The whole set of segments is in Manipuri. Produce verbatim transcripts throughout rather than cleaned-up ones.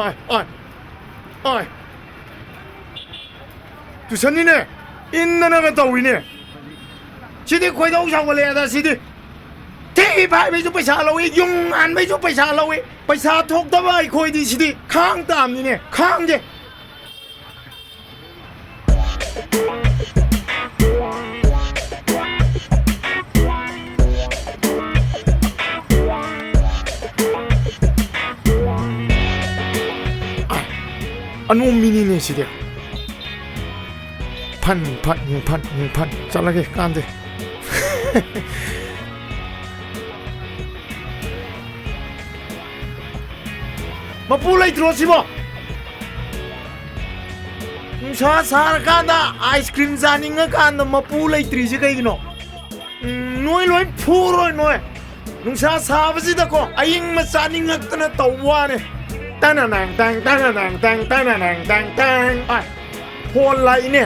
ꯑꯥꯏ, ꯑꯥꯏ, ꯑꯥꯏ꯫ ꯇꯨꯏꯁꯟꯅꯤꯅꯦ, ꯏꯟꯗꯅꯒ ꯇꯧꯏꯅꯦ꯫ ꯁꯤꯗꯤ ꯈꯣꯏꯗꯧ ꯁꯥꯎꯒꯠꯂꯛꯑꯦꯗ ꯁꯤꯗꯤ꯫ ꯊꯤ ꯐꯥꯏꯕꯩꯁꯨ ꯄꯩꯁꯥ ꯂꯧꯏ, ꯌꯨꯡ ꯍꯥꯟꯕꯩꯁꯨ ꯄꯩꯁꯥ ꯂꯧꯏ꯫ ꯄꯩꯁꯥ ꯊꯣꯛꯇꯕ ꯑꯩꯈꯣꯏꯗꯤ ꯁꯤꯗꯤ ꯈꯥꯡ ꯇꯥꯕꯅꯤꯅꯦ, ꯈꯥꯡꯒꯦ꯫ ꯑꯅꯣꯝꯕꯤꯅꯤꯅꯦ ꯁꯤꯗꯤ꯫ ꯐꯟ, ꯐꯟ, ꯐꯟ, ꯐꯟ꯫ ꯆꯠꯂꯒꯦ ꯀꯥꯟꯗꯦ꯫ ꯃꯄꯨ ꯂꯩꯇ꯭ꯔꯣ ꯁꯤꯕꯣ? ꯅꯨꯡꯁꯥ ꯁꯥꯔꯀꯥꯟꯗ ꯑꯥꯏꯁ ꯀ꯭ꯔꯤꯝ ꯆꯥꯅꯤꯡꯉꯀꯥꯟꯗ ꯃꯄꯨ ꯂꯩꯇ꯭ꯔꯤꯁꯦ ꯀꯩꯒꯤꯅꯣ? ꯎꯝ, ꯅꯣꯏ ꯂꯣꯏ ꯐꯨꯔꯣꯏ ꯅꯣꯏ꯫ ꯅꯨꯡꯁꯥ ꯁꯥꯕꯁꯤꯗꯀꯣ ꯑꯌꯤꯡꯕ ꯆꯥꯅꯤꯡꯉꯛꯇꯅ ꯇꯧꯕ ꯋꯥꯅꯦ꯫ ꯇꯅꯅꯥꯡ ꯇꯥꯡ, ꯇꯅꯅꯥꯡ ꯇꯥꯡ, ꯇꯅꯅꯥꯡ ꯇꯥꯡ ꯇꯥꯡ꯫ ꯑꯥꯏ, ꯐꯣꯟ ꯂꯥꯛꯏꯅꯦ꯫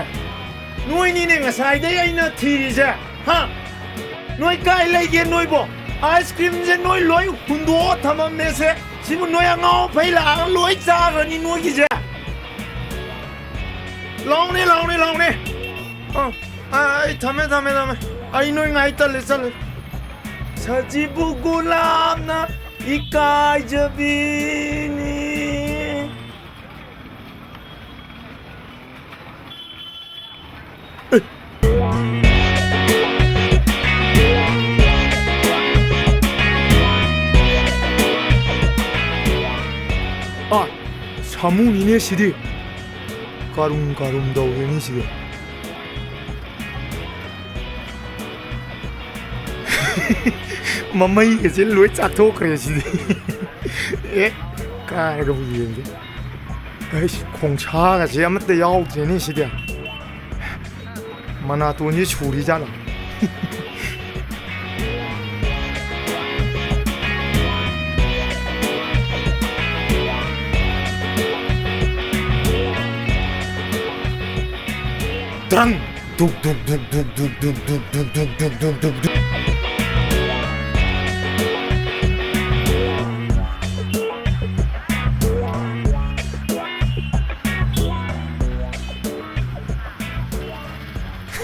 ꯅꯣꯏꯅꯤꯅꯦ ꯉꯁꯥꯏꯗꯩ ꯑꯩꯅ ꯊꯤꯔꯤꯁꯦ꯫ ꯍꯥ? ꯅꯣꯏ ꯀꯥꯏ ꯂꯩꯒꯦ ꯅꯣꯏꯕꯣ? ꯑꯥꯏꯁ ꯀ꯭ꯔꯤꯝꯁꯦ ꯅꯣꯏ ꯂꯣꯏ ꯍꯨꯟꯗꯣꯛꯑ ꯊꯝꯃꯝꯃꯦꯁꯦ꯫ ꯁꯤꯕꯨ ꯅꯣꯏ ꯑꯉꯥꯎ ꯑꯐꯩ ꯂꯥꯛꯑꯒ ꯂꯣꯏ ꯆꯥꯈ꯭ꯔꯅꯤ ꯅꯣꯏꯒꯤꯁꯦ꯫ ꯂꯥꯎꯅꯦ, ꯂꯥꯎꯅꯦ, ꯂꯥꯎꯅꯦ꯫ ꯑ, ꯑ, ꯑꯩ ꯊꯝꯃꯦ, ꯊꯝꯃꯦ, ꯊꯝꯃꯦ꯫ ꯑꯩ ꯅꯣꯏ ꯉꯥꯏ ꯇꯜꯂꯦ, ꯆꯠꯂꯦ꯫ ꯁꯖꯤꯕꯨ ꯒꯨꯂꯥꯞꯅ ꯏꯀꯥꯏꯖꯕꯤꯅꯤ꯫ ꯑ, ꯁꯥꯃꯨꯅꯤꯅꯦ ꯁꯤꯗꯤ꯫ ꯀꯥꯔꯨꯝ ꯀꯥꯔꯨꯝ ꯇꯧꯔꯦꯅꯦ ꯁꯤꯗꯤ꯫ ꯃꯃꯩꯒꯁꯦ ꯂꯣꯏ ꯆꯥꯊꯣꯛꯈ꯭ꯔꯦ ꯁꯤꯗꯤ꯫ ꯑꯦ, ꯀꯥꯔꯒꯕꯨ ꯌꯦꯡꯒꯦ꯫ ꯑꯩꯁ, ꯈꯣꯡꯁꯥꯒꯁꯦ ꯑꯃꯠꯇ ꯌꯥꯎꯗ꯭ꯔꯦꯅꯦ ꯁꯤꯗꯤ꯫ ꯃꯅꯥꯇꯣꯟꯁꯦ ꯁꯨꯔꯤꯖꯥꯠꯂꯣ? ꯇ꯭ꯔꯪ! ꯗꯨꯛ, ꯗꯨꯛ, ꯗꯨꯛ꯫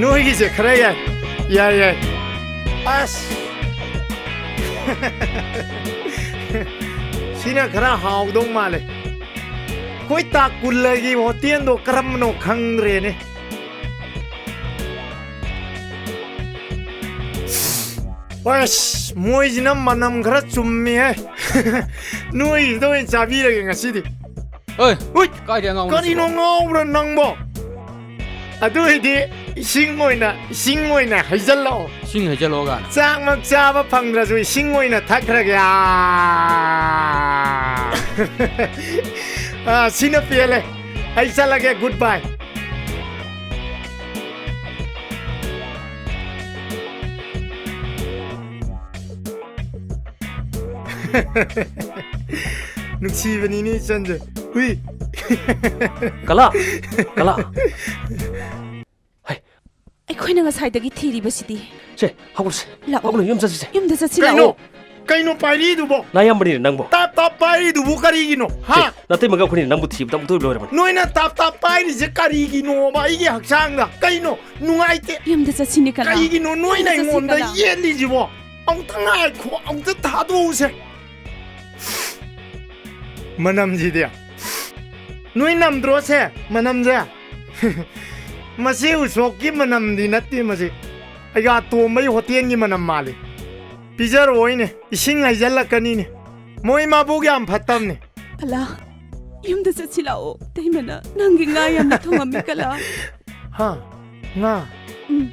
ꯅꯣꯏꯒꯤꯁꯦ ꯈꯔ ꯌꯥꯏ꯫ ꯌꯥꯏ, ꯌꯥꯏ꯫ ꯑꯁ꯫ ꯁꯤꯅ ꯈꯔ ꯍꯥꯎꯗꯧ ꯃꯥꯜꯂꯦ꯫ ꯑꯩꯈꯣꯏ ꯇꯥꯀꯨꯜꯂꯒꯤ ꯍꯣꯇꯦꯜꯗꯣ ꯀꯔꯝꯕꯅꯣ ꯈꯪꯗ꯭ꯔꯦꯅꯦ꯫ ꯑꯁ, ꯃꯣꯏꯁꯤꯅ ꯃꯅꯝ ꯈꯔ ꯆꯨꯝꯃꯤꯍꯦ꯫ ꯅꯣꯏꯁꯤꯗ ꯑꯣꯏꯅ ꯆꯥꯕꯤꯔꯒꯦ ꯉꯁꯤꯗꯤ꯫ ꯑꯣꯏ, ꯎꯏ, ꯀꯥꯏꯗꯩ ꯑꯉꯥꯎꯕꯅꯣ ꯀꯔꯤꯅꯣ ꯁꯤꯕꯣ? ꯉꯥꯎꯕ꯭ꯔꯥ ꯅꯪꯕꯣ? ꯑꯗꯨ ꯑꯣꯏꯗꯤ ꯏꯁꯤꯡ ꯑꯣꯏꯅ, ꯏꯁꯤꯡ ꯑꯣꯏꯅ ꯍꯩꯖꯜꯂꯛꯑꯣ꯫ ꯏꯁꯤꯡ ꯍꯩꯖꯜꯂꯛꯑꯣ ꯀꯥꯏꯅ꯫ ꯆꯥꯛꯃꯛ ꯆꯥꯕ ꯐꯪꯗ꯭ꯔꯁꯨ ꯏꯁꯤꯡ ꯑꯣꯏꯅ ꯊꯛꯈ꯭ꯔꯒꯦ꯫ ꯑꯥ꯫ ꯑꯥ, ꯁꯤꯅ ꯄꯦꯜꯂꯦ꯫ ꯑꯩ ꯆꯠꯂꯒꯦ, good bye꯫ ꯅꯨꯡꯁꯤꯕꯅꯤꯅꯦ ꯏꯆꯟꯁꯦ꯫ ꯍꯨꯏ꯫ ꯀꯂꯥ! ꯀꯂꯥ! ꯍꯩ꯫ ꯑꯩꯈꯣꯏꯅ ꯉꯁꯥꯏꯗꯒꯤ ꯊꯤꯔꯤꯕꯁꯤꯗꯤ꯫ ꯁꯦ, ꯍꯧꯒꯠꯂꯁꯦ꯫ ꯂꯥꯛꯑꯣ꯫ ꯍꯧꯒꯠꯂꯣ, ꯌꯨꯝ ꯆꯠꯁꯤꯁꯦ꯫ ꯌꯨꯝꯗ ꯆꯠꯁꯤ, ꯀꯩꯅꯣ? ꯂꯥꯛꯑꯣ꯫ ꯀꯩꯅꯣ ꯄꯥꯏꯔꯤꯗꯨꯕꯣ? ꯅꯌꯥꯝꯕꯅꯤꯅꯦ ꯅꯪꯕꯣ꯫ ꯇꯥꯞ ꯇꯥꯞ ꯄꯥꯏꯔꯤꯗꯨꯕꯨ ꯀꯔꯤꯒꯤꯅꯣ? ꯍꯥ? ꯑꯦ, ꯅꯇꯩꯃꯒ ꯑꯩꯈꯣꯏꯅꯤ ꯅꯪꯕꯨ ꯊꯤꯕꯗ ꯑꯃꯨꯛꯇ ꯂꯣꯏꯔꯕꯅꯤ꯫ ꯅꯣꯏꯅ ꯇꯥꯞ ꯇꯥꯞ ꯄꯥꯏꯔꯤꯁꯦ ꯀꯔꯤꯒꯤꯅꯣꯕ? ꯑꯩꯒꯤ ꯍꯛꯆꯥꯡꯗ ꯀꯩꯅꯣ ꯅꯨꯡꯉꯥꯏꯇꯦ? ꯌꯨꯝꯗ ꯆꯠꯁꯤꯅꯦ ꯀꯂꯥ꯫ ꯀꯩꯒꯤꯅꯣ ꯅꯣꯏꯅ ꯌꯨꯝꯗ ꯆꯠꯁꯤ ꯑꯩꯉꯣꯟꯗ ꯀꯂꯥ꯫ ꯌꯦꯠꯂꯤꯁꯤꯕꯣ? ꯑꯃꯨꯛꯇ ꯉꯥꯏꯈꯣ, ꯑꯃꯨꯛꯇ ꯊꯥꯗꯣꯛꯎꯁꯦ꯫ ꯃꯅꯝꯁꯤꯗꯤ꯫ ꯅꯣꯏ ꯅꯝꯗ꯭ꯔꯣ ꯁꯦ ꯃꯅꯝꯁꯦ? ꯃꯁꯤ ꯎꯁꯣꯞꯀꯤ ꯃꯅꯝꯗꯤ ꯅꯠꯇꯦ ꯃꯁꯤ꯫ ꯑꯩꯒ ꯇꯣꯝꯕꯩ ꯍꯣꯇꯦꯜꯒꯤ ꯃꯅꯝ ꯃꯥꯜꯂꯤ꯫ ꯄꯤꯖꯔꯣꯏꯅꯦ, ꯏꯁꯤꯡ ꯍꯩꯖꯜꯂꯛꯀꯅꯤꯅꯦ꯫ ꯃꯣꯏ ꯃꯕꯨꯛ ꯌꯥꯝ ꯐꯠꯇꯕꯅꯦ꯫ ꯀꯂꯥ, ꯌꯨꯝꯗ ꯆꯠꯁꯤ ꯂꯥꯛꯑꯣ꯫ ꯇꯩꯃꯅ ꯅꯪꯒꯤ ꯉꯥ ꯌꯥꯝꯅ ꯊꯣꯡꯉꯝꯃꯤ ꯀꯂꯥ꯫ ꯍꯥ? ꯉꯥ? ꯎꯝ,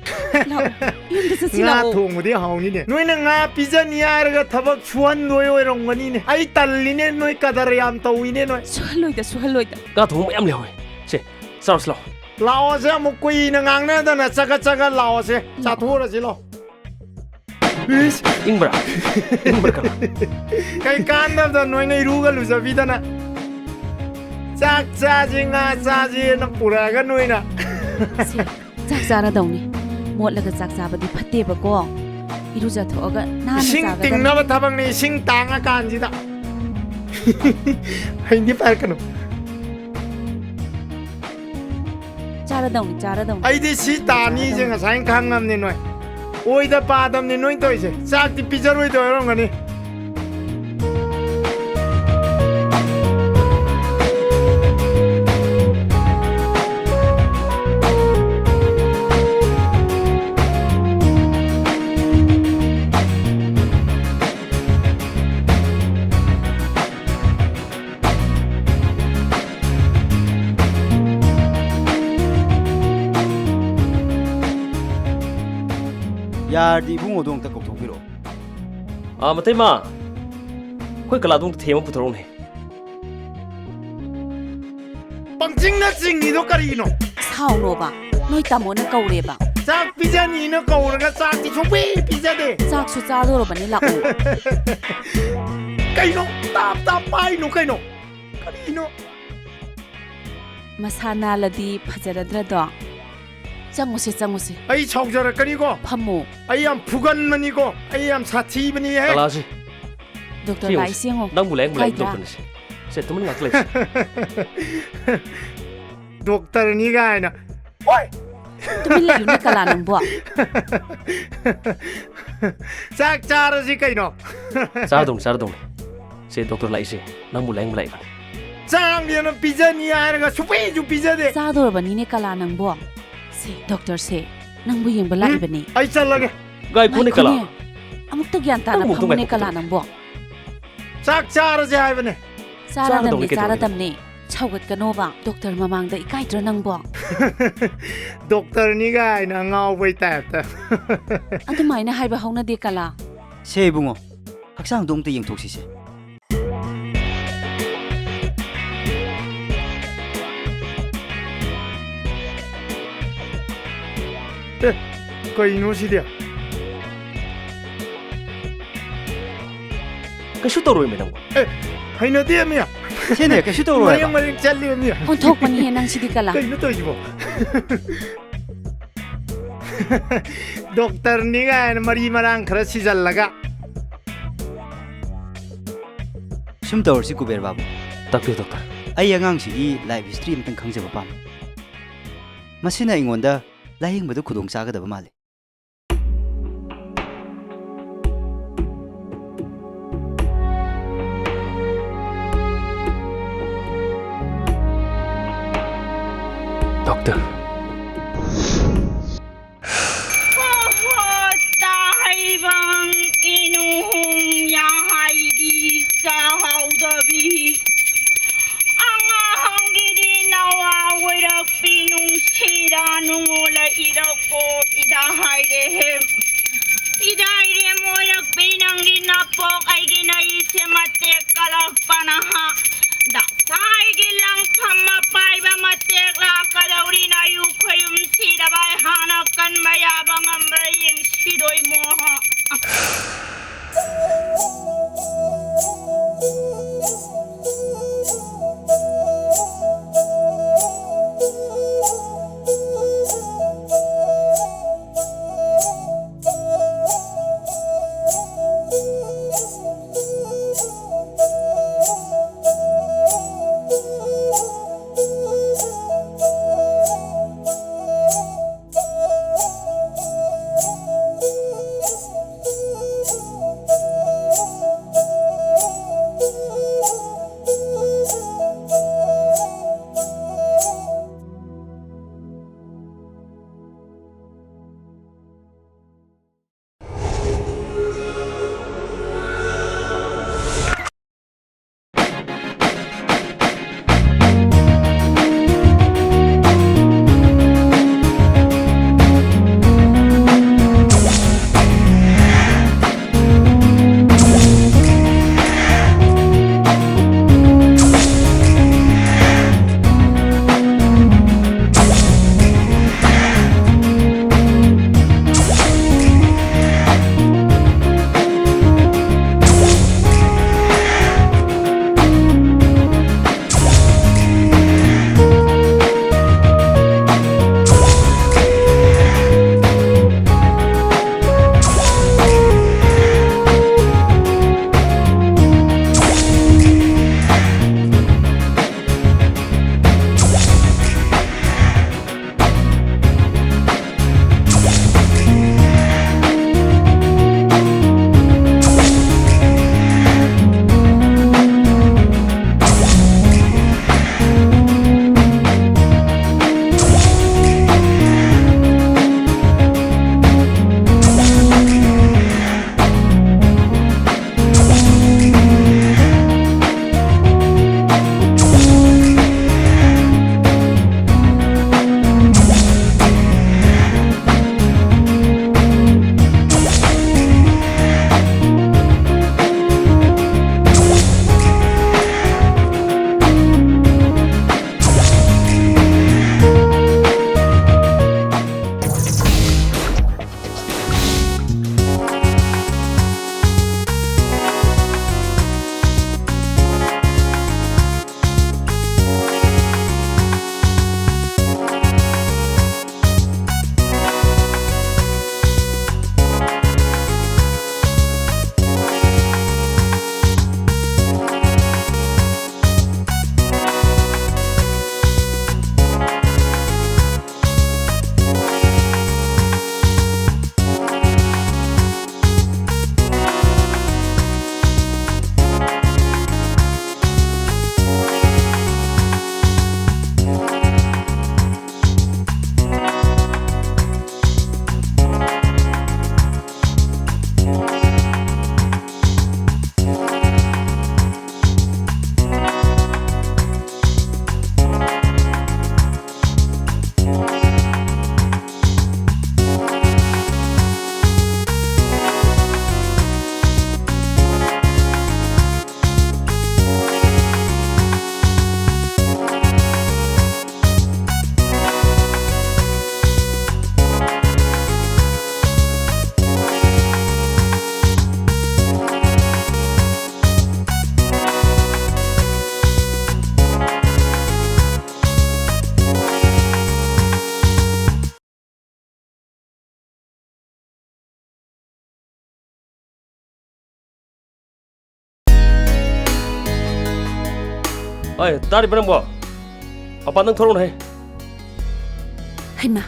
ꯂꯥꯛꯑꯣ꯫ ꯌꯨꯝꯗ ꯆꯠꯁꯤ ꯉꯥ ꯂꯥꯛꯑꯣ꯫ ꯊꯣꯡꯕꯗꯤ ꯍꯥꯎꯅꯤꯅꯦ꯫ ꯅꯣꯏꯅ ꯉꯥ ꯄꯤꯖꯅꯤ ꯍꯥꯏꯔꯒ ꯊꯕꯛ ꯁꯨꯍꯟꯗꯣꯏ ꯑꯣꯏꯔꯝꯒꯅꯤꯅꯦ꯫ ꯑꯩ ꯇꯜꯂꯤꯅꯦ, ꯅꯣꯏ ꯀꯗꯔ ꯌꯥꯝ ꯇꯧꯏꯅꯦ ꯅꯣꯏ꯫ ꯁꯨꯍꯜꯂꯣꯏꯗ, ꯁꯨꯍꯜꯂꯣꯏꯗ꯫ ꯉꯥ ꯊꯣꯡꯕ ꯃꯌꯥꯝ ꯂꯩꯍꯧꯋꯦ꯫ ꯁꯦ, ꯆꯥꯔꯨꯁꯤ ꯂꯥꯛꯑꯣ꯫ ꯂꯥꯛꯑꯣꯁꯦ, ꯑꯃꯨꯛ ꯀꯨꯏꯅ ꯉꯥꯡꯅꯗꯅ ꯆꯒꯠ ꯆꯒꯠ ꯂꯥꯛꯑꯣꯁꯦ꯫ ꯂꯥꯛꯑꯣ꯫ ꯆꯥꯊꯣꯛꯎꯔꯁꯤ ꯂꯥꯛꯑꯣ꯫ ꯏꯁ꯫ ꯏꯪꯕ꯭ꯔꯥ? ꯏꯪꯕ꯭ꯔꯥ ꯀꯅꯥ? ꯀꯩ ꯀꯥꯟꯗꯕꯗ ꯅꯣꯏꯅ ꯏꯔꯨꯒ ꯂꯨꯖꯕꯤꯗꯅ꯫ ꯆꯥꯛ ꯆꯥꯁꯤ, ꯉꯥ ꯆꯥꯁꯤꯅ ꯄꯨꯔꯛꯑꯒ ꯅꯣꯏꯅ꯫ ꯁꯦ, ꯆꯥꯛ ꯆꯥꯔꯗꯧꯅꯤ꯫ ꯃꯣꯠꯂꯒ ꯆꯥꯛ ꯆꯥꯕꯗꯤ ꯐꯠꯇꯦꯕꯀꯣ꯫ ꯏꯔꯨꯖꯊꯣꯛꯑꯒ ꯅꯥꯟꯅ ꯏꯁꯤꯡ ꯆꯥꯒꯗꯕꯅꯤ꯫ ꯇꯤꯡꯅꯕ ꯊꯕꯛꯅꯤ, ꯏꯁꯤꯡ ꯇꯥꯡꯉꯀꯥꯟꯁꯤꯗ꯫ ꯍꯩꯗꯤ ꯄꯥꯏꯔꯛꯀꯅꯨ꯫ ꯆꯥꯔꯗꯧꯅꯤ, ꯆꯥꯔꯗꯧꯅꯤ꯫ ꯑꯩꯗꯤ ꯁꯤ ꯇꯥꯅꯤꯁꯦ ꯆꯥꯔꯗꯧꯅꯤ꯫ ꯉꯁꯥꯏꯅ ꯈꯪꯉꯝꯅꯤ ꯅꯣꯏ꯫ ꯑꯣꯏꯗ ꯄꯥꯗꯕꯅꯤ ꯅꯣꯏ ꯇꯧꯔꯤꯁꯦ꯫ ꯆꯥꯛꯇꯤ ꯄꯤꯖꯔꯣꯏꯗꯣꯏ ꯑꯣꯏꯔꯝꯒꯅꯤ꯫ ꯌꯥꯔꯗꯤ ꯏꯕꯨꯡꯉꯣꯗꯣ ꯑꯝꯇ ꯀꯧꯊꯣꯛꯄꯤꯔꯛꯑꯣ꯫ ꯑꯥ, ꯃꯇꯩꯃ, ꯑꯩꯈꯣꯏ ꯀꯂꯥꯗꯣ ꯑꯝꯇ ꯊꯦꯝꯃ ꯄꯨꯊꯣꯔꯛꯎꯅꯦ꯫ ꯄꯪꯆꯤꯡꯅ ꯆꯤꯡꯉꯤꯗꯣ ꯀꯔꯤꯒꯤꯅꯣ? ꯁꯥꯎꯅꯣꯕ, ꯅꯣꯏ ꯇꯥꯃꯣꯅ ꯀꯧꯔꯦꯕ꯫ ꯆꯥꯛ ꯄꯤꯖꯅꯤꯅ ꯀꯧꯔꯒ ꯆꯥꯛꯇꯤ ꯁꯨꯡꯄꯤ ꯄꯤꯖꯗꯦ꯫ ꯆꯥꯛꯁꯨ ꯆꯥꯗꯣꯔꯕꯅꯤ, ꯂꯥꯛꯑꯣ꯫ ꯀꯩꯅꯣ? ꯇꯥꯞ ꯇꯥꯞ ꯄꯥꯏꯅꯣ ꯀꯩꯅꯣ? ꯀꯔꯤꯅꯣ? ꯃꯁꯥ ꯅꯥꯜꯂꯗꯤ ꯐꯖꯔꯗ꯭ꯔꯗꯣ? ꯆꯪꯉꯨꯁꯦ, ꯆꯪꯉꯨꯁꯦ꯫ ꯑꯩ ꯁꯥꯎꯖꯔꯛꯀꯅꯤꯀꯣ꯫ ꯐꯝꯃꯣ꯫ ꯑꯩ ꯌꯥꯝ ꯐꯨꯒꯟꯕꯅꯤꯀꯣ꯫ ꯑꯩ ꯌꯥꯝ ꯁꯥꯊꯤꯕꯅꯤꯍꯦ꯫ ꯀꯂꯥꯁꯤ꯫ ꯗꯣꯛꯇꯔ ꯁꯤ ꯂꯥꯛꯏꯁꯦ ꯌꯦꯡꯉꯨꯁꯦ꯫ ꯌꯦꯡꯉꯣ꯫ ꯅꯪꯕꯨ ꯂꯥꯌꯦꯡꯕ ꯂꯥꯛꯏꯕ ꯀꯥꯏꯗ? ꯗꯣꯛꯇꯔꯅꯤ ꯁꯦ꯫ ꯁꯦ, ꯇꯨꯃꯤꯟ ꯉꯥꯛꯇ ꯂꯩꯁꯦ꯫ ꯗꯣꯛꯇꯔꯅꯤ ꯀꯥꯏꯅ꯫ ꯍꯣꯏ! ꯇꯨꯃꯤꯟ ꯂꯩꯌꯨꯅꯦ, ꯀꯂꯥ ꯅꯪꯕꯣ꯫ ꯆꯥꯛ ꯆꯥꯔꯁꯤ ꯀꯩꯅꯣ? ꯆꯥꯔꯗꯧꯅꯤ, ꯆꯥꯔꯗꯧꯅꯤ꯫ ꯁꯦ, ꯗꯣꯛꯇꯔ ꯂꯥꯛꯏꯁꯦ꯫ ꯅꯪꯕꯨ ꯂꯥꯌꯦꯡꯕ ꯂꯥꯛꯏꯕꯅꯤ꯫ ꯆꯥꯛ ꯂꯦꯝꯅ ꯄꯤꯖꯅꯤ ꯍꯥꯏꯔꯒ ꯁꯨꯛꯄꯤꯁꯨ ꯄꯤꯖꯗꯦ꯫ ꯆꯥꯗꯣꯔꯕꯅꯤꯅꯦ, ꯀꯂꯥ ꯅꯪꯕꯣ꯫ ꯁꯦ, ꯗꯣꯛꯇꯔꯁꯦ ꯅꯪꯕꯨ ꯌꯦꯡꯕ ꯎꯝ, ꯂꯥꯛꯏꯕꯅꯤ꯫ ꯑꯩ ꯆꯠꯂꯒꯦ꯫ ꯉꯥꯏꯈꯣꯅꯦ, ꯀꯂꯥ꯫ ꯉꯥꯏꯈꯣꯅꯦ꯫ ꯑꯃꯨꯛꯇ ꯒ꯭ꯌꯥꯟ ꯇꯥꯅ ꯅꯪꯕꯨ ꯑꯃꯨꯛꯇ ꯐꯝꯃꯨꯅꯦ, ꯉꯥꯏꯈꯣ, ꯀꯂꯥ ꯗꯣꯛꯇꯔ꯫ ꯅꯪꯕꯣ꯫ ꯆꯥꯛ ꯆꯥꯔꯁꯦ ꯍꯥꯏꯕꯅꯦ꯫ ꯆꯥꯔꯗꯝꯅꯦ, ꯆꯥꯔꯗꯧꯅꯤ ꯀꯩꯗꯧꯔꯒꯦ? ꯆꯥꯔꯗꯝꯅꯦ꯫ ꯁꯥꯎꯒꯠꯀꯅꯣꯕ, ꯗꯣꯛꯇꯔ ꯃꯃꯥꯡꯗ ꯏꯀꯥꯏꯗ꯭ꯔꯣ ꯅꯪꯕꯣ? ꯗꯣꯛꯇꯔꯅꯤ ꯀꯥꯏꯅ ꯑꯉꯥꯎꯕꯩ ꯇꯥꯏꯞꯇ꯫ ꯑꯗꯨꯃꯥꯏꯅ ꯍꯥꯏꯕ ꯍꯧꯅꯗꯦ, ꯀꯂꯥ꯫ ꯁꯦ ꯏꯕꯨꯡꯉꯣ, ꯍꯛꯆꯥꯡꯗꯣ ꯑꯝꯇ ꯌꯦꯡꯊꯣꯛꯁꯤꯁꯦ꯫ ꯑꯦ, ꯀꯩꯅꯣ ꯁꯤꯗꯤ? ꯀꯩꯁꯨ ꯇꯧꯔꯣꯏꯃꯤ ꯅꯪꯕꯣ꯫ ꯑꯦ, ꯍꯩꯅꯗꯦꯃꯤ꯫ ꯁꯤꯅꯦ, ꯀꯩꯁꯨ ꯇꯧꯔꯣꯏ ꯃꯔꯦꯡ ꯍꯥꯏꯕ꯫ ꯃꯔꯦꯡ ꯆꯠꯂꯦꯃꯤ꯫ ꯑꯣꯟꯊꯣꯛꯄꯅꯤꯍꯦ ꯅꯪꯁꯤꯗꯤ, ꯀꯂꯥ꯫ ꯀꯩꯅꯣ ꯇꯧꯔꯤꯁꯤꯕꯣ? ꯗꯣꯛꯇꯔꯅꯤ ꯀꯥꯏꯅ ꯃꯔꯤ ꯃꯔꯥꯡ ꯈꯔ ꯁꯤꯖꯜꯂꯒ꯫ ꯁꯨꯝ ꯇꯧꯔꯁꯤ, ꯀꯨꯕꯦꯔ ꯕꯥꯕꯨ꯫ ꯇꯥꯛꯄꯤꯌꯨ, ꯗꯣꯛꯇꯔ꯫ ꯑꯩ ꯑꯉꯥꯡꯁꯤꯒꯤ life history ꯑꯝꯇꯪ ꯈꯪꯖꯕ ꯄꯥꯝꯃꯤ꯫ ꯃꯁꯤꯅ ꯑꯩꯉꯣꯟꯗ ꯂꯥꯌꯦꯡꯕꯗ ꯈꯨꯗꯣꯡ ꯆꯥꯒꯗꯕ ꯃꯥꯜꯂꯤ꯫ ꯗꯣꯛꯇꯔ꯫ ꯍꯣ ꯍꯣ, ꯇꯥꯍꯩꯕꯝ ꯏꯅꯨꯍꯨꯝ ꯌꯥꯍꯥꯏꯗꯤ ꯆꯥꯍꯧꯗꯕꯤ꯫ ꯑꯉꯥꯡꯒꯤꯗꯤ ꯅꯋꯥ ꯑꯣꯏꯔꯛꯄꯤ ꯅꯨꯡꯁꯤꯔ ꯅꯨꯡꯉꯣꯜꯂ ꯏꯔꯛꯄꯣ ꯏꯗꯥ ꯍꯥꯏꯔꯦꯍꯦ꯫ ꯏꯗꯥꯏꯔꯦ ꯃꯣꯏꯔꯛꯄꯤ ꯅꯪꯒꯤ ꯅꯄꯣꯛ ꯑꯩꯒꯤ ꯅꯩꯁꯦ ꯃꯇꯦꯛ ꯀꯂꯛꯄꯅ ꯍꯥ꯫ ꯗꯁꯥꯏꯒꯤ ꯂꯪꯐꯝ ꯑꯄꯥꯏꯕ ꯃꯇꯦꯛ ꯂꯥꯛꯀꯗꯧꯔꯤ ꯅꯌꯨ ꯈꯣꯌꯨꯝ ꯁꯤꯗꯕ ꯍꯥꯟꯅ ꯀꯟꯕ ꯌꯥꯕ ꯉꯝꯕ꯭ꯔꯥ ꯌꯦꯡꯁꯤꯗꯣꯏ ꯃꯣꯍꯣ꯫ ꯑꯦ, ꯇꯥꯔꯤꯕ ꯅꯪꯕꯣ? ꯃꯄꯥꯟꯗꯪ ꯊꯣꯛꯂꯛꯎꯅꯦ꯫ ꯍꯩꯃꯥ,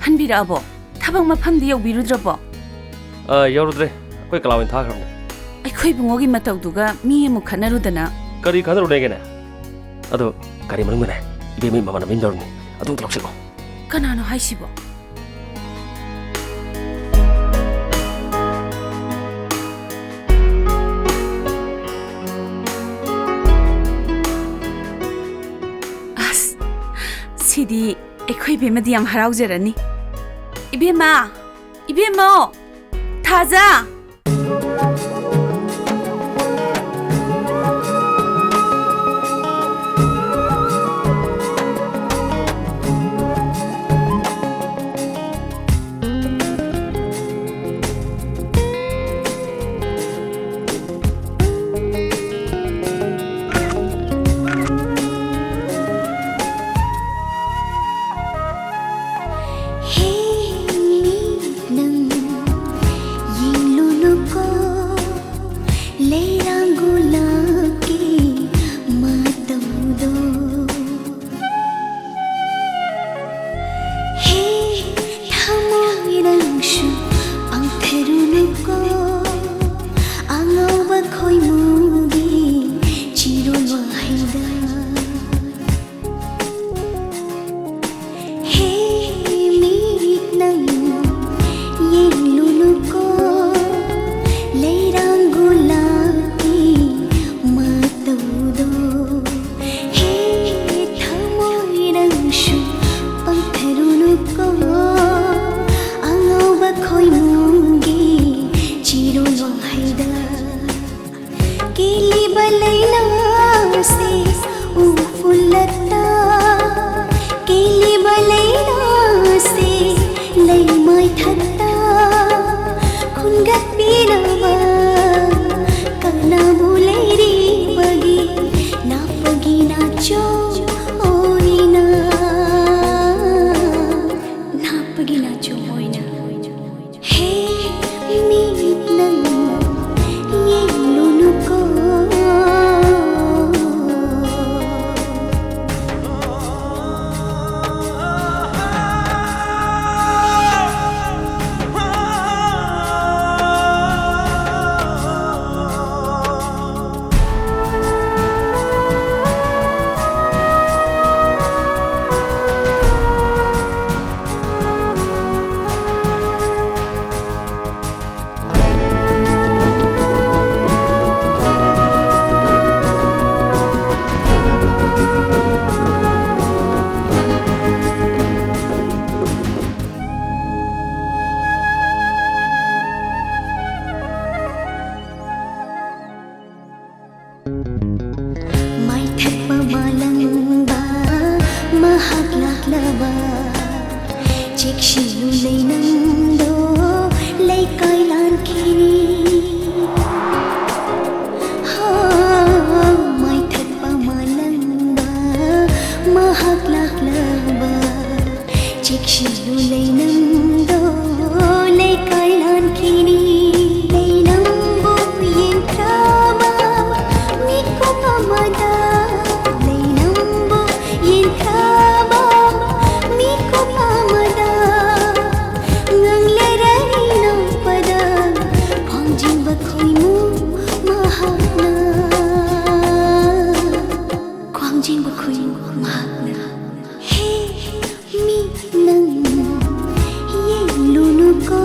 ꯍꯟꯕꯤꯔꯛꯑꯕꯣ? ꯊꯕꯛ ꯃꯐꯝꯗꯤ ꯌꯧꯕꯤꯔꯨꯗ꯭ꯔꯕꯣ? ꯑ, ꯌꯧꯔꯨꯗ꯭ꯔꯦ꯫ ꯑꯩꯈꯣꯏ ꯀꯂꯥ ꯑꯣꯏꯅ ꯊꯥꯈ꯭ꯔꯕꯅꯦ꯫ ꯑꯩꯈꯣꯏ ꯏꯕꯨꯡꯉꯣꯒꯤ ꯃꯇꯧꯗꯨꯒ ꯃꯤ ꯑꯃꯨꯛ ꯈꯠꯅꯔꯨꯗꯅ꯫ ꯀꯔꯤ ꯈꯠꯅꯔꯨꯅꯦꯒꯦꯅꯦ? ꯑꯗꯣ ꯒꯥꯔꯤ ꯃꯅꯨꯡꯗꯅꯦ, ꯏꯕꯦꯝꯃ ꯏꯃꯥꯟꯅꯕꯤ ꯑꯃ ꯇꯧꯔꯝꯅꯤ꯫ ꯑꯗꯨ ꯑꯝꯇ ꯂꯧꯁꯤꯜꯂꯣ꯫ ꯀꯅꯥꯅꯣ ꯍꯥꯏꯁꯤꯕꯣ? ꯑꯁ, ꯁꯤꯗꯤ ꯑꯩꯈꯣꯏ ꯏꯕꯦꯝꯃꯗꯤ ꯌꯥꯝ ꯍꯔꯥꯎꯖꯔꯅꯤ꯫ ꯏꯕꯦꯝꯃ! ꯏꯕꯦꯝꯃ! ꯊꯥꯖ! ꯍꯦ ꯃꯤꯠ ꯅꯪ ꯌꯦꯡꯂꯨꯅꯨꯀꯣ, ꯂꯩꯔꯥꯡ ꯒꯨꯂꯥꯞꯀꯤ ꯃꯇꯧꯗꯣ꯫ ꯍꯦ ꯊꯃꯣꯏ ꯅꯪꯁꯨ ꯄꯥꯡꯊꯔꯨꯅꯨꯀꯣ, ꯑꯉꯧꯕ ꯈꯣꯏꯃꯨꯒꯤ ꯆꯤꯔꯣꯜ ꯋꯥꯍꯩꯗ꯫ ꯍꯦ ꯃꯤꯠ ꯅꯪ ꯌꯦꯡꯂꯨꯅꯨꯀꯣ, ꯂꯩꯔꯥꯡ ꯒꯨꯂꯥꯞꯀꯤ ꯃꯇꯧꯗꯣ꯫ ꯍꯦ ꯊꯃꯣꯏ ꯅꯪꯁꯨ ꯄꯥꯡꯊꯔꯨꯅꯨꯀꯣ, ꯑꯉꯧꯕ ꯈꯣꯏ ꯆꯦꯛꯁꯤꯜꯂꯨ ꯂꯩꯅꯝꯗꯣ ꯂꯩꯀꯥꯏ ꯂꯥꯟꯈꯤꯅꯤ꯫ ꯍꯥ, ꯃꯥꯏꯊꯠꯄ ꯃꯥꯂꯪꯕ ꯃꯍꯥꯛ ꯂꯥꯛꯂꯕ꯫ ꯆꯦꯛꯁꯤꯜꯂꯨ ꯂꯩꯅꯝꯗꯣ ꯂꯩꯀꯥꯏ ꯂꯥꯟꯈꯤꯅꯤ꯫ ꯂꯩꯅꯝꯕꯨ ꯌꯦꯡꯊꯕ ꯃꯤꯀꯨꯞ ꯑꯃꯗ, ꯂꯩꯅꯝꯕꯨ ꯌꯦꯡꯊꯕ ꯃꯤꯀꯨꯞ ꯑꯃꯗ ꯉꯥꯡꯂꯔꯅꯤ ꯅꯣꯛꯄꯗ ꯈ꯭ꯋꯥꯡꯖꯤꯡꯕ ꯈꯣꯏꯃꯨ ꯃꯍꯥꯛꯅ꯫ ꯈ꯭ꯋꯥꯡꯖꯤꯡꯕ ꯈꯣꯏꯃꯨ ꯃꯍꯥꯛꯅ꯫ ꯍꯦ ꯃꯤ ꯅꯪ ꯌꯦꯡꯂꯨꯅꯨꯀꯣ꯫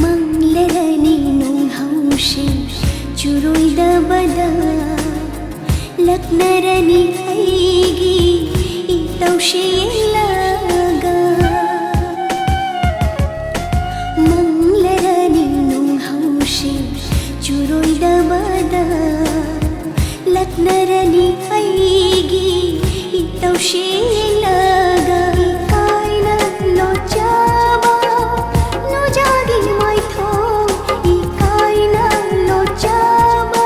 ꯃꯪꯂꯔꯅꯤ ꯅꯣꯡꯍꯧꯁꯤ ꯆꯨꯔꯣꯏꯗꯕꯗ, ꯂꯛꯅꯔꯅꯤ ꯑꯩꯒꯤ ꯏꯇꯧꯁꯤ ꯌꯦꯡꯂꯒ꯫ ꯃꯪꯂꯔꯅꯤ ꯅꯣꯡꯍꯧꯁꯤ ꯆꯨꯔꯣꯏꯗꯕꯗ, ꯂꯛꯅꯔꯅꯤ ꯑꯩꯒꯤ ꯏꯇꯧꯁꯤ ꯌꯦꯡꯂꯒ꯫ ꯏꯀꯥꯏꯅ ꯂꯣꯠꯆꯕ ꯅꯨꯡꯖꯥꯒꯤ ꯃꯥꯏꯊꯣꯡ, ꯏꯀꯥꯏꯅ ꯂꯣꯠꯆꯕ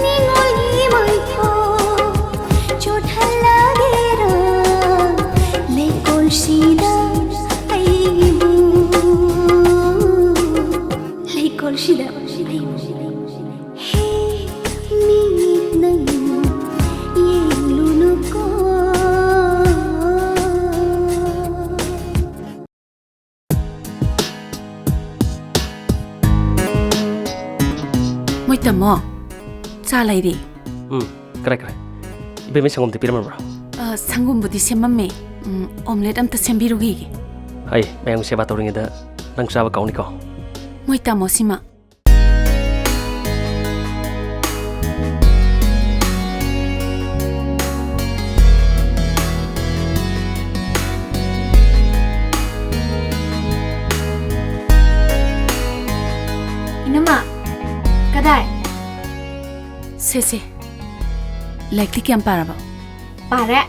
ꯅꯤꯡꯉꯣꯜꯒꯤ ꯃꯥꯏꯊꯣꯡ ꯆꯣꯠꯍꯜꯂꯒꯦꯔꯥ ꯂꯩꯀꯣꯜꯁꯤꯗ ꯑꯩꯕꯨ? ꯂꯩꯀꯣꯜꯁꯤꯗ ꯑꯩꯕꯨ꯫ ꯍꯦ ꯃꯤꯠ ꯅꯪ ꯌꯦꯡꯂꯨꯅꯨꯀꯣ꯫ ꯃꯣꯏ ꯇꯥꯃꯣ, ꯆꯥ ꯂꯩꯔꯤ꯫ ꯎꯝ, ꯀꯔꯥꯏ, ꯀꯔꯥꯏ? ꯏꯕꯦꯝꯃ, ꯁꯪꯒꯣꯝꯗꯤ ꯄꯤꯔꯝꯃꯕ꯭ꯔꯥ? ꯑ, ꯁꯪꯒꯣꯝꯕꯨꯗꯤ ꯁꯦꯝꯃꯝꯃꯦ꯫ ꯎꯝ, omelette ꯑꯝꯇ ꯁꯦꯝꯕꯤꯔꯨꯈꯤꯒꯦ꯫ ꯍꯩ, ꯃꯌꯥꯝ ꯁꯦꯕꯥ ꯇꯧꯔꯤꯉꯩꯗ ꯅꯪ ꯆꯥꯕ ꯀꯥꯎꯅꯤꯀꯣ꯫ ꯃꯣꯏ ꯇꯥꯃꯣ ꯁꯤꯃ꯫ ꯏꯅꯝꯃ, ꯀꯗꯥꯏ? ꯁꯦ, ꯁꯦ꯫ ꯂꯥꯏꯔꯤꯛꯇꯤ ꯀꯌꯥꯝ ꯄꯥꯔꯕ? ꯄꯥꯔꯦ꯫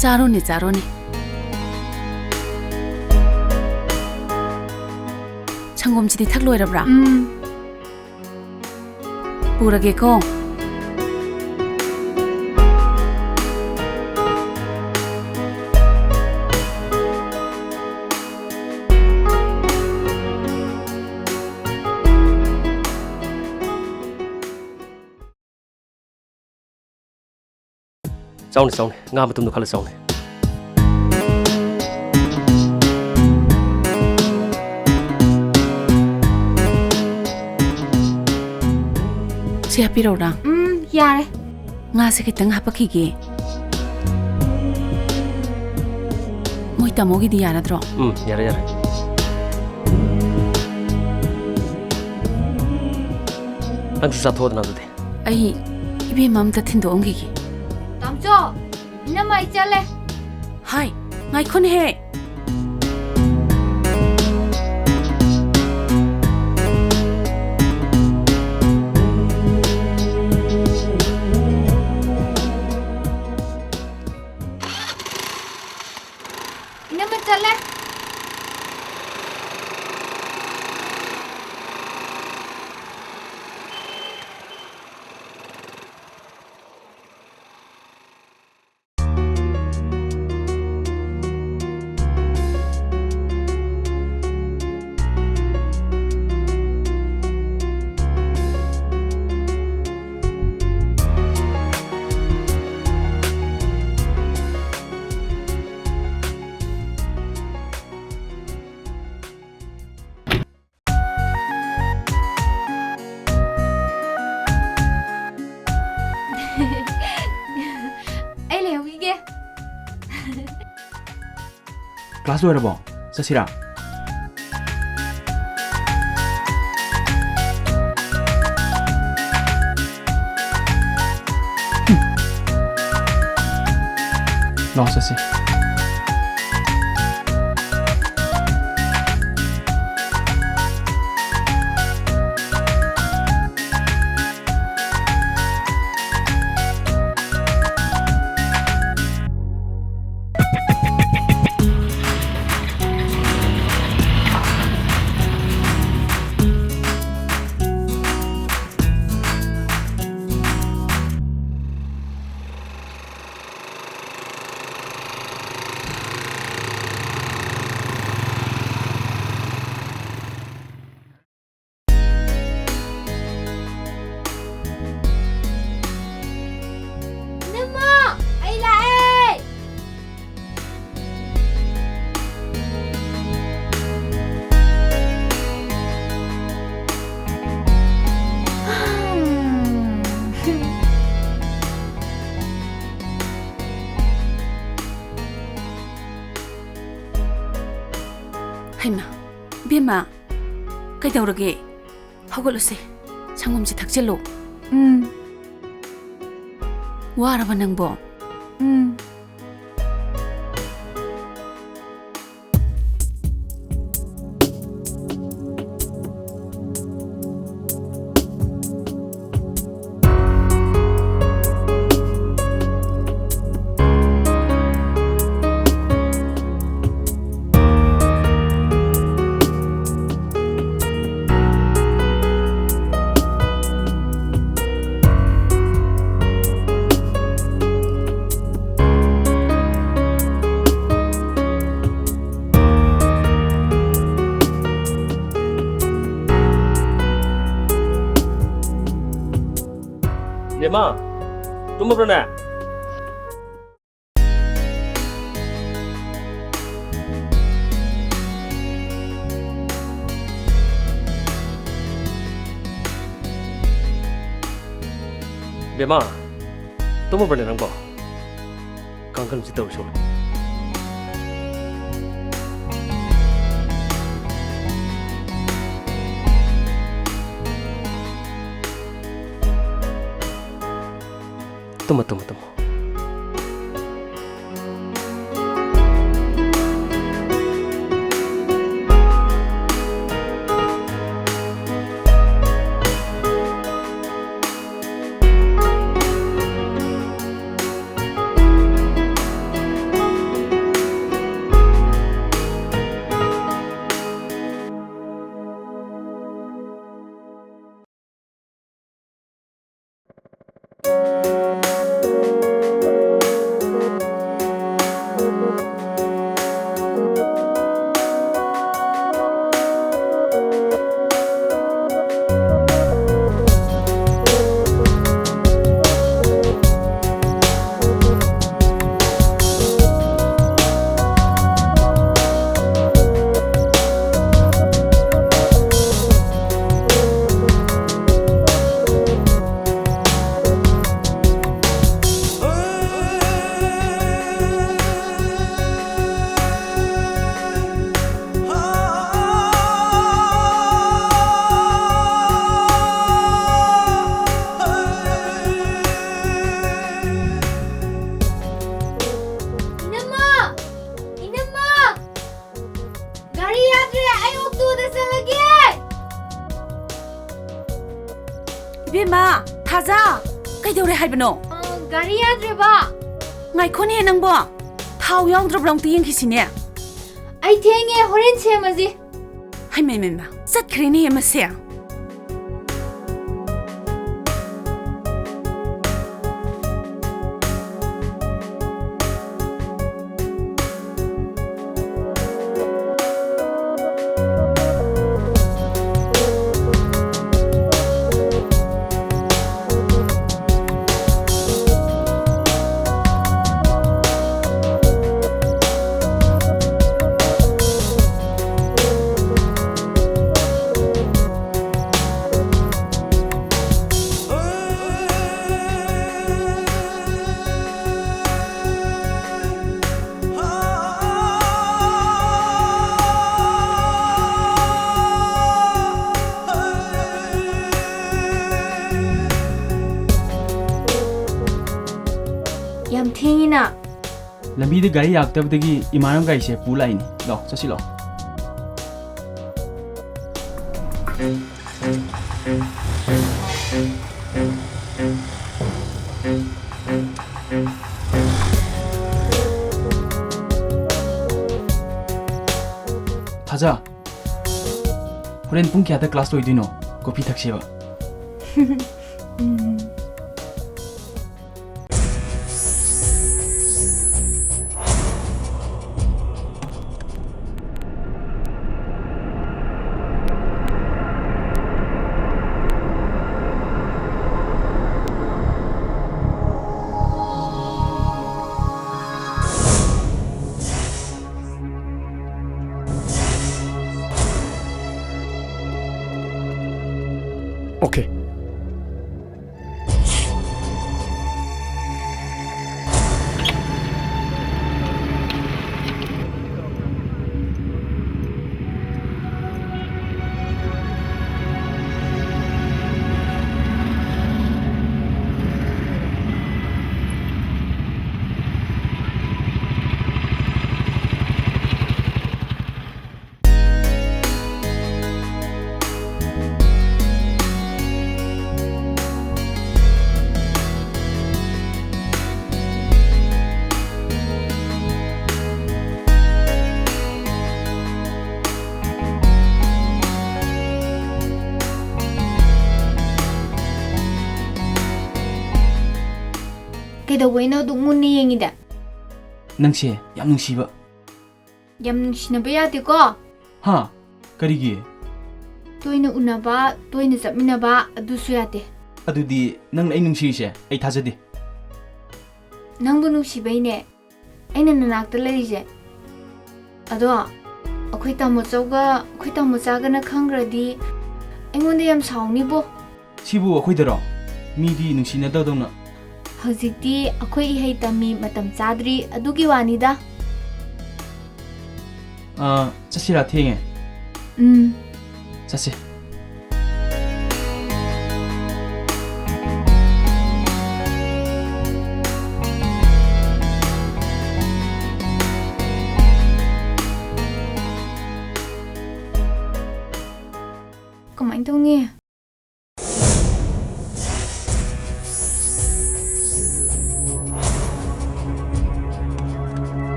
ꯆꯥꯔꯣꯅꯦ, ꯆꯥꯔꯣꯅꯦ꯫ ꯁꯪꯒꯣꯝꯁꯤꯗꯤ ꯊꯛ ꯂꯣꯏꯔꯕ꯭ꯔꯥ? ꯎꯝ꯫ ꯄꯨꯔꯒꯦꯀꯣ꯫ ꯆꯥꯎꯅꯦ, ꯆꯥꯎꯅꯦ꯫ ꯉꯥ ꯃꯇꯨꯝꯗꯣ ꯈꯜꯂ ꯆꯥꯎꯅꯦ꯫ ꯁꯤ ꯍꯥꯞꯄꯤꯔꯛꯎꯔꯥ? ꯎꯝ, ꯌꯥꯔꯦ꯫ ꯉꯥꯁꯦ ꯈꯤꯇꯪ ꯍꯥꯄꯛꯈꯤꯒꯦ꯫ ꯃꯣꯏ ꯇꯥꯃꯣꯒꯤꯗꯤ ꯌꯥꯔꯗ꯭ꯔꯣ? ꯎꯝ, ꯌꯥꯔꯦ, ꯌꯥꯔꯦ꯫ ꯅꯪꯁꯨ ꯆꯥꯊꯣꯛꯑꯗꯅ ꯑꯗꯨꯗꯤ꯫ ꯑꯩ ꯏꯕꯦꯝꯃ ꯑꯝꯇ ꯊꯤꯟꯗꯣꯛꯑꯝꯈꯤꯒꯦ꯫ ꯇꯥꯝꯆꯧ, ꯏꯅꯝꯃ ꯑꯩ ꯆꯠꯂꯦ꯫ ꯍꯥꯏ, ꯉꯥꯏꯈꯣꯅꯦꯍꯦ꯫ ꯏꯅꯝꯃ ꯆꯠꯂꯦ꯫ ꯀ꯭ꯂꯥꯁ ꯂꯣꯏꯔꯕꯣ? ꯆꯠꯁꯤꯔꯥ? ꯂꯥꯛꯑꯣ, ꯆꯠꯁꯤ꯫ ꯏꯅꯝꯃ, ꯑꯩ ꯂꯥꯛꯑꯦ꯫ ꯍꯩꯃꯥ, ꯏꯕꯦꯝꯃ, ꯀꯩꯗꯧꯔꯒꯦ? ꯍꯧꯒꯠꯂꯨꯁꯦ, ꯁꯪꯒꯣꯝꯁꯦ ꯊꯛꯆꯤꯜꯂꯨ꯫ ꯎꯝ꯫ ꯋꯥꯔꯕ ꯅꯪꯕꯣ? ꯎꯝ꯫ ꯕꯦꯝꯃ, ꯇꯨꯝꯃꯕ꯭ꯔꯅꯦ? ꯕꯦꯝꯃ, ꯇꯨꯝꯃꯕ꯭ꯔꯅꯦ ꯅꯪꯕꯣ? ꯀꯥꯡꯈꯟꯁꯤ ꯇꯧꯔꯤꯁꯤꯕꯣ? ꯇꯨꯝꯃꯣ, ꯇꯨꯝꯃꯣ, ꯇꯨꯝꯃꯣ꯫ ꯏꯅꯝꯃ! ꯏꯅꯝꯃ! ꯒꯥꯔꯤ ꯌꯥꯗ꯭ꯔꯦ, ꯑꯩ ꯑꯣꯛꯇꯣꯗ ꯆꯠꯂꯒꯦ꯫ ꯏꯕꯦꯝꯃ, ꯊꯥꯖ, ꯀꯩꯗꯧꯔꯦ ꯍꯥꯏꯕꯅꯣ? ꯑ, ꯒꯥꯔꯤ ꯌꯥꯗ꯭ꯔꯦꯕ꯫ ꯉꯥꯏꯈꯣꯅꯦ ꯅꯪꯕꯣ, ꯊꯥꯎ ꯌꯥꯎꯗ꯭ꯔꯕ꯭ꯔꯥ ꯑꯝꯇ ꯌꯦꯡꯈꯤꯁꯤꯅꯦ꯫ ꯑꯩ ꯊꯦꯡꯉꯦ, ꯍꯣꯔꯦꯟ ꯁꯦꯝꯃꯁꯤ꯫ ꯍꯩꯃ, ꯍꯩꯃ, ꯍꯩꯃ, ꯆꯠꯈ꯭ꯔꯦꯅꯦ ꯃꯁꯦ꯫ ꯂꯝꯕꯤꯗ ꯒꯥꯔꯤ ꯂꯥꯛꯇꯕꯗꯒꯤ ꯏꯃꯥꯟꯅꯕ ꯒꯥꯔꯤꯁꯦ ꯄꯨ ꯂꯥꯛꯏꯅꯤ꯫ ꯂꯥꯛꯑꯣ, ꯆꯠꯁꯤ ꯂꯥꯛꯑꯣ꯫ ꯊꯥꯖ, ꯍꯣꯔꯦꯟ ꯄꯨꯡ ꯀꯌꯥꯗ class ꯂꯣꯏꯗꯣꯏꯅꯣ? Coffee ꯊꯛꯁꯦꯕ꯫ ꯎꯝ꯫ Okay. ꯀꯩꯗꯧꯕꯩꯅꯣ ꯑꯗꯨꯛ ꯃꯨꯟꯅ ꯌꯦꯡꯉꯤꯗ? ꯅꯪꯁꯦ ꯌꯥꯝ ꯅꯨꯡꯁꯤꯕ꯫ ꯌꯥꯝ ꯅꯨꯡꯁꯤꯅꯕ ꯌꯥꯗꯦꯀꯣ꯫ ꯍꯥ? ꯀꯔꯤꯒꯤ? ꯇꯣꯏꯅ ꯎꯅꯕ, ꯇꯣꯏꯅ ꯆꯠꯃꯤꯟꯅꯕ, ꯑꯗꯨꯁꯨ ꯌꯥꯗꯦ꯫ ꯑꯗꯨꯗꯤ ꯅꯪꯅ ꯑꯩ ꯅꯨꯡꯁꯤꯔꯤꯁꯦ ꯑꯩ ꯊꯥꯖꯗꯦ꯫ ꯅꯪꯕꯨ ꯅꯨꯡꯁꯤꯕꯩꯅꯦ ꯑꯩꯅ ꯅꯅꯥꯛꯇ ꯂꯩꯔꯤꯁꯦ꯫ ꯑꯗꯣ ꯑꯩꯈꯣꯏ ꯇꯥꯃꯣ ꯆꯧꯒ ꯑꯩꯈꯣꯏ ꯇꯥꯃꯣ ꯆꯥꯒꯅ ꯈꯪꯈ꯭ꯔꯗꯤ ꯑꯩꯉꯣꯟꯗ ꯌꯥꯝ ꯁꯥꯎꯅꯤꯕꯣ꯫ ꯁꯤꯕꯨ ꯑꯩꯈꯣꯏꯗꯔꯣ? ꯃꯤꯗꯤ ꯅꯨꯡꯁꯤꯅꯗꯧꯗꯧꯅ꯫ ꯍꯧꯖꯤꯛꯇꯤ ꯑꯩꯈꯣꯏ ꯏꯍꯩ ꯇꯝꯃꯤ, ꯃꯇꯝ ꯆꯥꯗ꯭ꯔꯤ, ꯑꯗꯨꯒꯤ ꯋꯥꯅꯤꯗ꯫ ꯑꯥ, ꯆꯠꯁꯤꯔꯥ? ꯊꯦꯡꯉꯦ꯫ ꯎꯝ꯫ ꯆꯠꯁꯦ꯫ ꯏꯟꯊꯨꯡꯉꯤ꯫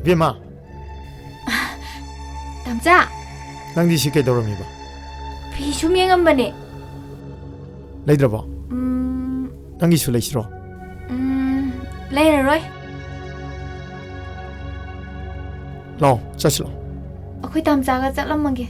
ꯏꯕꯦꯝꯃ꯫ ꯇꯥꯝꯆꯥ꯫ ꯅꯪꯗꯤ ꯁꯤ ꯀꯩꯗꯧꯔꯝꯃꯤꯕ? ꯐꯤ ꯁꯨꯝ ꯌꯦꯡꯉꯝꯕꯅꯦ꯫ ꯂꯩꯗ꯭ꯔꯕꯣ? ꯎꯝ꯫ ꯅꯪꯒꯤꯁꯨ ꯂꯩꯁꯤꯔꯣ? ꯎꯝ, ꯂꯩꯔꯔꯣꯏ꯫ ꯂꯥꯛꯑꯣ, ꯆꯠꯁꯤ ꯂꯥꯛꯑꯣ꯫ ꯑꯩꯈꯣꯏ ꯇꯥꯝꯆꯥꯒ ꯆꯠꯂꯝꯃꯒꯦ꯫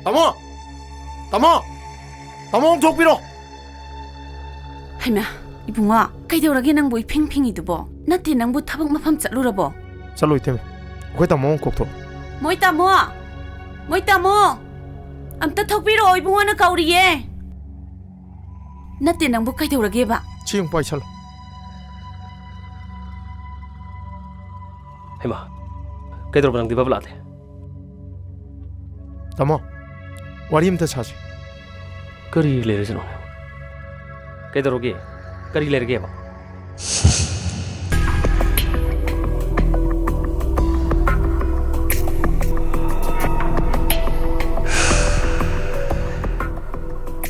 ꯇꯥꯃꯣ! ꯇꯥꯃꯣ! ꯇꯥꯃꯣ, ꯑꯃꯨꯛ ꯊꯣꯛꯄꯤꯔꯣ! ꯍꯩꯃꯥ, ꯏꯕꯨꯡꯉꯣ, ꯀꯩꯗꯧꯔꯒꯦ ꯅꯪꯕꯨ ꯏꯐꯤꯡ ꯐꯤꯡꯉꯤꯗꯨꯕꯣ? ꯅꯠꯇꯦ, ꯅꯪꯕꯨ ꯊꯕꯛ ꯃꯐꯝ ꯆꯠꯂꯨꯔꯕꯣ? ꯆꯠꯂꯣ, ꯏꯇꯩꯃ꯫ ꯑꯩꯈꯣꯏ ꯇꯥꯃꯣ ꯑꯃꯨꯛ ꯀꯧꯊꯣꯛ꯫ ꯃꯣꯏ ꯇꯥꯃꯣ! ꯃꯣꯏ ꯇꯥꯃꯣ! ꯑꯝꯇ ꯊꯣꯛꯄꯤꯔꯛꯑꯣ, ꯏꯕꯨꯡꯉꯣꯅ ꯀꯧꯔꯤꯌꯦ꯫ ꯅꯠꯇꯦ, ꯅꯪꯕꯨ ꯀꯩꯗꯧꯔꯒꯦꯕ? ꯁꯤ ꯑꯃꯨꯛ ꯄꯥꯏꯁꯜꯂꯣ꯫ ꯍꯩꯃꯥ, ꯀꯩꯗꯧꯔꯕ ꯅꯪꯗꯤ ꯕꯕꯂꯥꯗꯤ? ꯇꯥꯃꯣ, ꯋꯥꯔꯤ ꯑꯝꯇ ꯁꯥꯁꯤ꯫ ꯀꯔꯤ ꯂꯩꯔꯖꯥꯠꯅꯣ? ꯀꯩꯗꯧꯔꯒꯦ? ꯀꯔꯤ ꯂꯩꯔꯒꯦꯕ?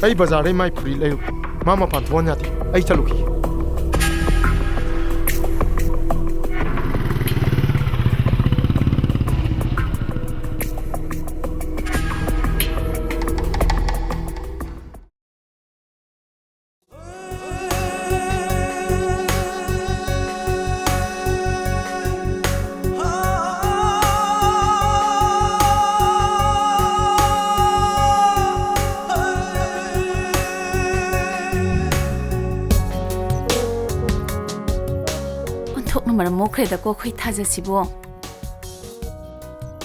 ꯑꯩ ꯕꯖꯥꯔꯗꯩ ꯃꯥꯏ ꯐꯨꯔꯤꯠ ꯂꯩꯔꯨꯒꯦ꯫ ꯃꯥ ꯃꯄꯥꯟ ꯊꯣꯛꯍꯟ ꯌꯥꯗꯦ꯫ ꯑꯩ ꯆꯠꯂꯨꯈꯤꯒꯦ꯫ ꯑꯣꯟꯊꯣꯛꯅ ꯃꯔꯝ ꯃꯣꯛꯈ꯭ꯔꯦꯗꯀꯣ ꯑꯩꯈꯣꯏ ꯊꯥꯖꯁꯤꯕꯣ꯫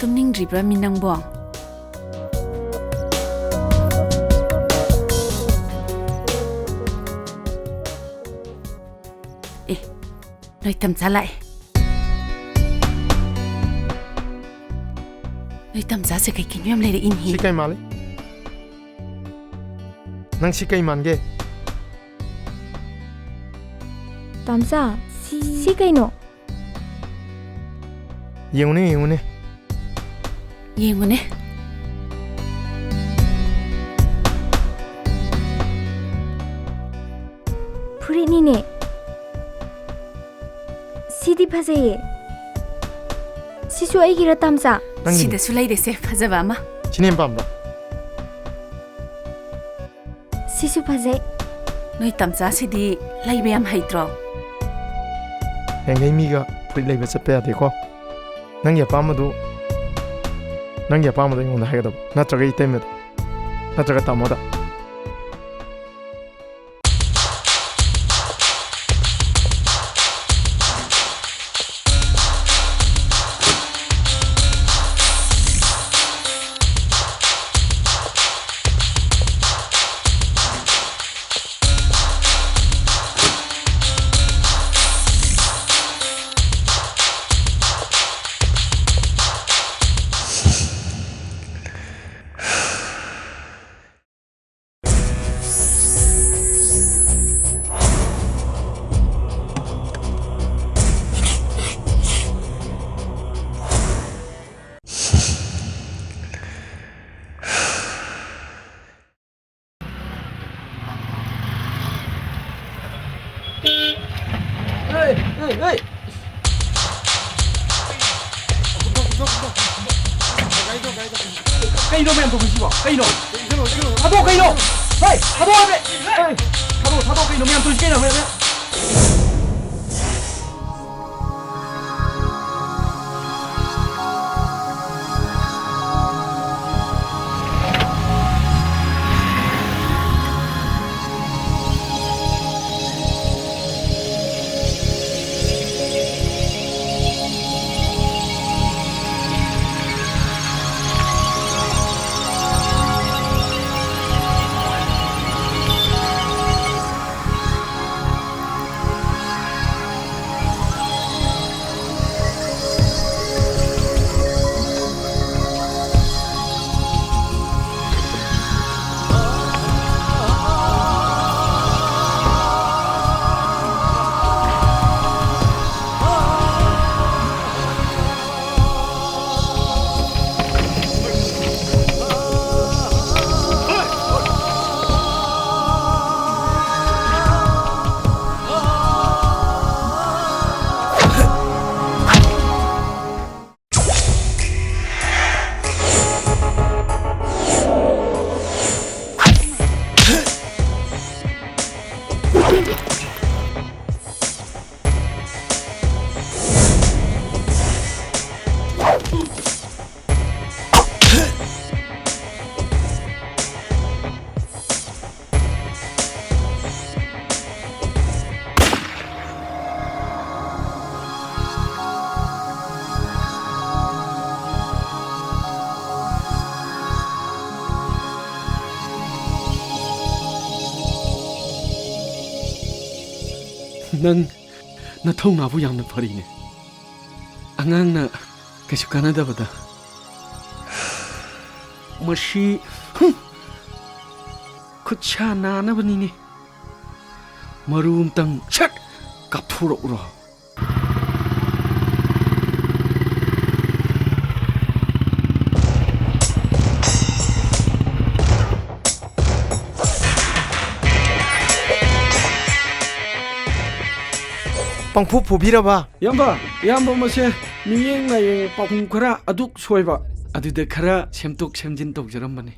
ꯇꯨꯝꯅꯤꯡꯗ꯭ꯔꯤꯕ꯭ꯔꯥ ꯃꯤ ꯅꯪꯕꯣ? ꯑꯦ, ꯅꯣꯏ ꯇꯝꯆꯥ ꯂꯥꯛꯑꯦ꯫ ꯅꯣꯏ ꯇꯝꯆꯥꯁꯦ ꯀꯩ ꯀꯩꯅꯣ ꯌꯥꯝ ꯂꯩꯔꯛꯏꯅꯦꯍꯦ꯫ ꯁꯤ ꯀꯩ ꯃꯥꯜꯂꯤ? ꯅꯪ ꯁꯤ ꯀꯩ ꯃꯥꯟꯒꯦ? ꯇꯥꯝꯆꯥ, ꯁꯤ, ꯁꯤ ꯀꯩꯅꯣ? ꯌꯦꯡꯉꯨꯅꯦ, ꯌꯦꯡꯉꯨꯅꯦ꯫ ꯌꯦꯡꯉꯨꯅꯦ꯫ ꯐꯨꯔꯤꯠꯅꯤꯅꯦ꯫ ꯁꯤꯗꯤ ꯐꯖꯩꯌꯦ꯫ ꯁꯤꯁꯨ ꯑꯩꯒꯤꯔ, ꯇꯥꯝꯆꯥ? ꯅꯪꯒꯤꯅꯤ꯫ ꯁꯤꯗꯁꯨ ꯂꯩꯔꯦꯁꯦ, ꯐꯖꯕ ꯑꯃ꯫ ꯁꯤꯅ ꯍꯦꯟꯅ ꯄꯥꯝꯕ꯭ꯔꯣ? ꯁꯤꯁꯨ ꯐꯖꯩ꯫ ꯅꯣꯏ ꯇꯝꯆꯥꯁꯤꯗꯤ ꯂꯩꯕ ꯌꯥꯝ ꯍꯩꯇ꯭ꯔꯣ? ꯍꯌꯦꯡꯈꯩ ꯃꯤꯒ ꯐꯨꯔꯤꯠ ꯂꯩꯕ ꯆꯠꯄ ꯌꯥꯗꯦꯀꯣ꯫ ꯅꯪꯒꯤ ꯑꯄꯥꯝꯕꯗꯨ ꯅꯪꯒꯤ ꯑꯄꯥꯝꯕꯗꯣ ꯑꯩꯉꯣꯟꯗ ꯍꯥꯏꯒꯗꯕ, ꯅꯠꯇ꯭ꯔꯒ ꯏꯇꯩꯃꯗ, ꯅꯠꯇ꯭ꯔꯒ ꯇꯥꯃꯣꯗ꯫ ꯀꯩꯅꯣ ꯃꯌꯥꯝ ꯇꯧꯔꯤꯁꯤꯕꯣ? ꯀꯩꯅꯣ? ꯊꯥꯗꯣꯛ ꯀꯩꯅꯣ? ꯍꯦ, ꯊꯥꯗꯣꯛ ꯍꯥꯏꯕ! ꯍꯦ, ꯊꯥꯗꯣꯛ, ꯊꯥꯗꯣꯛ ꯀꯩꯅꯣ ꯃꯌꯥꯝ ꯇꯧꯔꯤꯁꯤ ꯀꯩꯅꯣ? ꯍꯦ, ꯍꯦ꯫ ꯅꯪ ꯅꯊꯧꯅꯥꯕꯨ ꯌꯥꯝꯅ ꯐꯔꯤꯅꯦ꯫ ꯑꯉꯥꯡꯅ ꯀꯩꯁꯨ ꯀꯥꯟꯅꯗꯕꯗ꯫ ꯃꯁꯤ, ꯍꯨꯝ! ꯈꯨꯠꯁꯥ ꯅꯥꯅꯕꯅꯤꯅꯦ꯫ ꯃꯔꯨ ꯑꯝꯇꯪ ꯁꯠ ꯀꯥꯞꯊꯣꯔꯛꯎꯔꯣ? ꯄꯪꯐꯨ ꯐꯨꯕꯤꯔꯕ? ꯏꯌꯥꯝꯕ, ꯏꯌꯥꯝꯕ, ꯃꯁꯦ ꯃꯤꯠꯌꯦꯡ ꯂꯥꯏꯌꯦꯡ ꯄꯥꯎꯈꯨꯝ ꯈꯔ ꯑꯗꯨꯛ ꯁꯣꯏꯕ꯫ ꯑꯗꯨꯗ ꯈꯔ ꯁꯦꯝꯗꯣꯛ ꯁꯦꯝꯖꯤꯟ ꯇꯧꯖꯔꯝꯕꯅꯤ꯫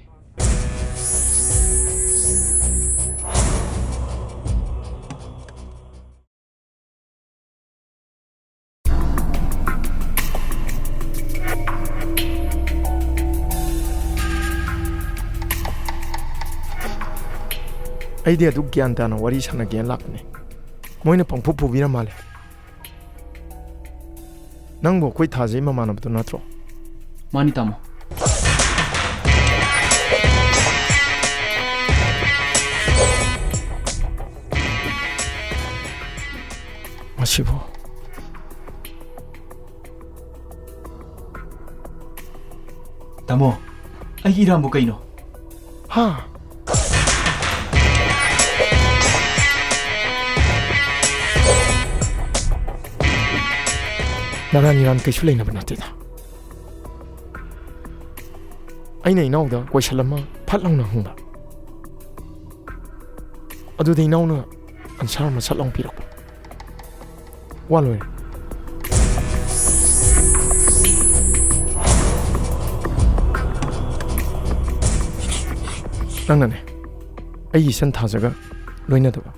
ꯑꯩꯗꯤ ꯑꯗꯨ ꯒ꯭ꯌꯥꯟ ꯇꯥꯅ ꯋꯥꯔꯤ ꯁꯥꯟꯅꯒꯦꯅ ꯂꯥꯛꯄꯅꯦ꯫ ꯃꯣꯏꯅ ꯄꯪꯐꯨ ꯐꯨꯕꯤꯔ ꯃꯥꯜꯂꯦ꯫ ꯅꯪꯕꯨ ꯑꯩꯈꯣꯏ ꯊꯥꯖꯩ ꯃꯃꯥꯟꯅꯕꯗꯨ ꯅꯠꯇ꯭ꯔꯣ? ꯃꯥꯅꯤ, ꯇꯥꯃꯣ꯫ ꯃꯁꯤꯕꯨ꯫ ꯇꯥꯃꯣ, ꯑꯩꯒꯤ ꯏꯔꯥꯟꯕꯨ ꯀꯩꯅꯣ? ꯍꯥ? ꯅꯔꯥꯟ ꯏꯔꯥꯟ ꯀꯩꯁꯨ ꯂꯩꯅꯕ ꯅꯠꯇꯦꯗ꯫ ꯑꯩꯅ ꯏꯅꯥꯎꯗ ꯀꯣꯏꯁꯟ ꯑꯃ ꯐꯠ ꯂꯥꯎꯅ ꯍꯪꯕ꯫ ꯑꯗꯨꯗ ꯏꯅꯥꯎꯅ ꯑꯟꯁꯥꯔ ꯑꯃ ꯁꯠ ꯂꯥꯎꯅ ꯄꯤꯔꯛꯄ꯫ ꯋꯥ ꯂꯣꯏꯔꯦ꯫ ꯅꯪꯅꯅꯦ ꯑꯩꯒꯤ ꯏꯆꯟ ꯊꯥꯖꯒ ꯂꯣꯏꯅꯗꯕ꯫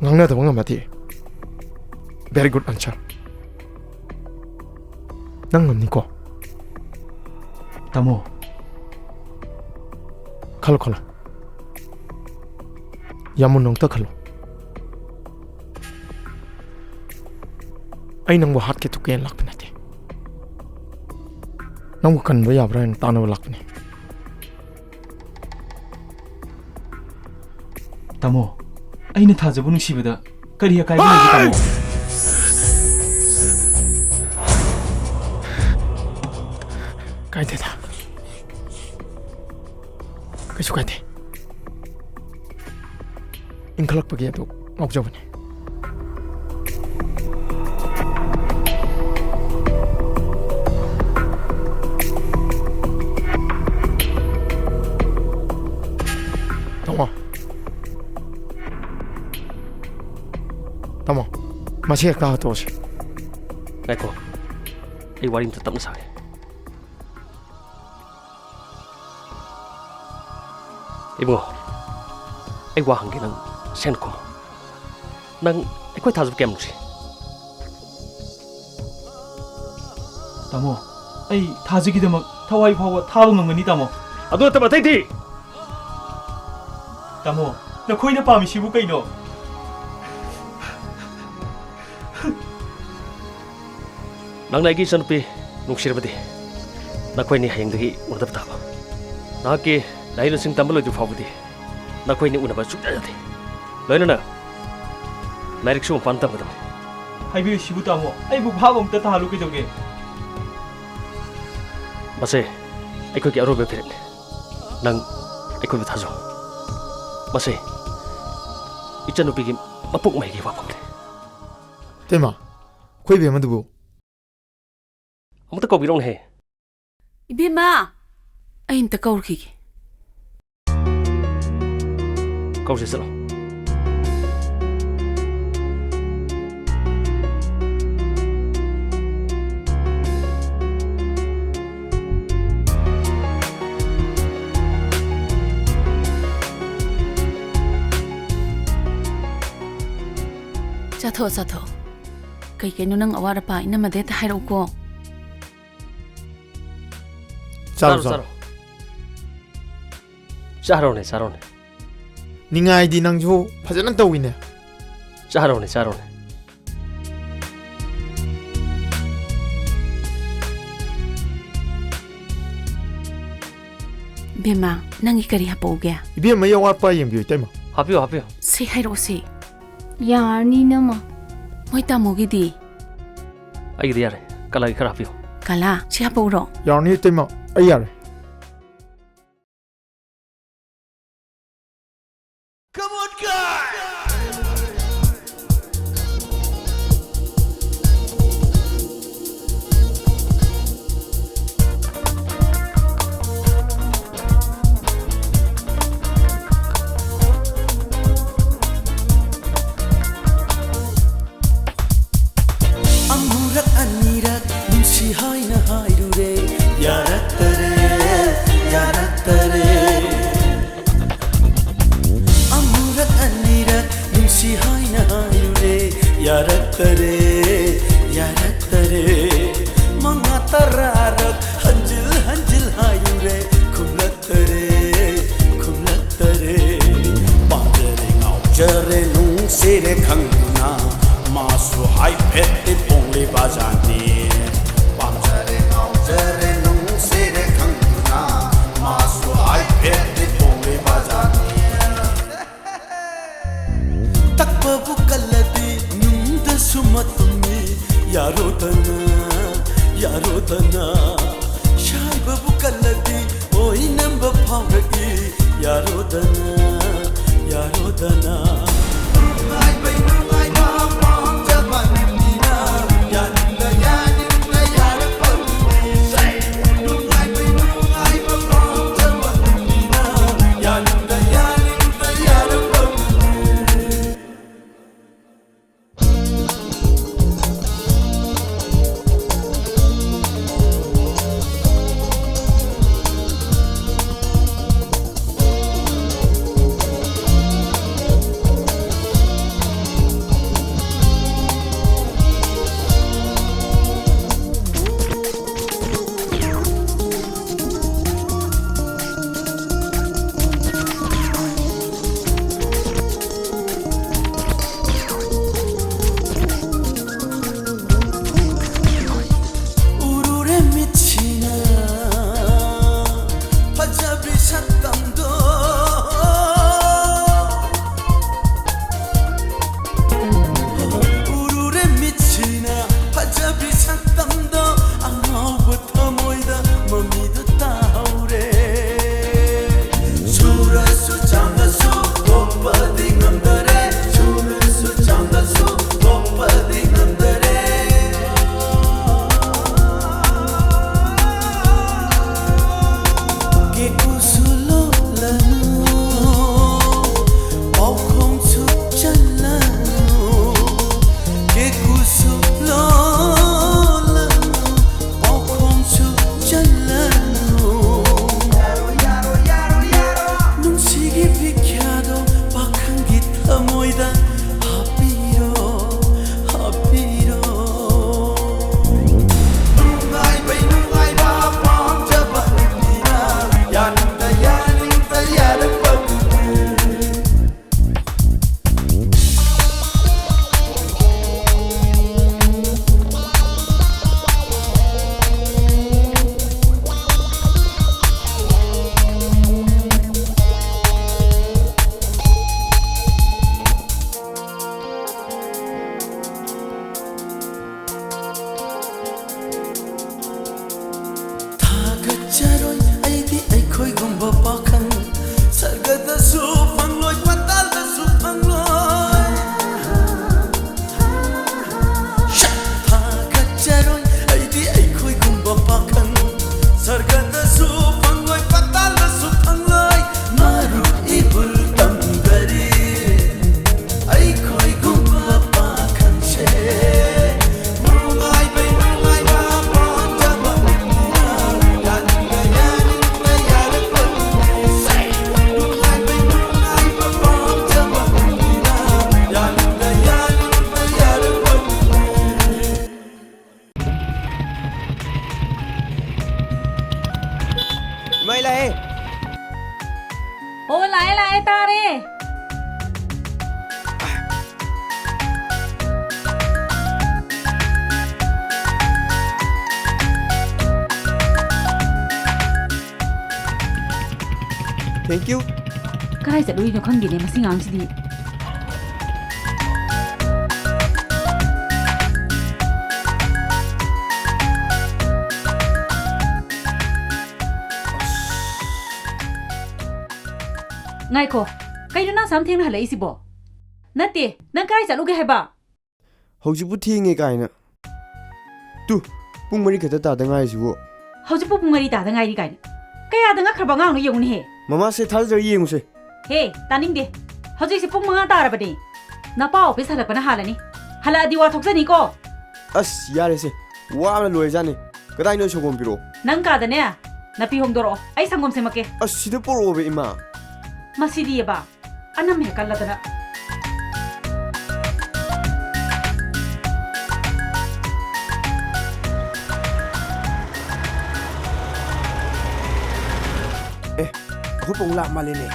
ꯉꯥꯡꯅꯗꯕ ꯉꯝꯃꯗꯤ꯫ Very good answer. ꯅꯪ ꯉꯝꯅꯤꯀꯣ? ꯇꯥꯃꯣ꯫ ꯈꯜꯂꯣ, ꯈꯜꯂꯣ꯫ ꯌꯥꯝ ꯃꯨꯟꯅ ꯑꯃꯨꯛꯇ ꯈꯜꯂꯣ꯫ ꯑꯩ ꯅꯪꯕꯨ ꯍꯥꯠꯀꯦ ꯊꯨꯞꯀꯦꯅ ꯂꯥꯛꯄ ꯅꯠꯇꯦ꯫ ꯅꯪꯕꯨ ꯀꯟꯕ ꯌꯥꯕ꯭ꯔꯥ ꯍꯥꯏꯅ ꯇꯥꯟꯅꯕ ꯂꯥꯛꯄꯅꯤ꯫ ꯇꯥꯃꯣ, ꯑꯩꯅ ꯊꯥꯖꯕ ꯅꯨꯡꯁꯤꯕꯗ ꯀꯔꯤ ꯑꯀꯥꯏꯕ ꯂꯩꯒꯦ, ꯇꯥꯃꯣ? ꯀꯥꯏꯗꯦꯗ꯫ ꯀꯩꯁꯨ ꯀꯥꯏꯗꯦ꯫ ꯏꯟꯈꯠꯂꯛꯄꯒꯤ ꯑꯗꯨ ꯉꯥꯎꯖꯕꯅꯤ꯫ ꯇꯥꯃꯣ꯫ ꯇꯥꯃꯣ, ꯃꯁꯤ ꯍꯦꯛꯇ ꯍꯥꯠꯇꯣꯛꯑꯁꯤ꯫ ꯉꯥꯏꯈꯣ, ꯑꯩ ꯋꯥꯔꯤ ꯑꯝꯇ ꯇꯞꯅ ꯁꯥꯒꯦ꯫ ꯏꯕꯨꯡꯉꯣ, ꯑꯩ ꯋꯥ ꯍꯪꯒꯦ, ꯅꯪ ꯁꯦꯡꯅ ꯈꯨꯝꯃꯣ꯫ ꯅꯪ ꯑꯩꯈꯣꯏ ꯊꯥꯖꯕ ꯀꯌꯥꯝ ꯅꯨꯡꯁꯤ? ꯇꯥꯃꯣ, ꯑꯩ ꯊꯥꯖꯒꯤꯗꯃꯛ ꯊꯋꯥꯏ ꯐꯥꯎꯕ ꯊꯥꯕ ꯉꯝꯒꯅꯤ, ꯇꯥꯃꯣ꯫ ꯑꯗꯨ ꯅꯠꯇꯕ ꯑꯇꯩꯗꯤ? ꯇꯥꯃꯣ, ꯅꯈꯣꯏꯅ ꯄꯥꯝꯃꯤꯁꯤꯕꯨ ꯀꯩꯅꯣ? ꯅꯪꯅ ꯑꯩꯒꯤ ꯏꯆꯟꯅꯨꯄꯤ ꯅꯨꯡꯁꯤꯔꯕꯗꯤ, ꯅꯈꯣꯏꯅꯤ ꯍꯌꯦꯡꯗꯒꯤ ꯎꯅꯗꯕ ꯇꯥꯕ꯫ ꯅꯍꯥꯛꯀꯤ ꯃꯍꯩ ꯃꯁꯤꯡ ꯇꯝꯕ ꯂꯣꯏꯗ꯭ꯔꯤ ꯐꯥꯎꯕꯗꯤ ꯅꯈꯣꯏꯅꯤ ꯎꯅꯕ ꯁꯨꯡꯌꯥ ꯌꯥꯗꯦ꯫ ꯂꯣꯏꯅꯅ ꯂꯥꯏꯔꯤꯛꯁꯨ ꯃꯄꯥꯟ ꯇꯝꯒꯗꯕꯅꯤ꯫ ꯍꯥꯏꯕꯤꯔꯤꯁꯤꯕꯨ, ꯇꯥꯃꯣ, ꯑꯩꯕꯨ ꯚꯥꯞ ꯑꯝꯇ ꯇꯥꯍꯜꯂꯨ ꯀꯩꯗꯧꯒꯦ? ꯃꯁꯦ ꯑꯩꯈꯣꯏꯒꯤ ꯑꯔꯣꯏꯕ ꯐꯤꯔꯦꯞꯅꯤ꯫ ꯅꯪ ꯑꯩꯈꯣꯏꯕꯨ ꯊꯥꯖꯧ꯫ ꯃꯁꯦ ꯏꯆꯟꯅꯨꯄꯤꯒꯤ ꯃꯄꯣꯛ ꯃꯍꯩꯒꯤ ꯋꯥꯐꯝꯅꯤ꯫ ꯏꯇꯩꯃ, ꯑꯩꯈꯣꯏ ꯏꯕꯦꯝꯃꯗꯨꯕꯨ ꯑꯃꯨꯛꯇ ꯀꯧꯕꯤꯔꯛꯎꯅꯦꯍꯦ꯫ ꯏꯕꯦꯝꯃ, ꯑꯩ ꯑꯝꯇ ꯀꯧꯔꯨꯈꯤꯒꯦ꯫ ꯀꯧꯁꯦ, ꯆꯠꯂꯣ꯫ ꯆꯥꯊꯣꯛꯑꯣ, ꯆꯥꯊꯣꯛꯑꯣ꯫ ꯀꯩ ꯀꯩꯅꯣ ꯅꯪ ꯑꯋꯥꯠ ꯑꯄꯥ ꯏꯅꯝꯃꯗ ꯍꯦꯛꯇ ꯍꯥꯏꯔꯛꯎꯀꯣ꯫ ꯆꯥꯔꯣ, ꯆꯥꯔꯣ, ꯆꯥꯔꯣ꯫ ꯆꯥꯔꯣꯅꯦ, ꯆꯥꯔꯣꯅꯦ꯫ ꯅꯤꯡꯉꯥꯏꯗꯤ ꯅꯪꯁꯨ ꯐꯖꯅ ꯇꯧꯏꯅꯦ꯫ ꯆꯥꯔꯣꯅꯦ, ꯆꯥꯔꯣꯅꯦ꯫ ꯏꯕꯦꯝꯃ, ꯅꯪꯒꯤ ꯀꯔꯤ ꯍꯥꯄꯛꯎꯒꯦ? ꯏꯕꯦꯝꯃ, ꯑꯩ ꯑꯋꯥꯠꯄ ꯌꯦꯡꯕꯤꯌꯨ, ꯏꯇꯩꯃ꯫ ꯍꯥꯞꯄꯤꯌꯨ, ꯍꯥꯞꯄꯤꯌꯨ꯫ ꯁꯤ ꯍꯥꯏꯔꯛꯑꯣ ꯁꯤ꯫ ꯌꯥꯔꯅꯤ, ꯏꯅꯝꯃ꯫ ꯃꯣꯏ ꯇꯥꯃꯣꯒꯤꯗꯤ? ꯑꯩꯒꯤꯗꯤ ꯌꯥꯔꯦ꯫ ꯀꯂꯥꯒꯤ ꯈꯔ ꯍꯥꯞꯄꯤꯌꯨ꯫ ꯀꯂꯥ, ꯁꯤ ꯍꯥꯞꯄꯛꯎꯔꯣ? ꯌꯥꯔꯅꯤ, ꯏꯇꯩꯃ꯫ ꯑꯩ ꯌꯥꯔꯦ꯫ Come on, guys! ꯑꯃꯨꯔꯛ ꯑꯅꯤꯔꯛ ꯅꯨꯡꯁꯤ ꯍꯥꯏꯅ ꯍꯥꯏꯔꯨꯔꯦ, ꯌꯥꯔꯛꯇꯔꯦ, ꯌꯥꯔꯛꯇꯔꯦ꯫ ꯑꯃꯨꯔꯛ ꯑꯅꯤꯔꯛ ꯅꯨꯡꯁꯤ ꯍꯥꯏꯅ ꯍꯥꯏꯔꯨꯔꯦ, ꯌꯥꯔꯛꯇꯔꯦ, ꯌꯥꯔꯛꯇꯔꯦ꯫ ꯃꯉꯥ ꯇꯔꯥꯔꯛ ꯍꯟꯖꯤꯜ ꯍꯟꯖꯤꯜ ꯍꯥꯏꯔꯨꯔꯦ, ꯈꯨꯝꯂꯛꯇꯔꯦ, ꯈꯨꯝꯂꯛꯇꯔꯦ꯫ ꯄꯥꯝꯖꯔꯦ ꯉꯥꯎꯖꯔꯦ ꯅꯨꯡꯁꯤꯔꯦ ꯈꯪꯗꯨꯅ ꯃꯥꯁꯨ ꯍꯥꯏꯐꯦꯠꯇꯤ ꯄꯣꯡꯂꯤꯕ ꯖꯥꯠꯅꯤ꯫ ꯄꯥꯝꯖꯔꯦ ꯉꯥꯎꯖꯔꯦ ꯅꯨꯡꯁꯤꯔꯦ ꯈꯪꯗꯨꯅ ꯃꯥꯁꯨ ꯍꯥꯏꯐꯦꯠꯇꯤ ꯄꯣꯡꯂꯤꯕ ꯖꯥꯠꯅꯤ꯫ ꯇꯛꯄꯕꯨ ꯀꯜꯂꯗꯤ ꯅꯨꯡꯗꯁꯨ ꯃꯇꯨꯝꯅꯤ꯫ ꯌꯥꯔꯣꯗꯅ, ꯌꯥꯔꯣꯗꯅ꯫ ꯁꯥꯏꯕꯕꯨ ꯀꯜꯂꯗꯤ ꯑꯣꯏꯅꯝꯕ ꯐꯥꯎꯔꯛꯏ꯫ ꯌꯥꯔꯣꯗꯅ, ꯌꯥꯔꯣꯗꯅ꯫ ꯅꯨꯡꯉꯥꯏꯕꯩ ꯅꯨꯡꯉꯥꯏꯕ ꯄꯥꯝꯖꯕ ꯅꯪꯅꯤꯅ꯫ ꯌꯥꯅꯤꯡꯗ ꯌꯥꯅꯤꯡꯗ ꯌꯥꯔꯛꯄ ꯐꯪꯂꯣꯏ, ꯄꯥꯇꯥꯜꯗꯁꯨ ꯐꯪꯂꯣꯏ꯫ ꯁꯛ ꯊꯥꯒꯠꯆꯔꯣꯏ ꯑꯩꯗꯤ ꯑꯩꯈꯣꯏꯒꯨꯝꯕ ꯄꯥꯈꯪ꯫ ꯁꯔꯒꯗꯁꯨ ꯐꯪꯂꯣꯏ, ꯄꯥꯇꯥꯜꯗꯁꯨ ꯐꯪꯂꯣꯏ꯫ ꯃꯔꯨ ꯏꯕꯨꯜ ꯇꯝꯗꯔꯤ ꯑꯩꯈꯣꯏꯒꯨꯝꯕ ꯄꯥꯈꯪꯁꯦ꯫ ꯅꯨꯡꯉꯥꯏꯕꯩ ꯅꯨꯡꯉꯥꯏꯕ ꯄꯥꯝꯖꯕ ꯏꯃꯥꯏ ꯂꯥꯛꯑꯦ꯫ ꯑꯣ, ꯂꯥꯛꯑꯦ, ꯂꯥꯛꯑꯦ, ꯇꯥꯔꯦ꯫ Thank you. ꯀꯗꯥꯏ ꯆꯠꯂꯨꯏꯅꯣ ꯈꯪꯗꯦꯅꯦ ꯃꯁꯤ ꯉꯥꯡꯁꯤꯗꯤ꯫ ꯉꯥꯏꯈꯣ, ꯀꯩꯅꯣ ꯅꯪ ꯑꯁꯨꯛ ꯊꯦꯡꯅ ꯍꯜꯂꯛꯏꯁꯤꯕꯣ? ꯅꯠꯇꯦ, ꯅꯪ ꯀꯗꯥꯏ ꯆꯠꯂꯨꯒꯦ ꯍꯥꯏꯕ? ꯍꯧꯖꯤꯛꯄꯨ ꯊꯦꯡꯉꯦ ꯀꯥꯏꯅ꯫ ꯇꯨ, ꯄꯨꯡ ꯃꯔꯤ ꯈꯛꯇ ꯇꯥꯗ ꯉꯥꯏꯔꯤꯁꯤꯕꯨ꯫ ꯍꯧꯖꯤꯛꯄꯨ ꯄꯨꯡ ꯃꯔꯤ ꯇꯥꯗ ꯉꯥꯏꯔꯤ ꯀꯥꯏꯅ꯫ ꯀꯌꯥꯗ ꯉꯛꯈ꯭ꯔꯕ ꯑꯉꯥꯡꯅꯣ ꯌꯦꯡꯉꯨꯅꯦꯍꯦ꯫ ꯃꯃꯥꯁꯦ ꯊꯥꯖꯗ꯭ꯔ ꯌꯦꯡꯉꯨꯁꯦ꯫ ꯍꯦ, ꯇꯥꯅꯤꯡꯗꯦ꯫ ꯍꯧꯖꯤꯛꯁꯦ ꯄꯨꯡ ꯃꯉꯥ ꯇꯥꯔꯕꯅꯦ꯫ ꯅꯄꯥ ꯑꯣꯐꯤꯁ ꯍꯜꯂꯛꯄꯅ ꯍꯥꯜꯂꯅꯤ꯫ ꯍꯜꯂꯛꯑꯗꯤ ꯋꯥ ꯊꯣꯛꯆꯅꯤꯀꯣ꯫ ꯑꯁ, ꯌꯥꯔꯦꯁꯦ꯫ ꯋꯥꯕꯅ ꯂꯣꯏꯔꯖꯥꯠꯅꯤ꯫ ꯀꯗꯥꯏꯅꯣ ꯁꯪꯒꯣꯝ ꯄꯤꯔꯛꯑꯣ꯫ ꯅꯪ ꯀꯥꯗꯅꯦ, ꯅꯥꯄꯤ ꯍꯣꯡꯗꯣꯔꯛꯑꯣ꯫ ꯑꯩ ꯁꯪꯒꯣꯝ ꯁꯦꯝꯃꯛꯀꯦ꯫ ꯑꯁ, ꯁꯤꯗ ꯄꯣꯔꯛꯑꯣꯕ, ꯏꯃꯥ꯫ ꯃꯁꯤꯗꯤꯕ꯫ ꯑꯅꯝ ꯍꯦꯛ ꯀꯜꯂꯗꯅ꯫ ꯑꯦ, ꯑꯩꯈꯣꯏ ꯄꯥꯕꯨꯡ ꯂꯥꯛ ꯃꯥꯜꯂꯦꯅꯦ꯫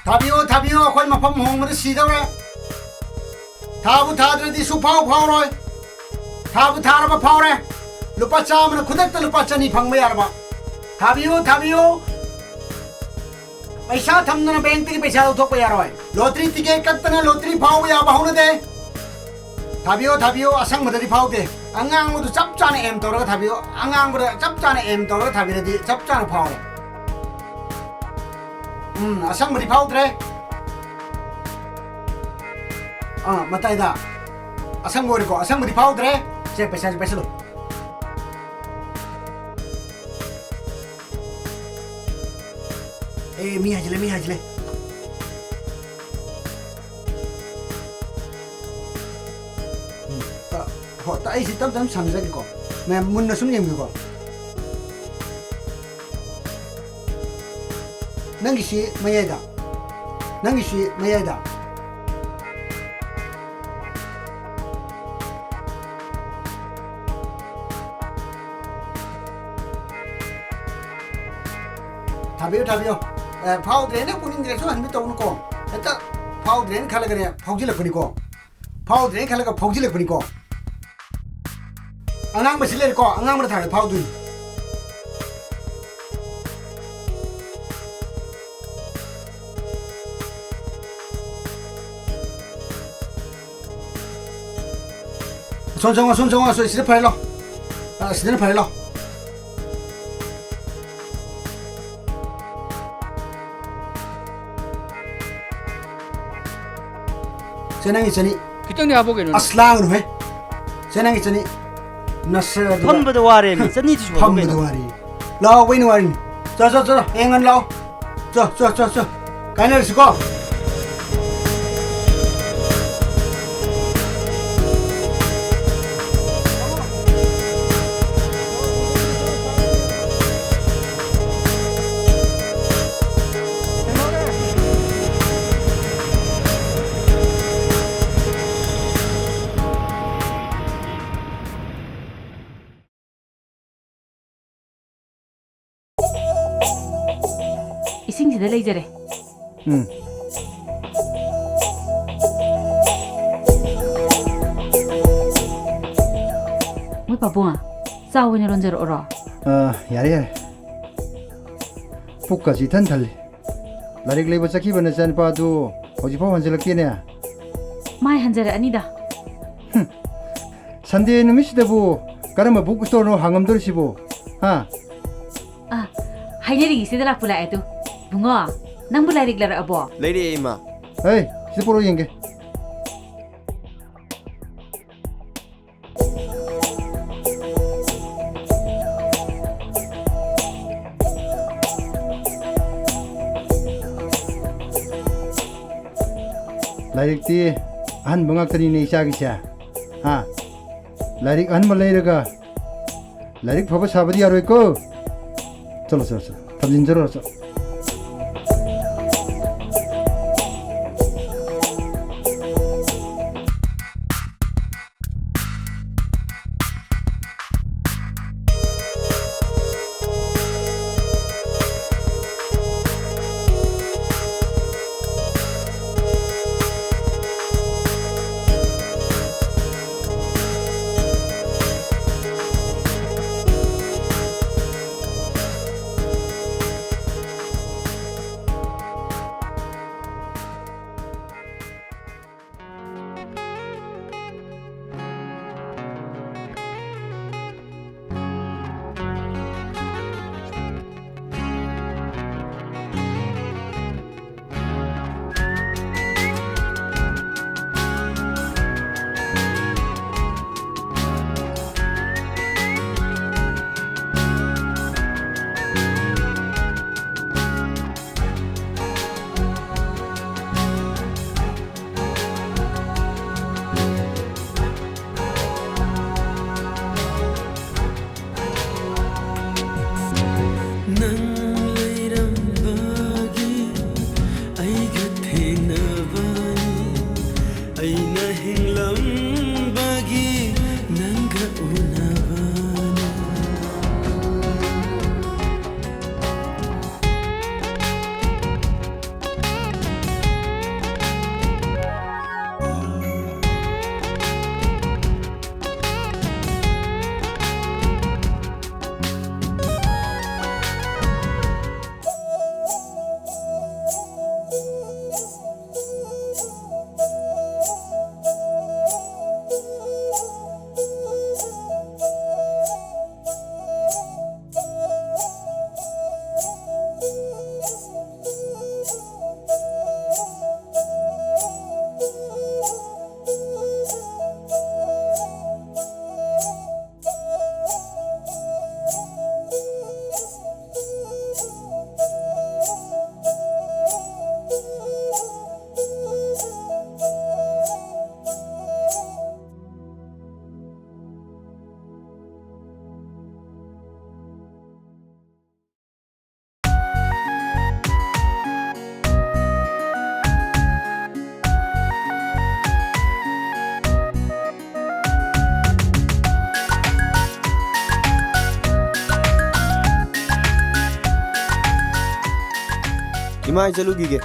ꯊꯥꯕꯤꯌꯨ, ꯊꯥꯕꯤꯌꯨ, ꯑꯩꯈꯣꯏ ꯃꯐꯝ ꯍꯣꯡꯕꯗ ꯁꯤꯗꯧꯔꯦ꯫ ꯊꯥꯕꯨ ꯊꯥꯗ꯭ꯔꯗꯤ ꯁꯨꯐꯥꯎ ꯐꯥꯎꯔꯣꯏ꯫ ꯊꯥꯕꯨ ꯊꯥꯔꯕ ꯐꯥꯎꯔꯦ꯫ ꯂꯨꯄꯥ ꯆꯥꯝꯃꯅ ꯈꯨꯗꯛꯇ ꯂꯨꯄꯥ ꯆꯅꯤ ꯐꯪꯕ ꯌꯥꯔꯕ꯫ ꯊꯥꯕꯤꯌꯨ, ꯊꯥꯕꯤꯌꯨ꯫ ꯄꯩꯁꯥ ꯊꯝꯗꯅ ꯕꯦꯡꯛꯇꯒꯤ ꯄꯩꯁꯥ ꯂꯧꯊꯣꯛꯄ ꯌꯥꯔꯣꯏ꯫ ꯂꯣꯇꯔꯤ ꯇꯤꯀꯦꯠ ꯀꯛꯇꯅ ꯂꯣꯇꯔꯤ ꯐꯥꯎꯕ ꯌꯥꯕ ꯍꯧꯅꯗꯦ꯫ ꯊꯥꯕꯤꯌꯣ, ꯊꯥꯕꯤꯌꯣ, ꯑꯁꯪꯕꯗꯗꯤ ꯐꯥꯎꯗꯦ꯫ ꯑꯉꯥꯡꯕꯗꯨ ꯆꯞ ꯆꯥꯅ aim ꯇꯧꯔꯒ ꯊꯥꯕꯤꯌꯣ꯫ ꯑꯉꯥꯡꯕꯗ ꯆꯞ ꯆꯥꯅ aim ꯇꯧꯔꯒ ꯊꯥꯕꯤꯔꯗꯤ ꯆꯞ ꯆꯥꯅ ꯐꯥꯎꯔꯦ꯫ ꯎꯝ, ꯑꯁꯪꯕꯗꯤ ꯐꯥꯎꯗ꯭ꯔꯦ꯫ ꯑꯥ, ꯃꯇꯥꯏꯗ꯫ ꯑꯁꯪꯕ ꯑꯣꯏꯔꯦꯀꯣ, ꯑꯁꯪꯕꯗꯤ ꯐꯥꯎꯗ꯭ꯔꯦ꯫ ꯁꯦ, ꯄꯩꯁꯥꯁꯦ ꯄꯥꯏꯁꯤꯜꯂꯨ꯫ ꯑꯦ, ꯃꯤ ꯍꯥꯏꯖꯤꯜꯂꯦ, ꯃꯤ ꯍꯥꯏꯖꯤꯜꯂꯦ꯫ ꯎꯝ, ꯇ-, ꯍꯣ, ꯇ-, ꯑꯩꯁꯤ ꯇꯞ ꯇꯞꯅ ꯁꯥꯟꯅꯖꯒꯦꯀꯣ꯫ ꯃꯌꯥꯝ ꯃꯨꯟꯅ ꯁꯨꯝ ꯌꯦꯡꯕꯤꯌꯨꯀꯣ꯫ ꯅꯪꯒꯤꯁꯤ ꯃꯌꯥꯏꯗ꯫ ꯅꯪꯒꯤꯁꯤ ꯃꯌꯥꯏꯗ꯫ ꯊꯥꯕꯤꯌꯨ, ꯊꯥꯕꯤꯌꯨ꯫ ꯑꯦ, ꯐꯥꯎꯗ꯭ꯔꯦꯅ ꯄꯨꯛꯅꯤꯡ ꯀꯩꯁꯨ ꯍꯟꯕ ꯇꯧꯅꯨꯀꯣ꯫ ꯍꯦꯛꯇ ꯐꯥꯎꯗ꯭ꯔꯦꯅ ꯈꯜꯂꯒꯅꯦ, ꯐꯥꯎꯖꯤꯜꯂꯛꯄꯅꯤꯀꯣ꯫ ꯐꯥꯎꯗ꯭ꯔꯦꯅ ꯈꯜꯂꯒ ꯐꯥꯎꯖꯤꯜꯂꯛꯄꯅꯤꯀꯣ꯫ ꯑꯉꯥꯡꯕꯁꯤ ꯂꯩꯔꯦꯀꯣ, ꯑꯉꯥꯡꯕꯗ ꯊꯥꯔꯒ ꯐꯥꯎꯗꯣꯏꯅꯤ꯫ ꯑꯁꯣꯝ ꯆꯪꯉꯣ, ꯑꯁꯣꯝ ꯆꯪꯉꯣ, ꯑꯁꯣꯝ ꯁꯤꯗ ꯐꯔꯦ ꯂꯥꯎ꯫ ꯑ, ꯁꯤꯗꯅ ꯐꯔꯦ ꯂꯥꯎ꯫ ꯁꯦ ꯅꯪꯒꯤ ꯆꯅꯤ꯫ ꯈꯤꯇꯪꯗꯤ ꯍꯥꯞꯄꯣ ꯀꯩꯅꯣ꯫ ꯑꯁ, ꯂꯥꯡꯒꯅꯨꯍꯦ꯫ ꯁꯦ ꯅꯪꯒꯤ ꯆꯅꯤ꯫ ꯅꯁꯛ ꯑꯗꯨꯒ꯫ ꯐꯝꯕꯗ ꯋꯥꯔꯦꯃꯤ꯫ ꯆꯅꯤꯗꯨꯁꯨ ꯍꯥꯞꯄꯣ ꯐꯝꯕꯗ ꯀꯩꯅꯣ꯫ ꯋꯥꯔꯦ꯫ ꯂꯥꯎ, ꯋꯥꯏꯅ ꯋꯥꯔꯤꯅꯤ꯫ ꯆꯣ, ꯆꯣ, ꯆꯣ, ꯍꯌꯦꯡ ꯉꯟꯅ ꯂꯥꯎ꯫ ꯆꯣ, ꯆꯣ, ꯆꯣ, ꯆꯣ꯫ ꯀꯥꯏꯅꯔꯁꯤꯀꯣ꯫ ꯏꯁꯤꯡꯁꯤꯗ ꯂꯩꯖꯔꯦ꯫ ꯎꯝ꯫ ꯃꯣꯏ ꯄꯥꯕꯨꯡ, ꯆꯥ ꯑꯣꯏꯅ ꯂꯣꯟꯖꯔꯛꯑꯣꯔꯣ? ꯑ, ꯌꯥꯔꯦ, ꯌꯥꯔꯦ꯫ ꯄꯨꯛꯀꯁꯤ ꯏꯊꯟ ꯊꯜꯂꯤ꯫ ꯂꯥꯏꯔꯤꯛ ꯂꯩꯕ ꯆꯠꯈꯤꯕ ꯅꯆꯥꯅꯨꯄꯥꯗꯨ ꯍꯧꯖꯤꯛꯐꯥꯎ ꯍꯟꯖꯤꯜꯂꯛꯇꯦꯅꯦ꯫ ꯃꯥꯏ ꯍꯟꯖꯔꯛꯑꯅꯤꯗ꯫ ꯍꯨꯝ, ꯁꯟꯗꯦ ꯅꯨꯃꯤꯠꯁꯤꯗꯕꯨ ꯀꯔꯝꯕ ꯕꯨꯛ ꯁ꯭ꯇꯣꯔꯅꯣ ꯍꯥꯡꯉꯝꯗꯣꯔꯤꯁꯤꯕꯨ? ꯍꯥ? ꯑ, ꯍꯥꯏꯅꯔꯤꯉꯩꯁꯤꯗ ꯂꯥꯛꯄꯨ ꯂꯥꯛꯑꯦ ꯇꯨ꯫ ꯕꯨꯡꯉꯣ, ꯅꯪꯕꯨ ꯂꯥꯏꯔꯤꯛ ꯂꯩꯔꯛꯑꯕꯣ? ꯂꯩꯔꯛꯑꯦ, ꯏꯃꯥ꯫ ꯍꯩ, ꯁꯤ ꯄꯨꯔꯛꯑꯣ ꯌꯦꯡꯒꯦ꯫ ꯂꯥꯏꯔꯤꯛꯇꯤ ꯑꯍꯟꯕ ꯉꯥꯛꯇꯅꯤꯅꯦ ꯏꯆꯥꯒꯤꯁꯦ꯫ ꯍꯥ? ꯂꯥꯏꯔꯤꯛ ꯑꯍꯟꯕ ꯂꯩꯔꯒ ꯂꯥꯏꯔꯤꯛ ꯐꯕ ꯁꯥꯕꯗꯤ ꯌꯥꯔꯣꯏꯀꯣ꯫ ꯆꯠꯂꯣ, ꯆꯠꯂꯣ, ꯆꯠꯂꯣ꯫ ꯊꯝꯖꯤꯟꯖꯔꯨꯔꯣ, ꯆꯠꯂꯣ꯫ ꯏꯃꯥ, ꯑꯩ ꯆꯠꯂꯨꯈꯤꯒꯦ꯫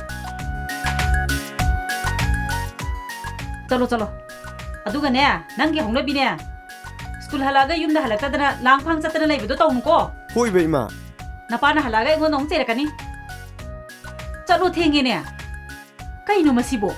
ꯆꯠꯂꯣ, ꯆꯠꯂꯣ꯫ ꯑꯗꯨꯒꯅꯦ, ꯅꯪꯒꯤ ꯍꯧꯅꯕꯤꯅꯦ, ꯁ꯭ꯀꯨꯜ ꯍꯜꯂꯛꯑꯒ ꯌꯨꯝꯗ ꯍꯜꯂꯛꯇꯗꯅ ꯂꯥꯡ ꯐꯥꯡ ꯆꯠꯇꯅ ꯂꯩꯕꯗꯣ ꯇꯧꯅꯨꯀꯣ꯫ ꯍꯣꯏꯕ, ꯏꯃꯥ꯫ ꯅꯄꯥꯅ ꯍꯜꯂꯛꯑꯒ ꯑꯩꯉꯣꯟꯗ ꯑꯃꯨꯛ ꯆꯩꯔꯛꯀꯅꯤ꯫ ꯆꯠꯂꯣ, ꯊꯦꯡꯉꯦꯅꯦ꯫ ꯀꯩꯅꯣ ꯃꯁꯤꯕꯣ?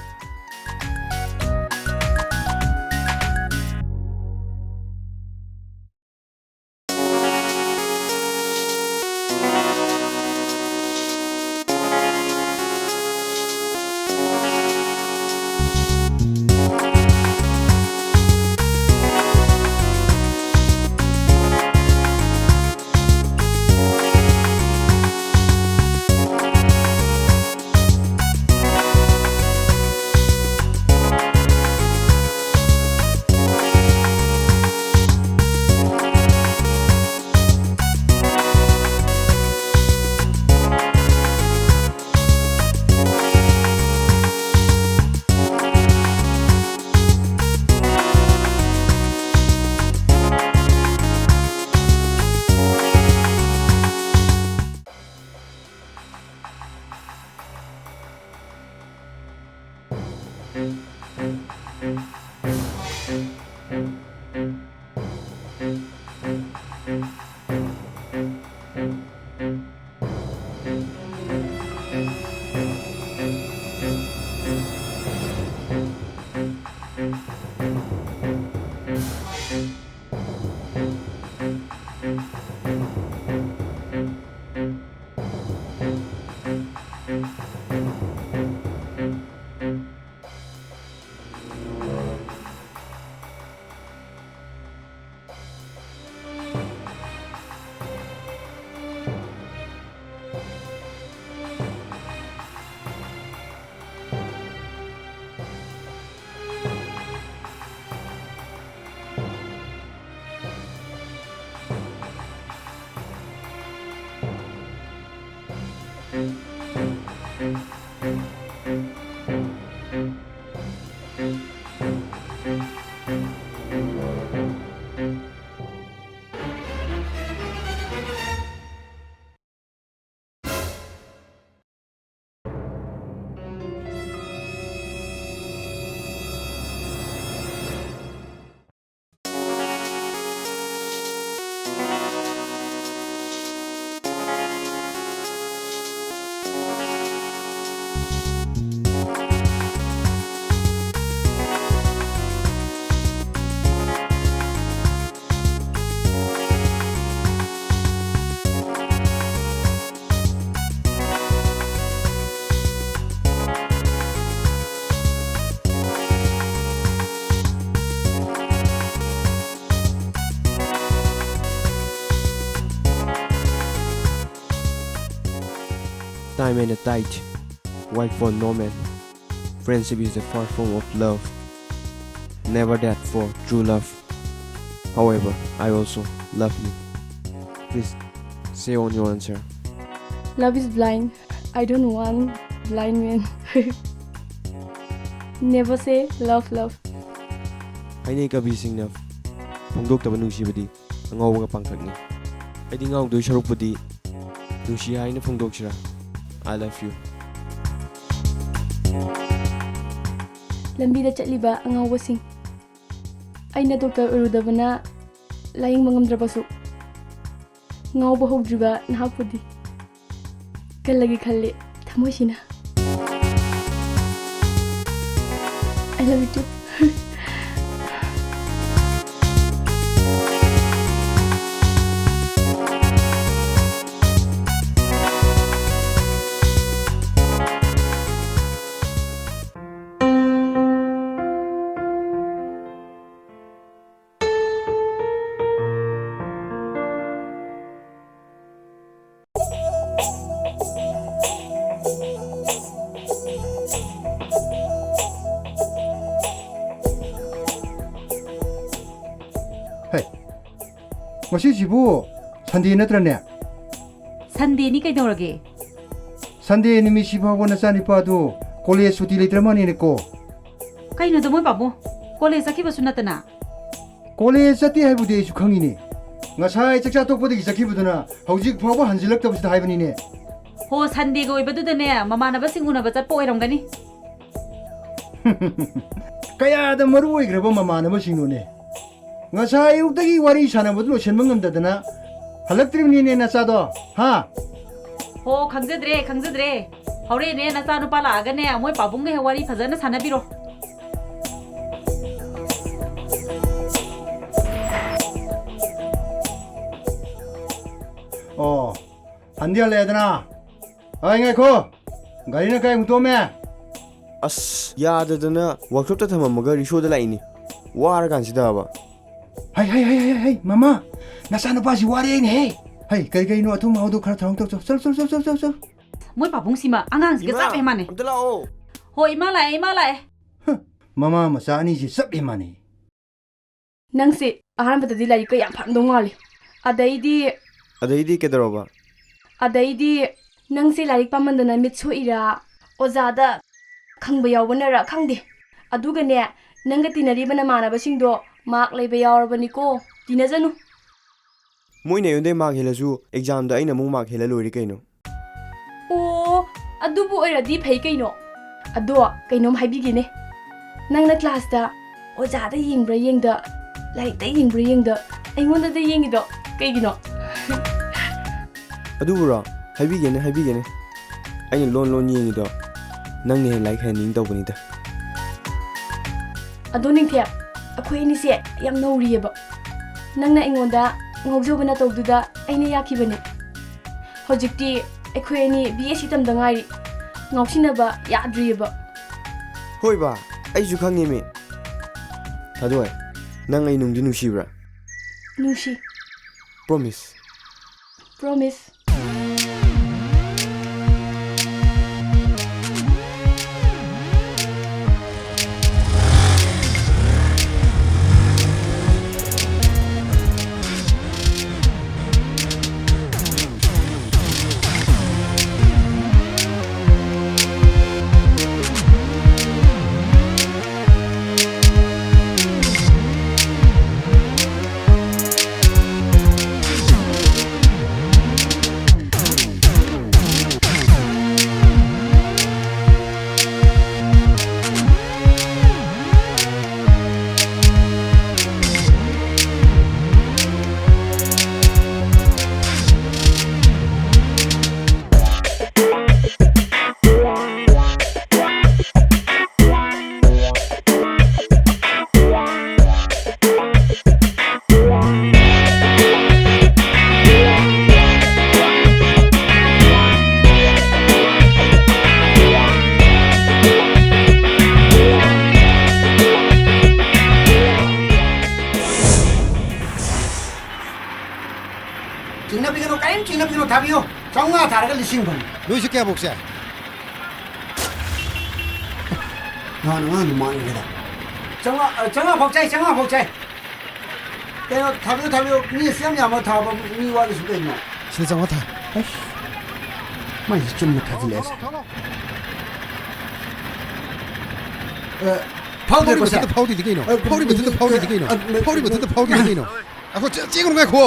Time and the tide wait for no man. Friendship is the first form of love. Never that for true love. However, I also love you. Please say on your answer. Love is blind. I don't want blind man. Never say love, love. ꯍꯥꯏꯅꯩ ꯀꯕꯤꯁꯤꯡꯅ, ꯐꯣꯡꯗꯣꯛꯇꯕ ꯅꯨꯡꯁꯤꯕꯗꯤ ꯑꯉꯥꯎꯕꯒ ꯄꯥꯡꯈꯛꯅꯤ꯫ ꯑꯩꯗꯤ ꯉꯥꯎꯗꯣꯏ ꯁꯔꯨꯛꯄꯨꯗꯤ ꯅꯨꯡꯁꯤ ꯍꯥꯏꯅ ꯐꯣꯡꯗꯣꯛꯁꯤꯔꯥ? I love you. ꯂꯝꯕꯤꯗ ꯆꯠꯂꯤꯕ ꯑꯉꯥꯎꯕꯁꯤꯡ, ꯑꯩꯅ ꯗꯣꯛꯇꯔ ꯑꯣꯏꯔꯨꯗꯕꯅ ꯂꯥꯌꯦꯡꯕ ꯉꯝꯗ꯭ꯔꯕꯁꯨ, ꯉꯥꯎꯕ ꯍꯧꯗ꯭ꯔꯤꯕ ꯅꯍꯥꯛꯄꯨꯗꯤ ꯀꯜꯂꯒꯦ ꯈꯜꯂꯤ ꯊꯃꯣꯏꯁꯤꯅ꯫ I love you too. ꯍꯩ, ꯉꯁꯤꯁꯤꯕꯨ ꯁꯟꯗꯦ ꯅꯠꯇ꯭ꯔꯅꯦ? ꯁꯟꯗꯦꯅꯤ ꯀꯩꯗꯧꯔꯒꯦ? ꯁꯟꯗꯦ ꯅꯨꯃꯤꯠꯁꯤ ꯐꯥꯎꯕ ꯅꯆꯥꯅꯤꯄꯥꯗꯨ ꯀꯣꯂꯦꯖ ꯁꯨꯇꯤ ꯂꯩꯇ꯭ꯔ ꯃꯥꯅꯦꯅꯦꯀꯣ? ꯀꯩꯅꯣꯗ ꯃꯣꯏ ꯄꯥꯕꯨꯡ? ꯀꯣꯂꯦꯖ ꯆꯠꯈꯤꯕꯁꯨ ꯅꯠꯇꯅ꯫ ꯀꯣꯂꯦꯖ ꯆꯠꯇꯦ ꯍꯥꯏꯕꯨꯗꯤ ꯑꯩꯁꯨ ꯈꯪꯉꯤꯅꯦ꯫ ꯉꯁꯥꯏ ꯆꯥꯛꯆꯥ ꯇꯣꯛꯄꯗꯒꯤ ꯆꯠꯈꯤꯕꯗꯨꯅ ꯍꯧꯖꯤꯛ ꯐꯥꯎꯕ ꯍꯟꯖꯤꯜꯂꯛꯇꯕꯁꯤꯗ ꯍꯥꯏꯕꯅꯤꯅꯦ꯫ ꯍꯣ, ꯁꯟꯗꯦꯒ ꯑꯣꯏꯕꯗꯨꯗꯅꯦ, ꯃꯃꯥꯟꯅꯕꯁꯤꯡ ꯎꯅꯕ ꯆꯠꯄ ꯑꯣꯏꯔꯝꯒꯅꯤ꯫ ꯀꯌꯥꯗ ꯃꯔꯨ ꯑꯣꯏꯈ꯭ꯔꯕ ꯃꯃꯥꯟꯅꯕꯁꯤꯡꯅꯣꯅꯦ꯫ ꯉꯁꯥꯏ ꯑꯌꯨꯛꯇꯒꯤ ꯋꯥꯔꯤ ꯁꯥꯟꯅꯕꯗꯨ ꯂꯣꯏꯁꯤꯟꯕ ꯉꯝꯗꯗꯅ ꯍꯜꯂꯛꯇ꯭ꯔꯤꯕꯅꯤꯅꯦ ꯅꯆꯥꯗꯣ, ꯍꯥ? ꯍꯣ, ꯈꯪꯖꯗ꯭ꯔꯦ, ꯈꯪꯖꯗ꯭ꯔꯦ꯫ ꯍꯣꯔꯦꯟꯅꯦ ꯅꯆꯥꯅꯨꯄꯥ ꯂꯥꯛꯑꯒꯅꯦ, ꯃꯣꯏ ꯄꯥꯕꯨꯡꯒ ꯍꯦꯛ ꯋꯥꯔꯤ ꯐꯖꯅ ꯁꯥꯟꯅꯕꯤꯔꯣ꯫ ꯑꯣ, ꯍꯟꯗꯤ ꯍꯜꯂꯛꯑꯦꯗꯅ꯫ ꯑꯩ ꯉꯥꯏꯈꯣ, ꯒꯥꯔꯤꯅ ꯀꯥꯏ ꯍꯨꯟꯇꯣꯛꯑꯝꯃꯦ? ꯑꯁ, ꯌꯥꯗꯗꯅ ꯋꯥꯔꯛꯁꯣꯞꯇ ꯊꯝꯃꯝꯃꯒ ꯔꯤꯛꯁꯣꯗ ꯂꯥꯛꯏꯅꯤ꯫ ꯋꯥꯔꯀꯥꯟꯁꯤꯗꯕ꯫ ꯍꯩ, ꯍꯩ, ꯍꯩ, ꯍꯩ, ꯍꯩ, ꯃꯃꯥ, ꯅꯆꯥꯅꯨꯄꯥꯁꯤ ꯋꯥꯔꯦꯅꯦꯍꯦ꯫ ꯍꯩ, ꯀꯔꯤ ꯀꯔꯤꯅꯣ ꯑꯊꯨꯝ ꯑꯍꯥꯎꯗꯣ ꯈꯔ ꯊꯧꯔꯥꯡ ꯇꯧ, ꯆꯧ, ꯆꯧ, ꯆꯧ, ꯆꯧ, ꯆꯧ, ꯆꯧ꯫ ꯃꯣꯏ ꯄꯥꯕꯨꯡꯁꯤꯃ ꯑꯉꯥꯡꯁꯤꯒ ꯏꯃꯥ, ꯆꯞ ꯍꯦꯛ ꯃꯥꯟꯅꯩ꯫ ꯑꯝꯇ ꯂꯥꯛꯑꯣ꯫ ꯍꯣꯏ, ꯏꯃꯥ ꯂꯥꯛꯑꯦ, ꯏꯃꯥ ꯂꯥꯛꯑꯦ꯫ ꯍ, ꯃꯃꯥ ꯃꯆꯥ ꯑꯅꯤꯁꯦ ꯆꯞ ꯍꯦꯛ ꯃꯥꯟꯅꯩ꯫ ꯅꯪꯁꯦ ꯑꯍꯥꯟꯕꯗꯗꯤ ꯂꯥꯏꯔꯤꯛꯀ ꯌꯥꯝ ꯐꯥꯡꯗꯧ ꯃꯥꯜꯂꯤ꯫ ꯑꯗꯩꯗꯤ ꯑꯗꯩꯗꯤ ꯀꯩꯗꯧꯔꯕ? ꯑꯗꯩꯗꯤ ꯅꯪꯁꯦ ꯂꯥꯏꯔꯤꯛ ꯄꯥꯃꯟꯗꯅ ꯃꯤꯠ ꯁꯣꯛꯏꯔꯥ, ꯑꯣꯖꯥꯗ ꯈꯪꯕ ꯌꯥꯎꯕꯅꯔꯥ ꯈꯪꯗꯦ꯫ ꯑꯗꯨꯒꯅꯦ, ꯅꯪꯒ ꯇꯤꯟꯅꯔꯤꯕ ꯅꯃꯥꯟꯅꯕꯁꯤꯡꯗꯣ ꯃꯥꯔꯛ ꯂꯩꯕ ꯌꯥꯎꯔꯕꯅꯤꯀꯣ, ꯇꯤꯟꯅꯖꯅꯨ꯫ ꯃꯣꯏꯅ ꯑꯩꯉꯣꯟꯗꯩ ꯃꯥꯔꯛ ꯍꯦꯜꯂꯁꯨ ꯑꯦꯛꯖꯥꯝꯗ ꯑꯩꯅ ꯑꯃꯨꯛ ꯃꯥꯔꯛ ꯍꯦꯜꯂ ꯂꯣꯏꯔꯦ ꯀꯩꯅꯣ꯫ ꯑꯣ, ꯑꯗꯨꯕꯨ ꯑꯣꯏꯔꯗꯤ ꯐꯩ ꯀꯩꯅꯣ꯫ ꯑꯗꯣ ꯀꯩꯅꯣꯝ ꯍꯥꯏꯕꯤꯒꯦꯅꯦ, ꯅꯪꯅ ꯀ꯭ꯂꯥꯁꯇ ꯑꯣꯖꯥꯗ ꯌꯦꯡꯕ꯭ꯔꯥ ꯌꯦꯡꯗ, ꯂꯥꯏꯔꯤꯛꯇ ꯌꯦꯡꯕ꯭ꯔꯥ ꯌꯦꯡꯗ, ꯑꯩꯉꯣꯟꯗꯗ ꯌꯦꯡꯉꯤꯗꯣ ꯀꯩꯒꯤꯅꯣ? ꯑꯗꯨꯕꯨꯔꯣ? ꯍꯥꯏꯕꯤꯒꯦꯅꯦ, ꯍꯥꯏꯕꯤꯒꯦꯅꯦ꯫ ꯑꯩꯅ ꯂꯣꯟ ꯂꯣꯟ ꯌꯦꯡꯉꯤꯗꯣ ꯅꯪꯅ ꯍꯦꯟꯅ ꯂꯥꯏꯔꯤꯛ ꯍꯩꯍꯟꯅꯤꯡ ꯇꯧꯕꯅꯤꯗ꯫ ꯑꯗꯣ ꯅꯤꯡꯊꯦꯝ, ꯑꯩꯈꯣꯏ ꯑꯅꯤꯁꯦ ꯌꯥꯝ ꯅꯧꯔꯤꯑꯕ꯫ ꯅꯪꯅ ꯑꯩꯉꯣꯟꯗ ꯉꯥꯎꯖꯕ ꯅꯇꯧꯗꯨꯗ ꯑꯩꯅ ꯌꯥꯈꯤꯕꯅꯦ꯫ ꯍꯧꯖꯤꯛꯇꯤ ꯑꯩꯈꯣꯏ ꯑꯅꯤ ꯕꯤ ꯑꯦꯁ ꯁꯤ ꯇꯝꯗ ꯉꯥꯏꯔꯤ꯫ ꯉꯥꯎꯁꯤꯟꯅꯕ ꯌꯥꯗ꯭ꯔꯤꯑꯕ꯫ ꯍꯣꯏ ꯕꯥ, ꯑꯩꯁꯨ ꯈꯪꯉꯤꯃꯤ꯫ ꯊꯥꯗꯣꯏ, ꯅꯪ ꯑꯩ ꯅꯨꯡꯗꯤ ꯅꯨꯡꯁꯤꯕ꯭ꯔꯥ? ꯅꯨꯡꯁꯤ꯫ Promise? Promise꯫ ꯆꯤꯡꯅꯕꯤꯒꯅꯨ, ꯀꯔꯤꯝ ꯆꯤꯡꯅꯕꯤꯒꯅꯨ, ꯊꯥꯕꯤꯌꯨ꯫ ꯆꯥꯝꯃꯉꯥ ꯊꯥꯔꯒ ꯂꯤꯁꯤꯡ ꯐꯪꯉꯤ꯫ ꯅꯣꯏꯁꯦ ꯀꯌꯥꯐꯧꯁꯦ? ꯅꯍꯥꯟ ꯑꯉꯥꯡꯗꯨ ꯃꯥꯡꯈ꯭ꯔꯦꯗ꯫ ꯆꯥꯝꯃꯉꯥ, ꯑ, ꯆꯥꯝꯃꯉꯥ ꯐꯥꯎ ꯆꯥꯏ, ꯆꯥꯝꯃꯉꯥ ꯐꯥꯎ ꯆꯥꯏ꯫ ꯀꯩꯅꯣ, ꯊꯥꯕꯤꯌꯨ, ꯊꯥꯕꯤꯌꯨ꯫ ꯃꯤ ꯑꯁꯨꯛ ꯌꯥꯝ ꯌꯥꯝꯕ ꯊꯥꯕ ꯃꯤ ꯋꯥꯠꯂꯤꯁꯤ ꯀꯩꯅꯣ? ꯁꯤꯗ ꯆꯥꯝꯃꯉꯥ ꯊꯥ꯫ ꯑꯩꯁ, ꯃꯥꯏꯁꯦ ꯆꯨꯝꯅ ꯊꯥꯖꯤꯜꯂꯛꯑꯦ꯫ ꯑ, ꯐꯥꯎꯗ꯭ꯔꯦ, ꯐꯥꯎꯔꯤ ꯀꯣꯁꯦ꯫ ꯃꯊꯛꯇ ꯐꯥꯎꯗ꯭ꯔꯤꯗꯤ ꯀꯩꯅꯣ? ꯑ, ꯐꯥꯎꯔꯤ ꯃꯊꯛꯇ ꯐꯥꯎꯗ꯭ꯔꯤꯗꯤ ꯀꯩꯅꯣ? ꯑ, ꯐꯥꯎꯔꯤ ꯃꯊꯛꯇ ꯐꯥꯎꯗ꯭ꯔꯤꯗꯤ ꯀꯩꯅꯣ? ꯉꯥꯏꯈꯣ, ꯆꯦ-, ꯆꯦꯡꯉꯨꯔꯣ, ꯉꯥꯏꯈꯣ꯫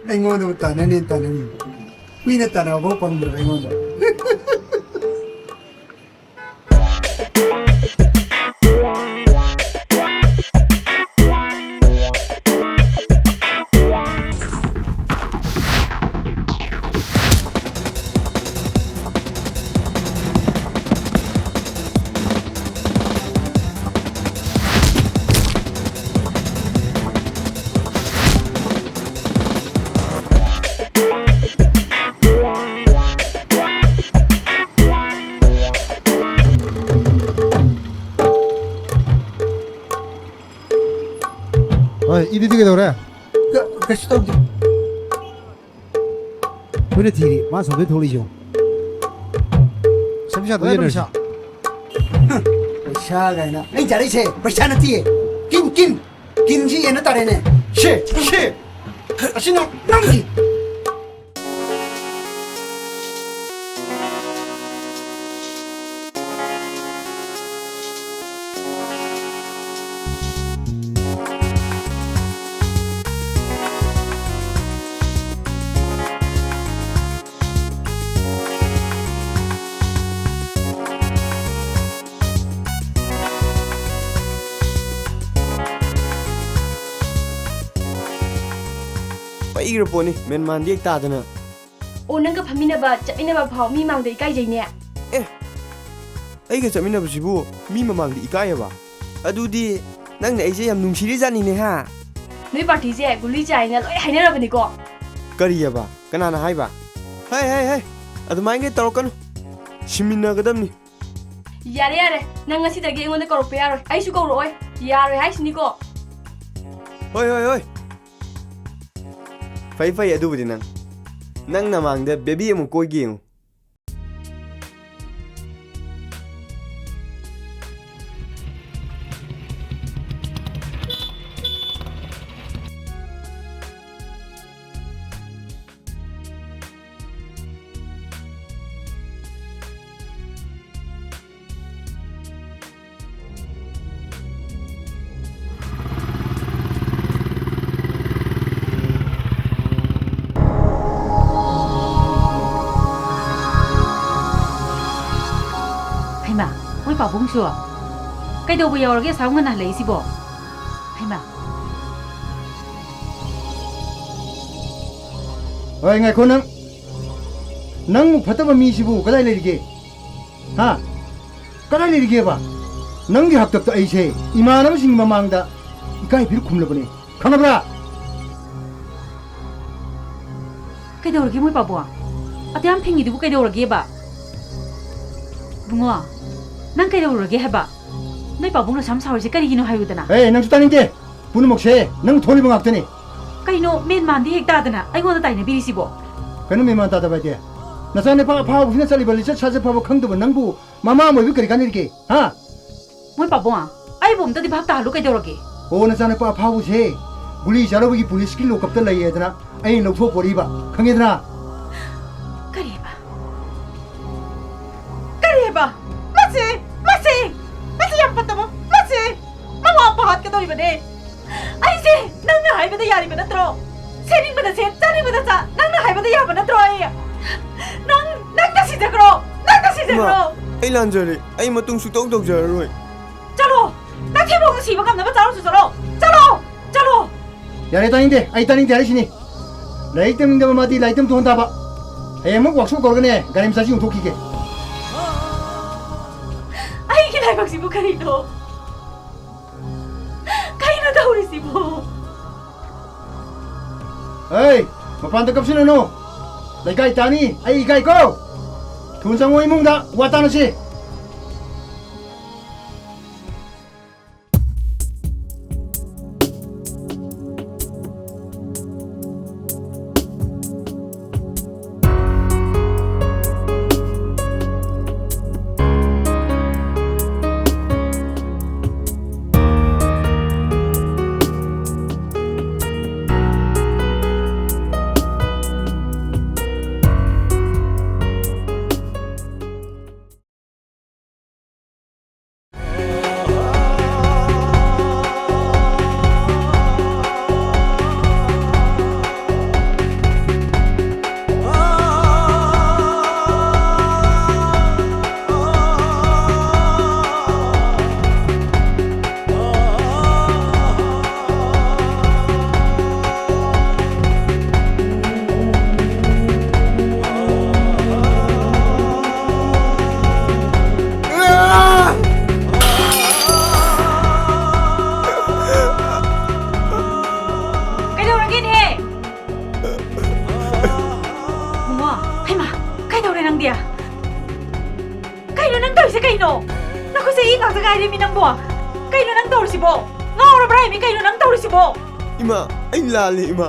ꯑꯩꯉꯣꯟꯗꯕꯨ ꯇꯥꯟꯅꯅꯤ, ꯇꯥꯟꯅꯅꯤ꯫ ꯃꯤꯅ ꯇꯥꯟꯅꯕꯐꯥꯎ ꯐꯪꯗ꯭ꯔꯕ ꯑꯩꯉꯣꯟꯗ꯫ ꯍꯣꯏ, ꯏꯗꯤꯗꯤ ꯀꯩꯗꯧꯔꯦ? ꯀ-, ꯀꯩꯁꯨ ꯇꯧꯗꯦ꯫ ꯑꯩꯈꯣꯏꯅ ꯊꯤꯔꯤ, ꯃꯥ ꯁꯣꯝꯗꯩ ꯊꯣꯛꯂꯛꯏꯁꯦ ꯌꯦꯡꯉꯣ꯫ ꯁꯦꯝꯁꯥꯗꯣ ꯍꯣꯏ, ꯌꯦꯟꯅꯔꯁꯤ꯫ ꯄꯩꯁꯥ꯫ ꯄꯩꯁꯥ ꯀꯥꯏꯅ꯫ ꯑꯩ ꯆꯥꯔꯛꯏꯁꯦ ꯄꯩꯁꯥ ꯅꯠꯇꯤꯌꯦ꯫ ꯀꯤꯟ, ꯀꯤꯟ꯫ ꯀꯤꯟꯁꯤ ꯌꯦꯟꯅ ꯇꯥꯔꯦꯅꯦ꯫ ꯁꯦ, ꯁꯦ꯫ ꯑꯁꯤꯅ ꯅꯪꯒꯤ꯫ ꯄꯩꯈ꯭ꯔ ꯄꯣꯠꯅꯤ, ꯃꯦꯟꯃꯥꯟꯗꯤ ꯍꯦꯛ ꯇꯥꯗꯅ꯫ ꯑꯣ, ꯅꯪꯒ ꯐꯝꯃꯤꯟꯅꯕ, ꯆꯠꯃꯤꯟꯅꯕ ꯐꯥꯎ ꯃꯤ ꯃꯥꯡꯗ ꯏꯀꯥꯏꯖꯩꯅꯦ꯫ ꯑꯦ, ꯑꯩꯒ ꯆꯠꯃꯤꯟꯅꯕꯁꯤꯕꯨ ꯃꯤ ꯃꯃꯥꯡꯗ ꯏꯀꯥꯏꯌꯦꯕ? ꯑꯗꯨꯗꯤ ꯅꯪꯅ ꯑꯩꯁꯦ ꯌꯥꯝ ꯅꯨꯡꯁꯤꯔꯤꯖꯥꯠꯅꯤꯅꯦ, ꯍꯥ? ꯅꯣꯏ ꯄꯥꯔꯇꯤꯁꯦ ꯒꯨꯂꯤ ꯆꯥꯏꯅ ꯂꯣꯏ ꯍꯥꯏꯅꯔꯕꯅꯤꯀꯣ꯫ ꯀꯔꯤꯑꯕ? ꯀꯅꯥꯅ ꯍꯥꯏꯕ? ꯍꯩ, ꯍꯩ, ꯍꯩ! ꯑꯗꯨꯃꯥꯏꯅ ꯇꯧꯔꯛꯀꯅꯨ꯫ ꯁꯤꯃꯤꯟꯅꯒꯗꯕꯅꯤ꯫ ꯌꯥꯔꯦ, ꯌꯥꯔꯦ꯫ ꯅꯪ ꯉꯁꯤꯗꯒꯤ ꯑꯩꯉꯣꯟꯗ ꯀꯧꯔꯛꯄ ꯌꯥꯔꯣꯏ꯫ ꯑꯩꯁꯨ ꯀꯧꯔꯛꯑꯣꯏ꯫ ꯌꯥꯔꯣꯏ ꯍꯥꯏꯁꯤꯅꯤꯀꯣ꯫ ꯍꯣꯏ, ꯍꯣꯏ, ꯍꯣꯏ꯫ ꯐꯩ, ꯐꯩ, ꯑꯗꯨꯕꯨꯗꯤ ꯅꯪ꯫ ꯅꯪ ꯅꯃꯥꯡꯗ ꯕꯦꯕꯤ ꯑꯃꯨꯛ ꯀꯣꯏꯒꯦ ꯌꯦꯡꯉꯨ꯫ ꯍꯩꯃꯥ, ꯃꯣꯏ ꯄꯥꯕꯨꯡꯁꯨ? ꯀꯩꯗꯧꯕ ꯌꯥꯎꯔꯒꯦ ꯑꯁꯥꯝ ꯉꯟꯅ ꯍꯜꯂꯛꯏꯁꯤꯕꯣ? ꯍꯩꯃꯥ꯫ ꯍꯣꯏ, ꯉꯥꯏꯈꯣ ꯅꯪ꯫ ꯅꯪ ꯐꯠꯇꯕ ꯃꯤꯁꯤꯕꯨ ꯀꯗꯥꯏ ꯂꯩꯔꯤꯒꯦ? ꯍꯥ? ꯀꯗꯥꯏ ꯂꯩꯔꯤꯒꯦꯕ? ꯅꯪꯒꯤ ꯍꯥꯛꯇꯛꯇ ꯑꯩꯁꯦ ꯏꯃꯥꯟꯅꯕꯁꯤꯡꯒꯤ ꯃꯃꯥꯡꯗ ꯏꯀꯥꯏ ꯐꯤꯔꯨꯛ ꯈꯨꯝꯂꯕꯅꯦ꯫ ꯈꯪꯉꯕ꯭ꯔꯥ? ꯀꯩꯗꯧꯔꯒꯦ ꯃꯣꯏ ꯄꯥꯕꯨꯡ? ꯑꯗꯨ ꯌꯥꯝ ꯐꯤꯡꯉꯤꯗꯨꯕꯨ ꯀꯩꯗꯧꯔꯒꯦꯕ? ꯏꯕꯨꯡꯉꯣ, ꯅꯪ ꯀꯩꯗꯧꯔꯒꯦ ꯍꯥꯏꯕ? ꯅꯣꯏ ꯄꯥꯕꯨꯡꯅ ꯁꯝ ꯁꯥꯎꯔꯤꯁꯦ ꯀꯔꯤꯒꯤꯅꯣ ꯍꯥꯏꯌꯨꯗꯅ꯫ ꯑꯦ, ꯅꯪꯁꯨ ꯇꯥꯅꯤꯡꯗꯦ꯫ ꯄꯨꯝꯅꯃꯛꯁꯦ ꯅꯪ ꯊꯣꯛꯍꯜꯂꯤꯕ ꯉꯥꯛꯇꯅꯤ꯫ ꯀꯩꯅꯣ, ꯃꯦꯟ ꯃꯥꯟꯗꯤ ꯍꯦꯛ ꯇꯥꯗꯅ ꯑꯩꯉꯣꯟꯗ ꯇꯥꯏꯅꯕꯤꯔꯤꯁꯤꯕꯣ? ꯀꯩꯅꯣ ꯃꯦꯟ ꯃꯥꯟ ꯇꯥꯗꯕ ꯍꯥꯏꯗꯤ? ꯅꯆꯥꯅꯨꯄꯥ ꯑꯐꯥꯎꯕꯁꯤꯅ ꯆꯠꯂꯤꯕ ꯂꯤꯆꯠ ꯁꯥꯖꯠ ꯐꯕ ꯈꯪꯗꯕ ꯅꯪꯕꯨ ꯃꯃꯥ ꯑꯃ ꯑꯣꯏꯕ ꯀꯔꯤ ꯀꯥꯟꯅꯔꯤꯒꯦ? ꯍꯥ? ꯃꯣꯏ ꯄꯥꯕꯨꯡ, ꯑꯩꯕꯨ ꯑꯝꯇꯗꯤ ꯚꯥꯞ ꯇꯥꯍꯜꯂꯨ ꯀꯩꯗꯧꯔꯒꯦ? ꯑꯣ, ꯅꯆꯥꯅꯨꯄꯥ ꯑꯐꯥꯎꯕꯁꯦ ꯒꯨꯂꯤ ꯆꯥꯔꯨꯕꯒꯤ ꯄꯨꯂꯤꯁꯀꯤ ꯂꯣꯀꯞꯇ ꯂꯩꯌꯦꯗꯅ ꯑꯩꯅ ꯂꯧꯊꯣꯛꯄꯣꯔꯤꯕ, ꯈꯪꯉꯦꯗꯅ? ꯀꯔꯤꯕ? ꯀꯔꯤꯕ? ꯃꯁꯤ, ꯃꯁꯤ, ꯃꯁꯤ ꯌꯥꯝ ꯐꯠꯇꯕ, ꯃꯁꯤ ꯃꯃꯥ ꯃꯄꯥ ꯍꯥꯠꯀꯗꯧꯔꯤꯕꯅꯦ꯫ ꯑꯩꯁꯦ ꯅꯪꯅ ꯍꯥꯏꯕꯗ ꯌꯥꯔꯤꯕ ꯅꯠꯇ꯭ꯔꯣ? ꯁꯦꯠꯅꯤꯡꯕꯗ ꯁꯦꯠ, ꯆꯥꯅꯤꯡꯕꯗ ꯆꯥ, ꯅꯪꯅ ꯍꯥꯏꯕꯗ ꯌꯥꯕ ꯅꯠꯇ꯭ꯔꯣ ꯑꯩ? ꯅꯪ, ꯅꯪ ꯇꯁꯤꯖꯈ꯭ꯔꯣ, ꯅꯪ ꯇꯁꯤꯖꯈ꯭ꯔꯣ꯫ ꯏꯃꯥ, ꯑꯩ ꯂꯥꯟꯖꯔꯦ꯫ ꯑꯩ ꯃꯇꯨꯡ ꯁꯨꯛꯇꯧ ꯇꯧꯖꯔꯔꯣꯏ꯫ ꯆꯠꯂꯣ! ꯅꯊꯤꯕꯣꯡꯗꯣ ꯁꯤꯕ ꯉꯝꯅꯕ ꯆꯥꯔꯨꯆꯣ ꯆꯠꯂꯣ! ꯆꯠꯂꯣ! ꯆꯠꯂꯣ! ꯌꯥꯔꯦ, ꯇꯥꯅꯤꯡꯗꯦ꯫ ꯑꯩ ꯇꯥꯅꯤꯡꯗꯦ ꯍꯥꯏꯔꯤꯁꯤꯅꯤ꯫ ꯂꯥꯏꯔꯤꯛ ꯇꯝꯅꯤꯡꯗꯕ ꯃꯥꯗꯤ ꯂꯥꯏꯔꯤꯛ ꯇꯝꯊꯣꯛꯍꯟ ꯇꯥꯕ꯫ ꯍꯌꯦꯡꯃꯛ ꯋꯥꯛꯁꯣꯞ ꯀꯧꯔꯒꯅꯦ, ꯒꯥꯔꯤ ꯃꯆꯥꯁꯤ ꯌꯣꯟꯊꯣꯛꯈꯤꯒꯦ꯫ ꯊꯕꯛꯁꯤꯕꯨ ꯀꯔꯤꯅꯣ? ꯀꯩꯅꯣ ꯇꯧꯔꯤꯁꯤꯕꯨ? ꯑꯩ ꯃꯄꯥꯟꯗ ꯀꯞꯁꯤꯟꯅꯅꯨ꯫ ꯂꯩꯀꯥꯏ ꯇꯥꯅꯤ꯫ ꯑꯩ ꯏꯀꯥꯏꯀꯣ꯫ ꯊꯨꯅ ꯆꯪꯉꯣ ꯏꯃꯨꯡꯗ꯫ ꯋꯥ ꯇꯥꯅꯁꯤ꯫ ꯀꯩꯗꯧꯔꯒꯦꯅꯦꯍꯦ? ꯕꯨꯡꯉꯣ, ꯍꯩꯃꯥ, ꯀꯩꯗꯧꯔꯦ ꯅꯪꯗꯤ? ꯀꯩꯅꯣ ꯅꯪ ꯇꯧꯔꯤꯁꯦ ꯀꯩꯅꯣ? ꯅꯈꯨꯠꯁꯦ ꯏ ꯉꯥꯛꯇ ꯉꯥꯏꯔꯦꯃꯤ ꯅꯪꯕꯣ꯫ ꯀꯩꯅꯣ ꯅꯪ ꯇꯧꯔꯤꯁꯤꯕꯣ? ꯉꯥꯎꯔꯕ꯭ꯔꯥ ꯍꯥꯏꯃꯤ ꯀꯩꯅꯣ ꯅꯪ ꯇꯧꯔꯤꯁꯤꯕꯣ? ꯏꯃꯥ, ꯑꯩ ꯂꯥꯜꯂꯦ ꯏꯃꯥ꯫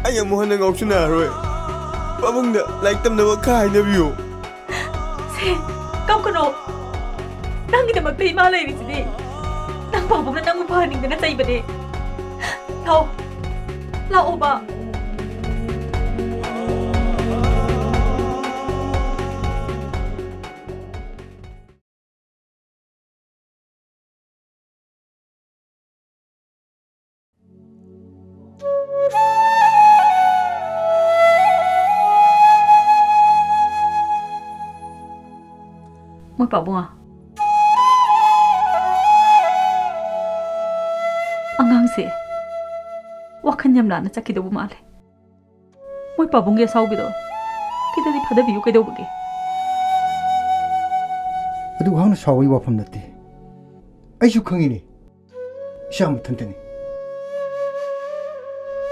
ꯑꯩ ꯑꯃꯨꯛ ꯍꯟꯅ ꯉꯥꯎꯁꯤꯟꯅꯔꯔꯣꯏ꯫ ꯄꯥꯕꯨꯡꯗ ꯂꯥꯏꯔꯤꯛ ꯇꯝꯅꯕ ꯈꯔ ꯍꯥꯏꯅꯕꯤꯌꯨ꯫ ꯁꯦ, ꯀꯞꯀꯅꯣ꯫ ꯅꯪꯒꯤꯗꯃꯛꯇ ꯏꯃꯥ ꯂꯩꯔꯤꯁꯤꯗꯤ꯫ ꯅꯪ ꯄꯥꯕꯨꯡꯅ ꯅꯪꯕꯨ ꯐꯍꯟꯅꯤꯡꯗꯅ ꯆꯩꯕꯅꯦ꯫ ꯂꯥꯛꯑꯣ꯫ ꯂꯥꯛꯑꯣꯕ꯫ ꯃꯣꯏ ꯄꯥꯕꯨꯡ꯫ ꯑꯉꯥꯡꯁꯦ ꯋꯥꯈꯜ ꯌꯥꯝ ꯂꯥꯟꯅ ꯆꯠꯈꯤꯗꯧꯕ ꯃꯥꯜꯂꯦ꯫ ꯃꯣꯏ ꯄꯥꯕꯨꯡꯒꯤ ꯑꯁꯥꯎꯕꯤꯗꯣ ꯈꯤꯇꯗꯤ ꯐꯥꯗꯕꯤꯌꯨ ꯀꯩꯗꯧꯕꯒꯦ? ꯑꯗꯨꯛ ꯍꯥꯛꯅ ꯁꯥꯎꯕꯒꯤ ꯋꯥꯐꯝ ꯅꯠꯇꯦ꯫ ꯑꯩꯁꯨ ꯈꯪꯉꯤꯅꯦ, ꯏꯆꯥ ꯃꯊꯟꯇꯅꯤ꯫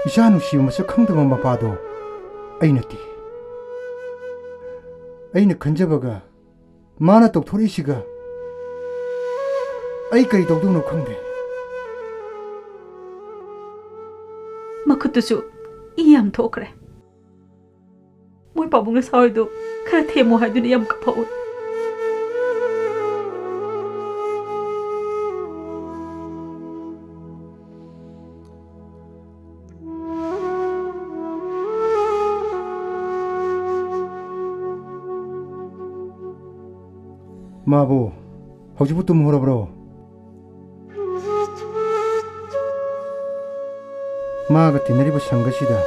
ꯏꯆꯥ ꯅꯨꯡꯁꯤꯕ ꯃꯁꯛ ꯈꯪꯗꯕ ꯃꯄꯥꯗꯣ ꯑꯩ ꯅꯠꯇꯦ꯫ ꯑꯩꯅ ꯈꯟꯖꯕꯒ ꯃꯥꯅ ꯇꯧꯊꯣꯔꯛꯏꯁꯤꯒ ꯑꯩ ꯀꯔꯤ ꯇꯧꯗꯧꯅꯣ ꯈꯪꯗꯦ꯫ ꯃꯈꯨꯠꯇꯨꯁꯨ ꯏ ꯌꯥꯝ ꯊꯣꯛꯈ꯭ꯔꯦ꯫ ꯃꯣꯏ ꯄꯥꯕꯨꯡꯅ ꯁꯥꯎꯔꯤꯗꯣ ꯈꯔ ꯊꯦꯝꯃꯣ ꯍꯥꯏꯗꯨꯅ ꯌꯥꯝ ꯀꯞꯐꯧꯏ꯫ ꯃꯥꯕꯨ ꯍꯧꯖꯤꯛꯄꯨ ꯇꯨꯝꯍꯧꯔꯕ꯭ꯔꯣ? ꯃꯥꯒ ꯇꯤꯟꯅꯔꯤꯕ ꯁꯪꯒꯁꯤꯗ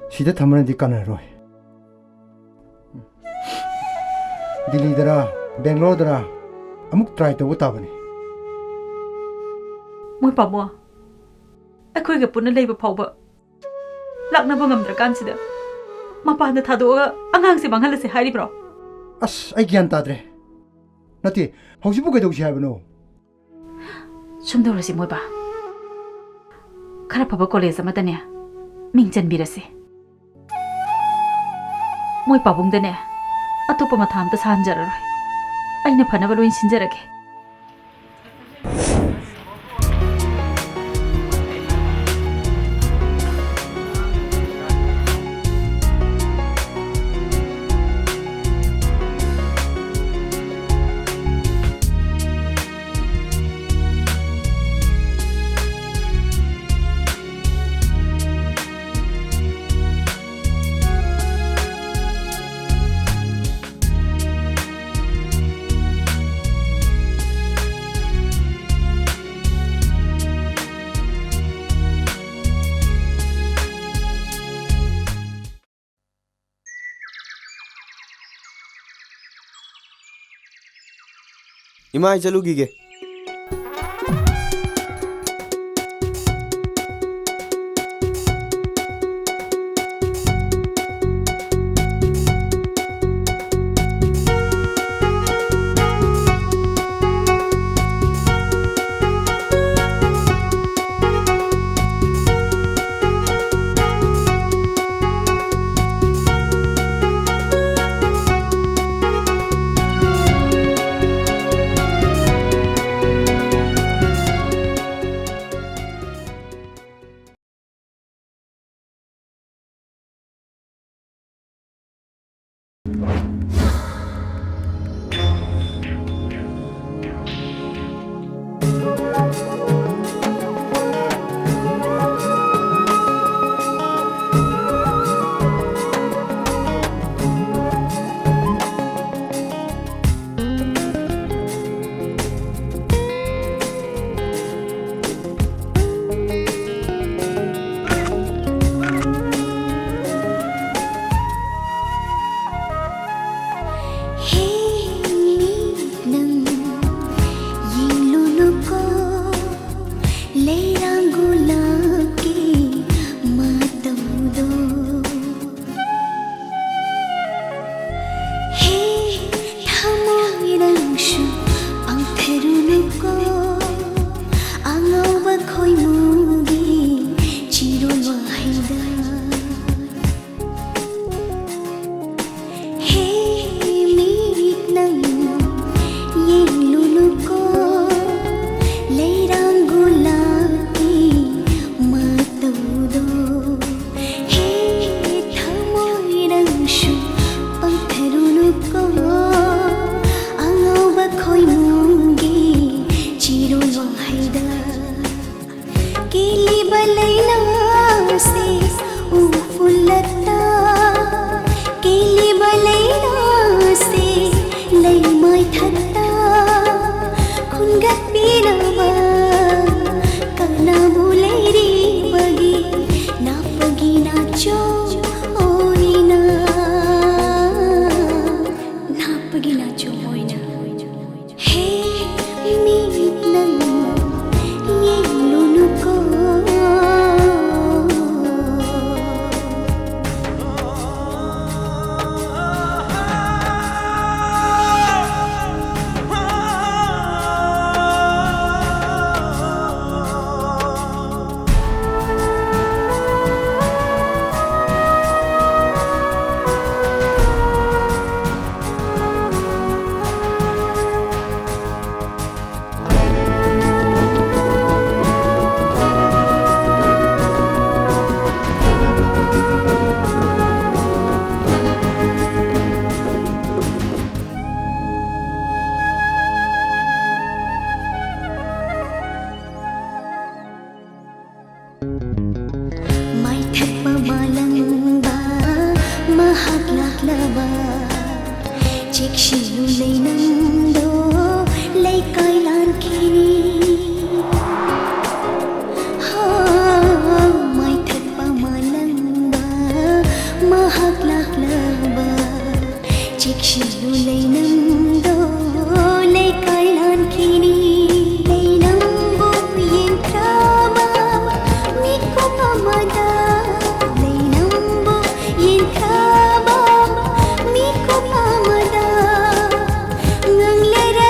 ꯁꯤꯗ ꯊꯝꯕꯅꯗꯤ ꯀꯥꯟꯅꯔꯔꯣꯏ꯫ ꯗꯤꯜꯂꯤꯗꯔ, ꯕꯦꯡꯒ꯭ꯂꯣꯔꯗꯔ ꯑꯃꯨꯛ try ꯇꯧꯕ ꯇꯥꯕꯅꯤ꯫ ꯃꯣꯏ ꯄꯥꯕꯨꯡ, ꯑꯩꯈꯣꯏꯒ ꯄꯨꯟꯅ ꯂꯩꯕ ꯐꯥꯎꯕ ꯂꯥꯛꯅꯕ ꯉꯝꯗ꯭ꯔꯀꯥꯟꯁꯤꯗ ꯃꯄꯥꯟꯗ ꯊꯥꯗꯣꯛꯑꯒ ꯑꯉꯥꯡꯁꯦ ꯃꯥꯡꯍꯜꯂꯁꯦ ꯍꯥꯏꯔꯤꯕ꯭ꯔꯣ? ꯑꯁ, ꯑꯩ ꯒ꯭ꯌꯥꯟ ꯇꯥꯗ꯭ꯔꯦ꯫ ꯅꯠꯇꯦ, ꯍꯧꯖꯤꯛꯄꯨ ꯀꯩꯗꯧꯁꯤ ꯍꯥꯏꯕꯅꯣ? ꯁꯨꯝ ꯇꯧꯔꯁꯤ ꯃꯣꯏꯕꯥ, ꯈꯔ ꯐꯕ ꯀꯣꯂꯦꯖ ꯑꯃꯗꯅꯦ ꯃꯤꯡ ꯆꯟꯕꯤꯔꯁꯤ꯫ ꯃꯣꯏ ꯄꯥꯕꯨꯡꯗꯅꯦ ꯑꯇꯣꯞꯄ ꯃꯊꯥ ꯑꯝꯇ ꯁꯥꯍꯟꯖꯔꯔꯣꯏ꯫ ꯑꯩꯅ ꯐꯅꯕ ꯂꯣꯏ ꯁꯤꯟꯖꯔꯒꯦ꯫ ꯏꯃꯥ, ꯑꯩ ꯆꯠꯂꯨꯈꯤꯒꯦ꯫ ꯄꯥꯡꯊꯔꯨꯅꯨꯀꯣ ꯑꯉꯧꯕ ꯈꯣꯏꯃꯨꯒꯤ ꯆꯤꯔꯣꯜ ꯋꯥꯍꯩꯗ꯫ ꯍꯦ ꯃꯤꯠ ꯅꯪ ꯌꯦꯡꯂꯨꯅꯨꯀꯣ ꯂꯩꯔꯥꯡ ꯒꯣꯂꯥꯞꯀꯤ ꯃꯇꯧꯗꯣ꯫ ꯍꯦ ꯊꯃꯣꯏ ꯅꯪꯁꯨ ꯄꯥꯡꯊꯔꯨꯅꯨꯀꯣ ꯑꯉꯧꯕ ꯈꯣꯏꯃꯨꯒꯤ ꯆꯤꯔꯣꯜ ꯋꯥꯍꯩꯗ꯫ ꯀꯦꯜꯂꯤꯕ ꯂꯩꯅꯥꯁꯦ ꯎꯐꯨꯜꯂꯛꯇ, ꯀꯦꯜꯂꯤꯕ ꯂꯩꯅꯥꯁꯦ ꯂꯩꯃꯥꯏ ꯊꯛꯇ ꯈꯨꯟꯒꯠꯄꯤꯅꯕ ꯀꯅꯥꯕꯨ ꯂꯩꯔꯤꯕꯒꯦ? ꯅꯥꯞꯄꯒꯤ ꯅꯥꯆꯣꯝ ꯑꯣꯏꯅ, ꯅꯥꯞꯄꯒꯤ ꯅꯥꯆꯣꯝ ꯑꯣꯏꯅ꯫ ꯍꯦ ꯃꯤꯠ ꯅꯪ ꯌꯦꯡꯂꯨꯅꯨꯀꯣ꯫ ꯃꯥꯏꯊꯛꯄ ꯃꯥꯂꯪꯕ ꯃꯍꯥꯛ ꯂꯥꯛꯂꯕ, ꯆꯦꯛꯁꯤꯜꯂꯨ ꯂꯩꯅꯝꯗꯣ ꯂꯩꯀꯥꯏ ꯂꯥꯟꯈꯤꯅꯤ꯫ ꯍꯥ, ꯃꯥꯏꯊꯛꯄ ꯃꯥꯂꯪꯕ ꯃꯍꯥꯛ ꯂꯥꯛꯂꯕ, ꯆꯦꯛꯁꯤꯜꯂꯨ ꯂꯩꯅꯝꯗꯣ ꯂꯩꯀꯥꯏ ꯂꯥꯟꯈꯤꯅꯤ꯫ ꯂꯩꯅꯝꯕꯨ ꯌꯦꯡꯊꯕ ꯃꯤꯀꯨꯞ ꯑꯃꯗ, ꯂꯩꯅꯝꯕꯨ ꯌꯦꯡꯊꯕ ꯃꯤꯀꯨꯞ ꯑꯃꯗ, ꯉꯥꯡꯂꯔ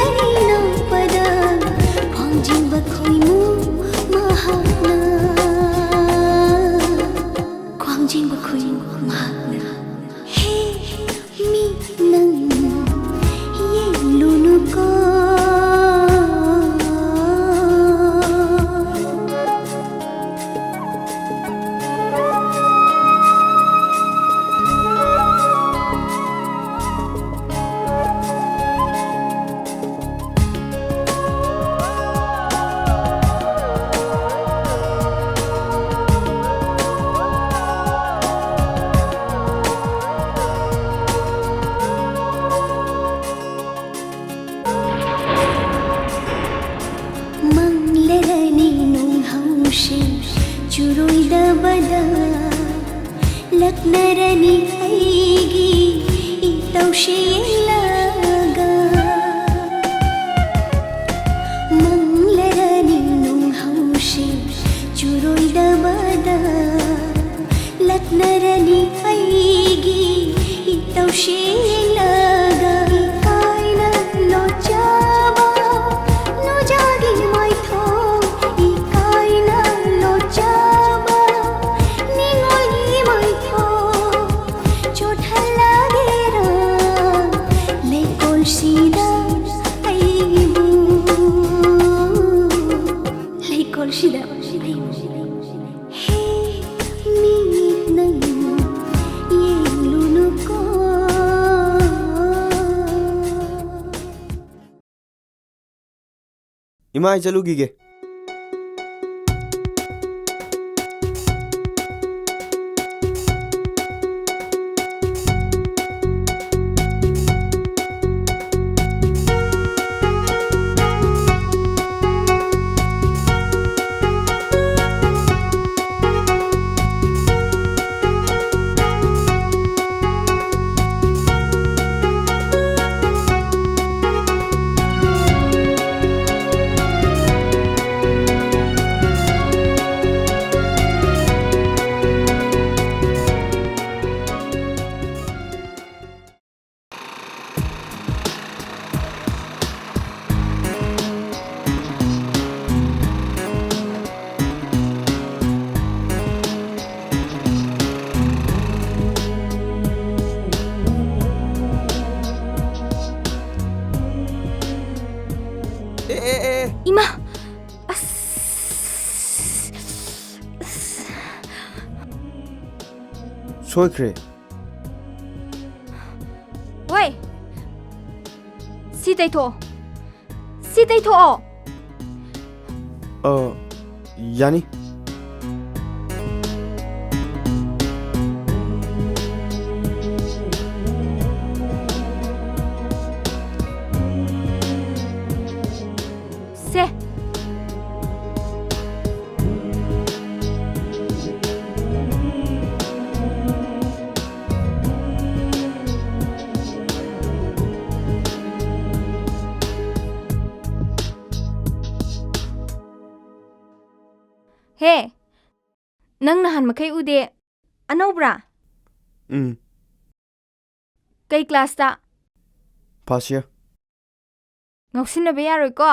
ꯅꯔꯅꯤ ꯑꯩꯒꯤ ꯏꯇꯧꯁꯤ ꯌꯦꯡꯂꯒ, ꯃꯪꯂꯔꯅꯤ ꯅꯨꯡꯍꯧꯁꯤ ꯆꯨꯔꯣꯏꯗꯕꯗ꯫ ꯂꯛꯅꯔꯅꯤ ꯑꯩꯒꯤ ꯏꯇꯧꯁꯤ ꯌꯦꯡꯂꯒ, ꯏꯀꯥꯏꯅ ꯂꯣꯠꯆꯕ ꯅꯨꯡꯖꯥꯒꯤ ꯃꯥꯏꯊꯣꯡ, ꯏꯀꯥꯏꯅ ꯂꯣꯠꯆꯕ ꯅꯤꯡꯉꯣꯜꯒꯤ ꯃꯥꯏꯊꯣꯡ꯫ ꯆꯣꯠꯍꯜꯂꯒꯦꯔꯥ ꯂꯩꯀꯣꯜꯁꯤꯗ ꯑꯩꯕꯨ, ꯂꯩꯀꯣꯜꯁꯤꯗ ꯑꯩꯕꯨ꯫ ꯍꯦ, ꯃꯤꯠ ꯅꯪ ꯌꯦꯡꯂꯨꯅꯨꯀꯣ꯫ ꯏꯃꯥ, ꯑꯩ ꯆꯠꯂꯨꯈꯤꯒꯦ꯫ ꯑꯦ, ꯑꯦ, ꯑꯦ, ꯑꯦ꯫ ꯏꯃꯥ! ꯑꯁ! ꯑꯁ! ꯁꯣꯏꯈ꯭ꯔꯦ꯫ ꯍꯣꯏ! ꯁꯤ ꯇꯩꯊꯣꯛꯑꯣ꯫ ꯁꯤ ꯇꯩꯊꯣꯛꯑꯣ꯫ ꯑ, ꯌꯥꯅꯤ꯫ ꯁꯦ꯫ ꯍꯦ, ꯅꯪ ꯅꯍꯥꯟ ꯃꯈꯩ ꯎꯗꯦ꯫ ꯑꯅꯧꯕ꯭ꯔꯥ? ꯎꯝ꯫ ꯀꯩ ꯀ꯭ꯂꯥꯁꯇ? First year꯫ ꯉꯥꯎꯁꯤꯟꯅꯕ ꯌꯥꯔꯣꯏꯀꯣ꯫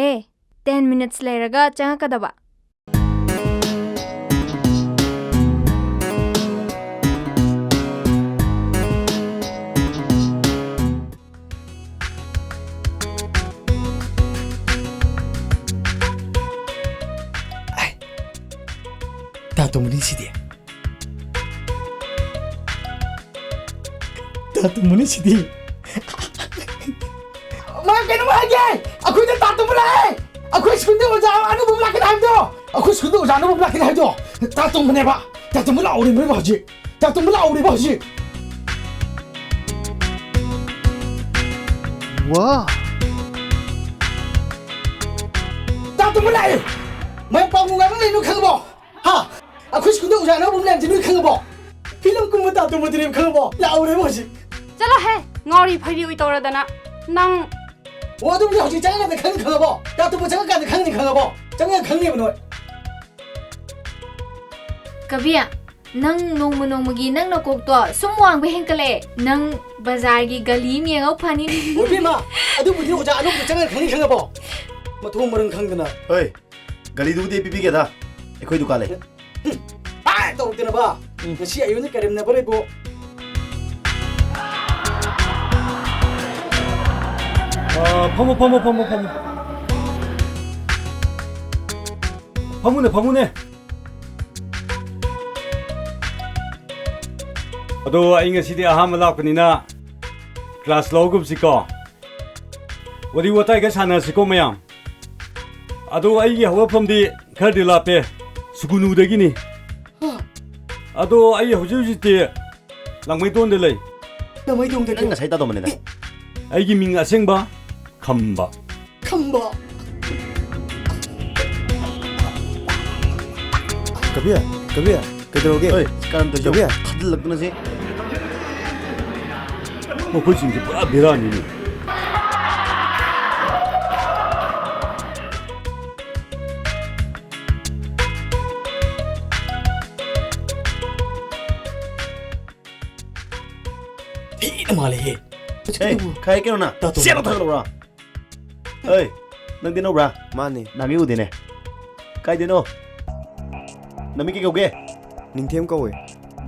ꯑꯦ, ten minutes ꯂꯩꯔꯒ ꯆꯪꯉꯛꯀꯗꯕ꯫ ꯑꯥꯏ, ꯇꯥ ꯇꯣꯝꯕꯅꯤ ꯁꯤꯗꯤ꯫ ꯇꯥ ꯇꯣꯝꯕꯅꯤ ꯁꯤꯗꯤ꯫ ꯃꯥ ꯀꯩꯅꯣꯝ ꯍꯥꯏꯒꯦ꯫ ꯑꯩꯈꯣꯏꯗ ꯇꯥ ꯇꯣꯝꯕ ꯂꯥꯛꯑꯦ꯫ ꯑꯩꯈꯣꯏ ꯁ꯭ꯀꯨꯜꯗ ꯑꯣꯖꯥ ꯑꯅꯧꯕ ꯑꯃ ꯂꯥꯛꯀꯅꯤ ꯍꯥꯏꯕꯗꯣ꯫ ꯑꯩꯈꯣꯏ ꯁ꯭ꯀꯨꯜꯗ ꯑꯣꯖꯥ ꯑꯅꯧꯕ ꯑꯃ ꯂꯥꯛꯀꯅꯤ ꯍꯥꯏꯕꯗꯣ꯫ ꯇꯥ ꯇꯣꯝꯕꯅꯦꯕ꯫ ꯇꯥ ꯇꯣꯝꯕ ꯂꯥꯛꯍꯧꯔꯦ ꯅꯣꯏꯕ ꯍꯧꯖꯤꯛ꯫ ꯇꯥ ꯇꯣꯝꯕ ꯂꯥꯛꯍꯧꯔꯦꯕ ꯍꯧꯖꯤꯛ꯫ ꯋꯥ꯫ ꯇꯥ ꯇꯣꯝꯕ ꯂꯥꯛꯑꯦ꯫ ꯃꯌꯥꯝ ꯄꯥꯎ ꯅꯨꯡꯉꯥꯏꯕ ꯑꯃ ꯂꯩ ꯅꯣꯏ ꯈꯪꯉꯕꯣ? ꯍꯥ? ꯑꯩꯈꯣꯏ ꯁ꯭ꯀꯨꯜꯗ ꯑꯣꯖꯥ ꯑꯅꯧꯕ ꯑꯃ ꯂꯩꯔꯝꯁꯦ ꯅꯣꯏ ꯈꯪꯉꯕꯣ? ꯐꯤꯂꯝ ꯀꯨꯝꯕ ꯇꯥ ꯇꯣꯝꯕꯗꯨꯅꯦꯕ ꯈꯪꯉꯕꯣ? ꯂꯥꯛꯍꯧꯔꯦꯕ ꯍꯧꯖꯤꯛ꯫ ꯆꯠꯂꯣꯍꯦ, ꯉꯥꯎꯔꯤ ꯐꯩꯔꯤ ꯑꯣꯏ ꯇꯧꯔꯗꯅ ꯅꯪ꯫ ꯑꯣ, ꯑꯗꯨꯕꯨꯗꯤ ꯍꯧꯖꯤꯛ ꯆꯪꯉꯀꯥꯟꯗ ꯈꯪꯅꯤ ꯈꯪꯉꯕꯣ? ꯇꯥ ꯇꯣꯝꯕ ꯆꯪꯉꯀꯥꯟꯗ ꯈꯪꯅꯤ ꯈꯪꯉꯕꯣ? ꯆꯪꯉꯒ ꯈꯪꯅꯦꯕ ꯅꯣꯏ꯫ ꯀꯕꯤ, ꯅꯪ ꯅꯣꯡꯃ ꯅꯣꯡꯃꯒꯤ ꯅꯪ ꯅꯀꯣꯛꯇꯣ ꯁꯨꯝ ꯋꯥꯡꯕ ꯍꯦꯟꯀꯠꯂꯛꯑꯦ꯫ ꯅꯪ ꯕꯖꯥꯔꯒꯤ ꯒꯂꯤ ꯑꯃ ꯌꯦꯡꯉꯧ ꯐꯅꯤ꯫ ꯑꯣ, ꯏꯕꯦꯝꯃ, ꯑꯗꯨꯕꯨꯗꯤ ꯑꯣꯖꯥ ꯑꯅꯧꯕꯗ ꯆꯪꯉꯒ ꯈꯪꯅꯤ ꯈꯪꯉꯕꯣ? ꯃꯊꯣꯡ ꯃꯔꯝ ꯈꯪꯗꯅ꯫ ꯍꯣꯏ, ꯒꯂꯤꯗꯨꯕꯨꯗꯤ ꯑꯩ ꯄꯤꯕꯤꯒꯦꯗ, ꯑꯩꯈꯣꯏ ꯗꯨꯀꯥꯟ ꯂꯩ꯫ ꯎꯝ, ꯍꯥꯏ ꯇꯧꯔꯛꯇꯅꯕ꯫ ꯎꯝ꯫ ꯉꯁꯤ ꯑꯌꯨꯛꯅ ꯀꯔꯦꯝꯅꯕ ꯂꯩꯕꯣ꯫ ꯑ, ꯐꯝꯃꯣ, ꯐꯝꯃꯣ, ꯐꯝꯃꯣ, ꯐꯝꯃꯣ꯫ ꯐꯝꯃꯨꯅꯦ, ꯐꯝꯃꯨꯅꯦ꯫ ꯑꯗꯣ ꯑꯩ ꯉꯁꯤꯗꯤ ꯑꯍꯥꯟꯕ ꯂꯥꯛꯄꯅꯤꯅ class ꯂꯧꯒꯨꯝꯁꯤꯀꯣ꯫ ꯋꯥꯔꯤ ꯋꯥꯇꯥꯏ ꯈꯔ ꯁꯥꯟꯅꯁꯤꯀꯣ ꯃꯌꯥꯝ꯫ ꯑꯗꯣ ꯑꯩꯒꯤ ꯍꯧꯔꯛꯐꯝꯗꯤ ꯈꯔꯗꯤ ꯂꯥꯞꯄꯦ, ꯁꯨꯒꯨꯅꯨꯗꯒꯤꯅꯤ꯫ ꯑꯗꯣ ꯑꯩ ꯍꯧꯖꯤꯛ ꯍꯧꯖꯤꯛꯇꯤ ꯂꯥꯡꯃꯩꯗꯣꯟꯗ ꯂꯩ꯫ ꯂꯥꯡꯃꯩꯗꯣꯟꯗ ꯅꯪ ꯉꯁꯥꯏ ꯇꯥꯗꯧꯕꯅꯤꯗ꯫ ꯑꯩꯒꯤ ꯃꯤꯡ ꯑꯁꯦꯡꯕ ꯈꯝꯕ꯫ ꯈꯝꯕ꯫ ꯀꯕꯤꯔ, ꯀꯕꯤꯔ, ꯀꯩꯗꯧꯔꯒꯦ? ꯍꯣꯏ, ꯀꯔꯝ ꯇꯧꯔꯤꯅꯣ? ꯀꯕꯤꯔ꯫ ꯊꯥꯖꯤꯜꯂꯛꯇꯅ ꯁꯤ꯫ ꯃꯈꯣꯏꯁꯤꯡꯁꯦ ꯄꯨꯔꯥ ꯕꯦꯔꯥꯅꯤꯅꯦ꯫ ꯊꯤꯅ ꯃꯥꯜꯂꯦꯍꯦ꯫ ꯑꯦ, ꯈꯥꯏ ꯀꯩꯅꯣ ꯅꯪ? ꯇꯥꯇꯣꯟ ꯁꯦꯠꯂꯣ ꯊꯥꯒꯠꯂꯛꯎꯔꯣ? ꯑꯦ, ꯅꯪꯗꯤ ꯅꯧꯕ꯭ꯔꯥ? ꯃꯥꯅꯦ꯫ ꯅꯍꯥꯟꯒꯩ ꯎꯗꯦꯅꯦ꯫ ꯀꯥꯏꯗꯩꯅꯣ? ꯅꯃꯤꯡ ꯀꯩ ꯀꯧꯒꯦ? ꯅꯤꯡꯊꯦꯝ ꯀꯧꯋꯦ꯫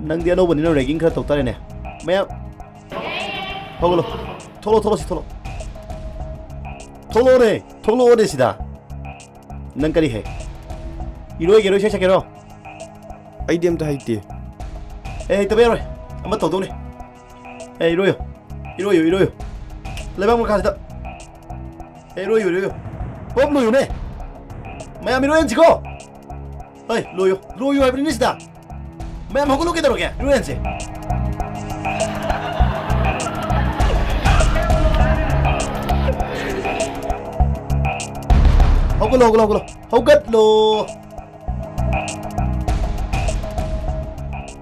ꯅꯪꯗꯤ ꯑꯅꯧꯕꯅꯤꯅ ragging ꯈꯔ ꯇꯧ ꯇꯥꯔꯦꯅꯦ꯫ ꯃꯌꯥꯝ ꯍꯧꯒꯠꯂꯣ꯫ ꯊꯣꯛꯂꯛꯑꯣ, ꯊꯣꯛꯂꯛꯑꯣ, ꯁꯤ ꯊꯣꯛꯂꯛꯑꯣ꯫ ꯊꯣꯛꯂꯛꯑꯣꯅꯦ, ꯊꯣꯛꯂꯛꯑꯣꯅꯦ ꯁꯤꯗ꯫ ꯅꯪ ꯀꯔꯤ ꯍꯩ? ꯏꯔꯣꯏꯒꯦꯔꯣ, ꯏꯁꯩ ꯁꯛꯀꯦꯔꯣ? ꯑꯩꯗꯤ ꯑꯝꯇ ꯍꯩꯇꯦ꯫ ꯑꯦ, ꯍꯩꯇꯕ ꯌꯥꯔꯣꯏ꯫ ꯑꯃ ꯇꯧꯗꯧꯅꯦ꯫ ꯑꯦ, ꯏꯔꯣꯏꯌꯣ꯫ ꯏꯔꯣꯏꯌꯣ, ꯏꯔꯣꯏꯌꯣ꯫ ꯂꯩꯕꯥꯛ ꯃꯈꯥꯁꯤꯗ꯫ ꯑꯦ, ꯏꯔꯣꯏꯌꯣ, ꯏꯔꯣꯏꯌꯣ꯫ ꯄꯣꯞ ꯂꯣꯏꯌꯨꯅꯦ꯫ ꯃꯌꯥꯝ ꯏꯔꯣꯏꯍꯟꯁꯤꯀꯣ꯫ ꯍꯩ, ꯂꯣꯏꯌꯣ꯫ ꯂꯣꯏꯌꯣ ꯍꯥꯏꯕꯅꯤꯅꯦ ꯁꯤꯗ꯫ ꯃꯌꯥꯝ ꯍꯧꯒꯠꯂꯣ ꯀꯩꯗꯧꯔꯒꯦ? ꯏꯔꯣꯏꯍꯟꯁꯦ꯫ ꯍꯧꯒꯠꯂꯣ, ꯍꯧꯒꯠꯂꯣ, ꯍꯧꯒꯠꯂꯣ꯫ ꯍꯧꯒꯠꯂꯣ꯫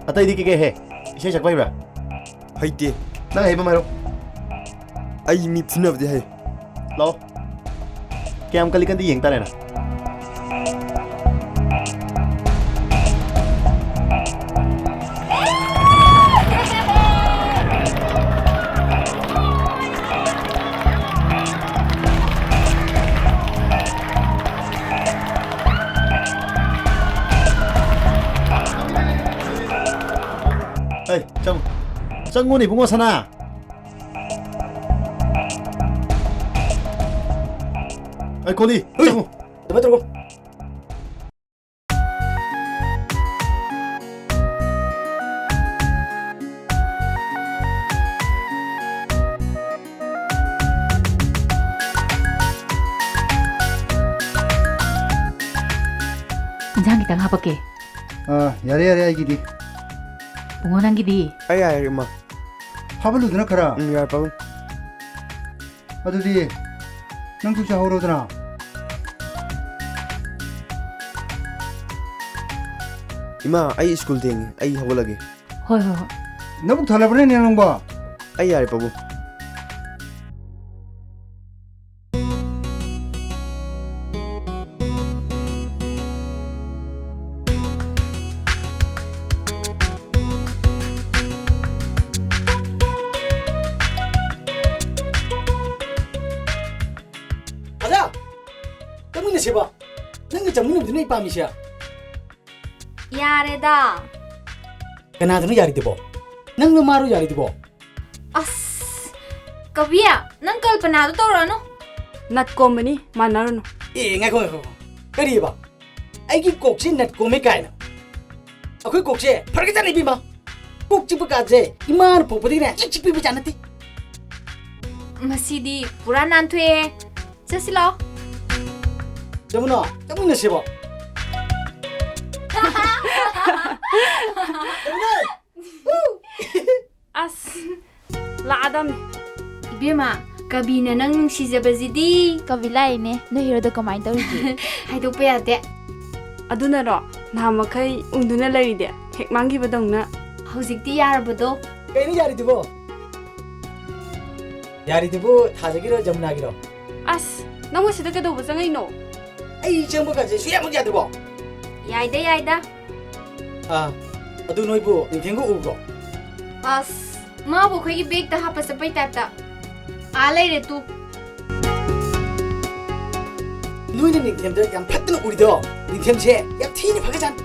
ꯑꯇꯩꯗꯤ ꯀꯩꯀꯩ ꯍꯩ? ꯏꯁꯩ ꯁꯛꯄ ꯍꯩꯕ꯭ꯔꯥ? ꯍꯩꯇꯦ꯫ ꯅꯪ ꯍꯩꯕ ꯑꯃ ꯍꯥꯏꯔꯣ꯫ ꯑꯩ ꯃꯤ ꯐꯨꯅꯕꯗꯤ ꯍꯩ꯫ ꯂꯥꯛꯑꯣ꯫ ꯀꯌꯥꯝ ꯀꯜꯂꯤ ꯀꯟꯗꯤ ꯌꯦꯡ ꯇꯥꯔꯦꯅ꯫ ꯑꯩ, ꯆꯪꯉꯨ꯫ ꯆꯪꯉꯨꯅꯦ ꯏꯕꯨꯡꯉꯣ ꯁꯅꯥ꯫ ꯑꯩ ꯈꯣꯂꯤ, ꯍꯨꯏ! ꯆꯪꯉꯨ꯫ ꯑꯗꯨꯃꯥꯏ ꯇꯧꯔꯣ꯫ ꯏꯟꯖꯥꯡ ꯈꯤꯇꯪ ꯍꯥꯄꯛꯀꯦ꯫ ꯑꯥ, ꯌꯥꯔꯦ, ꯌꯥꯔꯦ, ꯑꯩꯒꯤꯗꯤ꯫ ꯕꯨꯡꯉꯣ, ꯅꯪꯒꯤꯗꯤ? ꯑꯩ ꯌꯥꯔꯦ, ꯏꯃꯥ꯫ ꯍꯥꯞꯍꯜꯂꯨꯗꯅ ꯈꯔ꯫ ꯎꯝ, ꯌꯥꯔꯦ, ꯄꯥꯕꯨꯡ꯫ ꯑꯗꯨꯗꯤ ꯅꯪꯁꯨ ꯆꯥꯍꯧꯔꯣꯗꯅ꯫ ꯏꯃꯥ, ꯑꯩ ꯁ꯭ꯀꯨꯜ ꯊꯦꯡꯉꯦ, ꯑꯩ ꯍꯧꯒꯠꯂꯒꯦ꯫ ꯍꯣꯏ, ꯍꯣꯏ, ꯍꯣꯏ꯫ ꯅꯕꯨꯛ ꯊꯜꯂꯕ꯭ꯔꯅꯦ ꯅꯪꯕꯣ? ꯑꯩ ꯌꯥꯔꯦ, ꯄꯥꯕꯨꯡ꯫ ꯁꯤꯕ, ꯅꯪꯒ ꯆꯪꯃꯤꯟꯅꯕꯗꯨꯅꯦ ꯑꯩ ꯄꯥꯝꯃꯤꯁꯦ꯫ ꯌꯥꯔꯦꯗ꯫ ꯀꯅꯥꯗꯅꯣ ꯌꯥꯔꯤꯗꯨꯕꯣ? ꯅꯪꯂꯣ ꯃꯥꯔꯣ ꯌꯥꯔꯤꯗꯨꯕꯣ? ꯑꯁ, ꯀꯕꯤ, ꯅꯪ ꯀꯜꯄꯅꯥꯗꯣ ꯇꯧꯔꯛꯑꯅꯨ꯫ ꯅꯠ ꯀꯣꯝꯕꯅꯤ, ꯃꯥꯟꯅꯔꯨꯅꯨ꯫ ꯑꯦ, ꯉꯥꯏꯈꯣ, ꯉꯥꯏꯈꯣ, ꯉꯥꯏꯈꯣ꯫ ꯀꯔꯤꯕ? ꯑꯩꯒꯤ ꯀꯣꯛꯁꯦ ꯅꯠ ꯀꯣꯝꯃꯦ ꯀꯥꯏꯅ? ꯑꯩꯈꯣꯏ ꯀꯣꯛꯁꯦ ꯐꯔꯒꯖꯥꯠꯅꯤ ꯏꯕꯦꯝꯃ꯫ ꯀꯣꯛ ꯆꯤꯛꯄ ꯀꯥꯁꯦ ꯏꯃꯥꯅ ꯄꯣꯛꯄꯗꯒꯤꯅꯦ ꯆꯤꯛ ꯆꯤꯛ ꯄꯤꯕ ꯖꯥꯠ ꯅꯠꯇꯦ꯫ ꯃꯁꯤꯗꯤ ꯄꯨꯔꯥ ꯅꯥꯟꯊꯣꯛꯑꯦ꯫ ꯆꯠꯁꯤ ꯂꯥꯛꯑꯣ꯫ ꯖꯃꯨꯅꯥ, ꯆꯠꯃꯤꯟꯅꯁꯦꯕ꯫ ꯖꯃꯨꯅꯥ! ꯑꯁ, ꯂꯥꯛꯑꯗꯝꯅꯤ꯫ ꯏꯕꯦꯝꯃ, ꯀꯕꯤꯅ ꯅꯪ ꯅꯨꯡꯁꯤꯖꯕꯁꯤꯗꯤ꯫ ꯀꯕꯤ ꯂꯥꯛꯏꯅꯦ, ꯅꯣꯏ ꯍꯦꯔꯣꯗꯣ ꯀꯃꯥꯏꯅ ꯇꯧꯔꯤꯒꯦ? ꯍꯥꯏꯗꯣꯛꯄ ꯌꯥꯗꯦ꯫ ꯑꯗꯨꯅꯔꯣ ꯅꯍꯥꯟ ꯃꯈꯩ ꯎꯪꯗꯨꯅ ꯂꯩꯔꯤꯗꯤ? ꯍꯦꯛ ꯃꯥꯡꯈꯤꯕꯗꯧꯅ꯫ ꯍꯧꯖꯤꯛꯇꯤ ꯌꯥꯔꯕꯗꯣ꯫ ꯀꯩꯅꯣ ꯌꯥꯔꯤꯗꯨꯕꯣ? ꯌꯥꯔꯤꯗꯨꯕꯨ ꯊꯥꯖꯒꯤꯔꯣ, ꯖꯃꯨꯅꯥꯒꯤꯔꯣ? ꯑꯁ, ꯅꯪꯕꯨ ꯁꯤꯗ ꯀꯩꯗꯧꯕ ꯆꯪꯉꯛꯏꯅꯣ? ꯑꯩ ꯆꯪꯕ ꯀꯥꯟꯁꯦ ꯁꯨꯌꯥꯃꯛ ꯌꯥꯗ꯭ꯔꯕꯣ? ꯌꯥꯏꯗ, ꯌꯥꯏꯗ꯫ ꯑꯥ, ꯑꯗꯨ ꯅꯣꯏꯕꯨ ꯅꯤꯡꯊꯦꯝꯒ ꯎꯕ꯭ꯔꯣ? ꯑꯁ, ꯃꯥꯕꯨ ꯑꯩꯈꯣꯏꯒꯤ ꯕꯦꯒꯇ ꯍꯥꯞꯄ ꯆꯠꯄꯩ ꯇꯥꯏꯞꯇ꯫ ꯑꯥ ꯂꯩꯔꯦ ꯇꯨ꯫ ꯅꯣꯏꯅ ꯅꯤꯡꯊꯦꯝꯗ ꯌꯥꯝ ꯐꯠꯇꯅ ꯎꯔꯤꯗꯣ, ꯅꯤꯡꯊꯦꯝꯁꯦ ꯌꯥꯝ ꯊꯤꯅ ꯐꯒꯠꯆꯥꯅꯤ꯫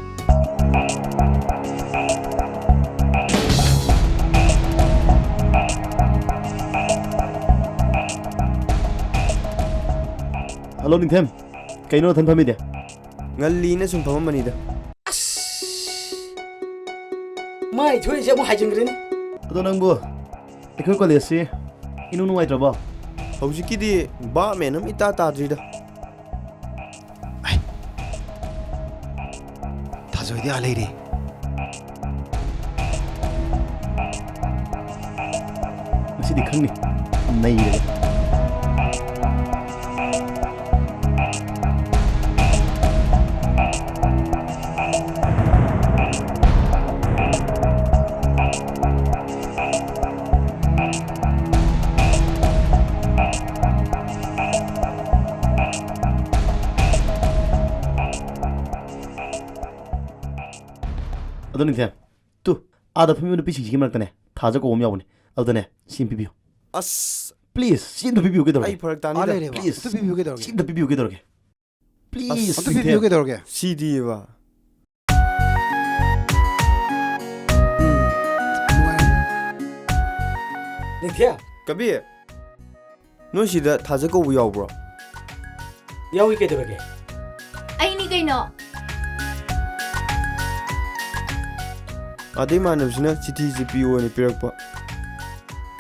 ꯍꯜꯂꯣ, ꯅꯤꯡꯊꯦꯝ꯫ ꯀꯩꯅꯣ ꯅꯊꯟ ꯐꯝꯃꯤꯗꯤ? ꯉꯜꯂꯤꯅ ꯁꯨꯝ ꯐꯝꯃꯝꯕꯅꯤꯗ꯫ ꯑꯁ! ꯃꯥꯏ ꯊꯣꯛꯏꯁꯦ ꯑꯃꯨꯛ ꯍꯥꯏꯖꯤꯟꯈ꯭ꯔꯦꯅꯦ꯫ ꯑꯗꯣ ꯅꯪꯕꯨ ꯑꯩꯈꯣꯏ ꯀꯣꯂꯦꯖꯁꯤ ꯏꯅꯨꯡ ꯅꯨꯡꯉꯥꯏꯇ꯭ꯔꯕꯣ? ꯍꯧꯖꯤꯛꯀꯤꯗꯤ ꯚꯥꯞ ꯃꯦꯟ ꯑꯃ ꯏꯇꯥ ꯇꯥꯗ꯭ꯔꯤꯗ꯫ ꯑꯩ, ꯊꯥꯖꯣꯏꯗꯤ ꯑꯥ ꯂꯩꯔꯦ꯫ ꯉꯁꯤꯗꯤ ꯈꯪꯅꯤ꯫ ꯅꯩꯔꯒꯦ꯫ ꯑꯗꯣ ꯅꯤꯡꯊꯦꯝ, ꯇꯨ, ꯑꯥꯗ ꯐꯝꯃꯤꯕ ꯅꯨꯄꯤꯁꯤꯡꯁꯤꯒꯤ ꯃꯔꯛꯇꯅꯦ, ꯊꯥꯖ ꯀꯧꯕ ꯑꯃ ꯌꯥꯎꯕꯅꯦ꯫ ꯑꯗꯨꯗꯅꯦ, ꯁꯤ ꯑꯃ ꯄꯤꯕꯤꯌꯨ꯫ ꯑꯁ! Please, ꯁꯤ ꯑꯝꯇ ꯄꯤꯕꯤꯌꯨ ꯀꯩꯗꯧꯔꯒꯦ? ꯑꯩ ꯐꯔꯛ ꯇꯥꯅꯤꯗ꯫ ꯑꯥ ꯂꯩꯔꯦꯕ꯫ Please, ꯑꯝꯇ ꯄꯤꯕꯤꯌꯨ ꯀꯩꯗꯧꯔꯒꯦ? ꯁꯤ ꯑꯝꯇ ꯄꯤꯕꯤꯌꯨ ꯀꯩꯗꯧꯔꯒꯦ? Please, ꯑꯁ, ꯅꯤꯡꯊꯦꯝ꯫ ꯄꯤꯕꯤꯌꯨ ꯀꯩꯗꯧꯔꯒꯦ? ꯁꯤꯗꯤꯕ꯫ ꯎꯝ, ꯅꯨꯡꯉꯥꯏ꯫ ꯅꯤꯡꯊꯦꯝ꯫ ꯀꯕꯤ, ꯅꯣꯏ ꯁꯤꯗ ꯊꯥꯖ ꯀꯧꯕ ꯌꯥꯎꯕ꯭ꯔꯣ? ꯌꯥꯎꯏ, ꯀꯩꯗꯧꯔꯒꯦ? ꯑꯩꯅꯤ ꯀꯩꯅꯣ꯫ ꯑꯗꯩ ꯏꯃꯥꯟꯅꯕꯁꯤꯅ ꯆꯤꯊꯤꯁꯤ ꯄꯤꯌꯣꯅ ꯄꯤꯔꯛꯄ꯫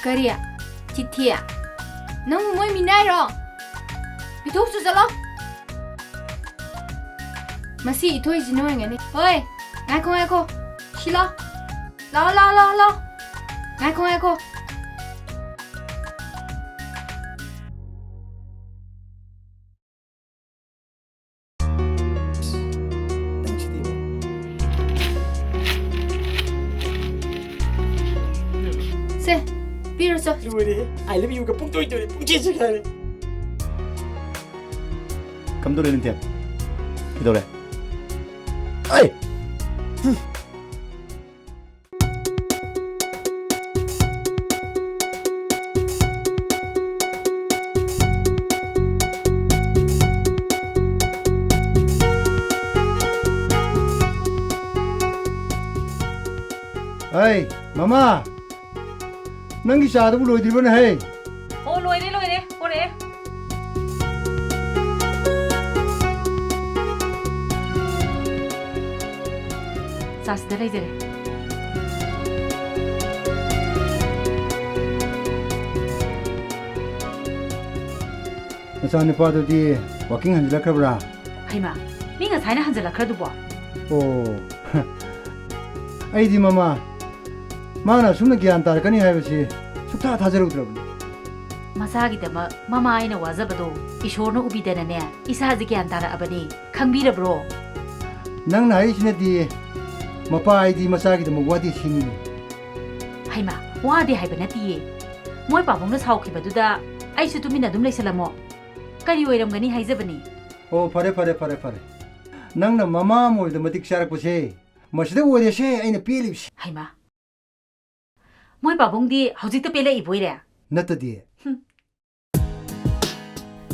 ꯀꯔꯤ? ꯆꯤꯊꯤ? ꯅꯪꯕꯨ ꯃꯣꯏ ꯃꯤꯅꯥꯏꯔꯣ? ꯄꯤꯊꯣꯛꯆꯣ ꯆꯠꯂꯣ꯫ ꯃꯁꯤ ꯏꯊꯣꯏꯁꯤꯅ ꯑꯣꯏꯔꯝꯒꯅꯤ꯫ ꯍꯣꯏ, ꯉꯥꯏꯈꯣ, ꯉꯥꯏꯈꯣ꯫ ꯁꯤꯂꯣ꯫ ꯂꯥꯛꯑꯣ, ꯂꯥꯛꯑꯣ, ꯂꯥꯛꯑꯣ, ꯂꯥꯛꯑꯣ꯫ ꯉꯥꯏꯈꯣ, ꯉꯥꯏꯈꯣ꯫ ꯁꯦ, ꯄꯤꯔꯣ ꯆꯣ꯫ ꯂꯣꯏꯔꯦꯍꯦ꯫ I love youꯒ ꯄꯨꯡꯇꯣꯏ ꯇꯣꯏꯔꯦ, ꯄꯨꯡꯆꯦꯟ ꯆꯦꯟꯈꯥꯏꯔꯦ꯫ ꯀꯝꯗꯧꯔꯦ, ꯅꯤꯡꯊꯦꯝ? ꯀꯩꯗꯧꯔꯦ? ꯑꯩ! ꯑꯩ, ꯃꯃꯥ! ꯅꯪꯒꯤ ꯆꯥꯗꯨꯕꯨ ꯂꯣꯏꯗ꯭ꯔꯤꯕꯅꯦ ꯍꯦ? ꯑꯣ, ꯂꯣꯏꯔꯦ, ꯂꯣꯏꯔꯦ꯫ ꯄꯣꯔꯛꯑꯦ꯫ ꯆꯥꯁꯤꯗ ꯂꯩꯖꯔꯦ꯫ ꯅꯆꯥꯅꯨꯄꯥꯗꯨꯗꯤ ꯋꯥꯀꯤꯡ ꯍꯟꯖꯤꯜꯂꯛꯈ꯭ꯔꯕ꯭ꯔꯥ? ꯍꯩꯃꯥ, ꯃꯤ ꯉꯁꯥꯏꯅ ꯍꯟꯖꯤꯜꯂꯛꯈ꯭ꯔꯗꯨꯕꯣ? ꯑꯣ, ꯑꯩꯗꯤ ꯃꯃꯥ, ꯃꯥꯅ ꯑꯁꯨꯝꯅ ꯒ꯭ꯌꯥꯟ ꯇꯥꯔꯛꯀꯅꯤ ꯍꯥꯏꯕꯁꯤ ꯁꯨꯛꯊꯥ ꯊꯥꯖꯔꯨꯗ꯭ꯔꯕꯅꯤ꯫ ꯃꯆꯥꯒꯤꯗꯃꯛ ꯃꯃꯥ ꯑꯩꯅ ꯋꯥꯖꯕꯗꯣ ꯏꯁꯣꯔꯅ ꯎꯕꯤꯗꯅꯅꯦ, ꯏꯁꯥꯁꯦ ꯒ꯭ꯌꯥꯟ ꯇꯥꯔꯛꯑꯕꯅꯤ꯫ ꯈꯪꯕꯤꯔꯕ꯭ꯔꯣ? ꯅꯪꯅ ꯍꯥꯏꯔꯤꯁꯤꯅꯗꯤ ꯃꯄꯥ ꯑꯩꯗꯤ ꯃꯆꯥꯒꯤꯗꯃꯛ ꯋꯥꯗꯦ ꯁꯤꯅꯤꯅꯦ꯫ ꯍꯩꯃꯥ, ꯋꯥꯗꯦ ꯍꯥꯏꯕ ꯅꯠꯇꯤꯌꯦ꯫ ꯃꯣꯏ ꯄꯥꯕꯨꯡꯅ ꯁꯥꯎꯈꯤꯕꯗꯨꯗ ꯑꯩꯁꯨ ꯇꯨꯃꯤꯟꯅ ꯑꯗꯨꯝ ꯂꯩꯁꯜꯂꯝꯃꯣ꯫ ꯀꯔꯤ ꯑꯣꯏꯔꯝꯒꯅꯤ ꯍꯥꯏꯖꯕꯅꯤ? ꯑꯣ, ꯐꯔꯦ, ꯐꯔꯦ, ꯐꯔꯦ, ꯐꯔꯦ꯫ ꯅꯪꯅ ꯃꯃꯥ ꯑꯃ ꯑꯣꯏꯕꯗ ꯃꯇꯤꯛ ꯆꯥꯔꯛꯄꯁꯦ ꯃꯁꯤꯗ ꯑꯣꯏꯔꯦꯁꯦ ꯑꯩꯅ ꯄꯦꯜꯂꯤꯕꯁꯦ꯫ ꯍꯩꯃꯥ, ꯃꯣꯏ ꯄꯥꯕꯨꯡꯗꯤ ꯍꯧꯖꯤꯛꯇ ꯄꯦꯜꯂꯛꯏꯕꯣꯏꯔꯦ? ꯅꯠꯇꯗꯤ꯫ ꯍꯨꯝ꯫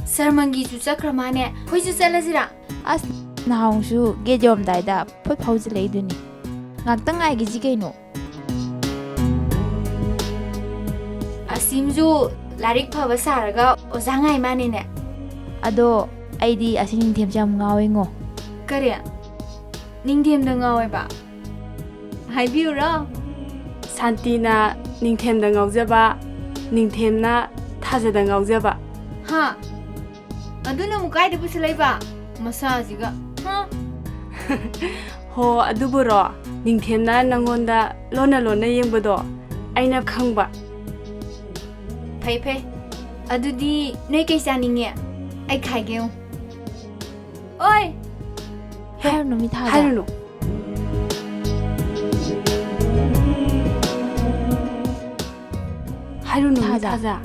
ꯁꯔ ꯃꯪꯒꯤꯁꯨ ꯆꯠꯈ꯭ꯔ ꯃꯥꯅꯦ꯫ ꯑꯩꯈꯣꯏꯁꯨ ꯆꯠꯂꯁꯤꯔꯥ? ꯑꯁ, ꯅꯍꯥꯟꯁꯨ ꯒꯦꯠ ꯌꯧꯔꯝꯗꯥꯏꯗ ꯐꯨꯠ ꯐꯥꯎꯖꯤꯜꯂꯛꯏꯗꯨꯅꯤ꯫ ꯉꯥꯛꯇꯪ ꯉꯥꯏꯈꯤꯁꯤ ꯀꯩꯅꯣ꯫ ꯑꯁꯤꯝꯁꯨ ꯂꯥꯏꯔꯤꯛ ꯐꯕ ꯁꯥꯔꯒ ꯑꯣꯖꯥ ꯉꯥꯏ ꯃꯥꯅꯤꯅꯦ꯫ ꯑꯗꯣ ꯑꯩꯗꯤ ꯑꯁꯤ ꯅꯤꯡꯊꯦꯝꯁꯦ ꯌꯥꯝ ꯉꯥꯎꯋꯦꯉꯣ꯫ ꯀꯔꯤ? ꯅꯤꯡꯊꯦꯝꯗ ꯉꯥꯎꯋꯦꯕ? ꯍꯥꯏꯕꯤꯌꯨꯔꯣ? ꯁꯥꯟꯇꯤꯅ ꯅꯤꯡꯊꯦꯝꯗ ꯉꯥꯎꯖꯕ, ꯅꯤꯡꯊꯦꯝꯅ ꯊꯥꯖꯗ ꯉꯥꯎꯖꯕ꯫ ꯍꯥ? ꯑꯗꯨꯅ ꯑꯃꯨꯛ ꯀꯥꯏꯗ ꯄꯨꯁꯤꯜꯂꯛꯏꯕ? ꯃꯁꯥꯁꯤꯒ꯫ ꯍꯥ? ꯍꯣ, ꯑꯗꯨꯕꯨꯔꯣ, ꯅꯤꯡꯊꯦꯝꯅ ꯅꯪꯉꯣꯟꯗ ꯂꯣꯟꯅ ꯂꯣꯟꯅ ꯌꯦꯡꯕꯗꯣ ꯑꯩꯅ ꯈꯪꯕ꯫ ꯐꯩ, ꯐꯩ꯫ ꯑꯗꯨꯗꯤ ꯅꯣꯏ ꯀꯩ ꯆꯥꯅꯤꯡꯉꯦ? ꯑꯩ ꯈꯥꯏꯒꯦ ꯌꯦꯡꯉꯨ꯫ ꯑꯣꯏ! ꯍꯦ, ꯍꯥꯏꯔꯨꯅꯨ, ꯃꯤ ꯊꯥꯖ꯫ ꯍꯥꯏꯔꯨꯅꯨ꯫ ꯍꯥꯏꯔꯨꯅꯨ, ꯃꯤ ꯊꯥꯖ꯫ ꯊꯥꯖ꯫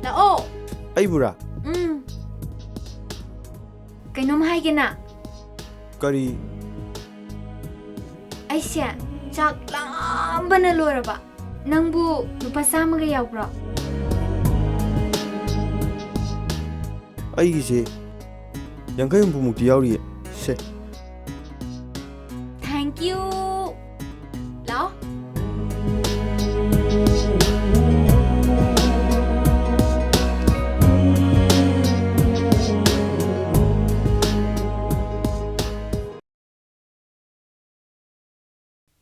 ꯂꯥꯛꯑꯣ꯫ ꯑꯩꯕꯨꯔꯥ? ꯎꯝ꯫ ꯀꯩꯅꯣꯝ ꯍꯥꯏꯒꯦꯅ꯫ ꯀꯔꯤ? ꯑꯩꯁꯦ ꯆꯥꯛ ꯂꯥꯝꯕꯅ ꯂꯣꯏꯔꯕ꯫ ꯅꯪꯕꯨ ꯂꯨꯄꯥ ꯆꯥꯝꯃꯒ ꯌꯥꯎꯕ꯭ꯔꯣ? ꯑꯩꯒꯤꯁꯦ ꯌꯥꯡꯈꯩ ꯍꯨꯝꯐꯨꯃꯨꯛꯇꯤ ꯌꯥꯎꯔꯤꯌꯦ꯫ ꯁꯦ꯫ Thank you. ꯂꯥꯛꯑꯣ꯫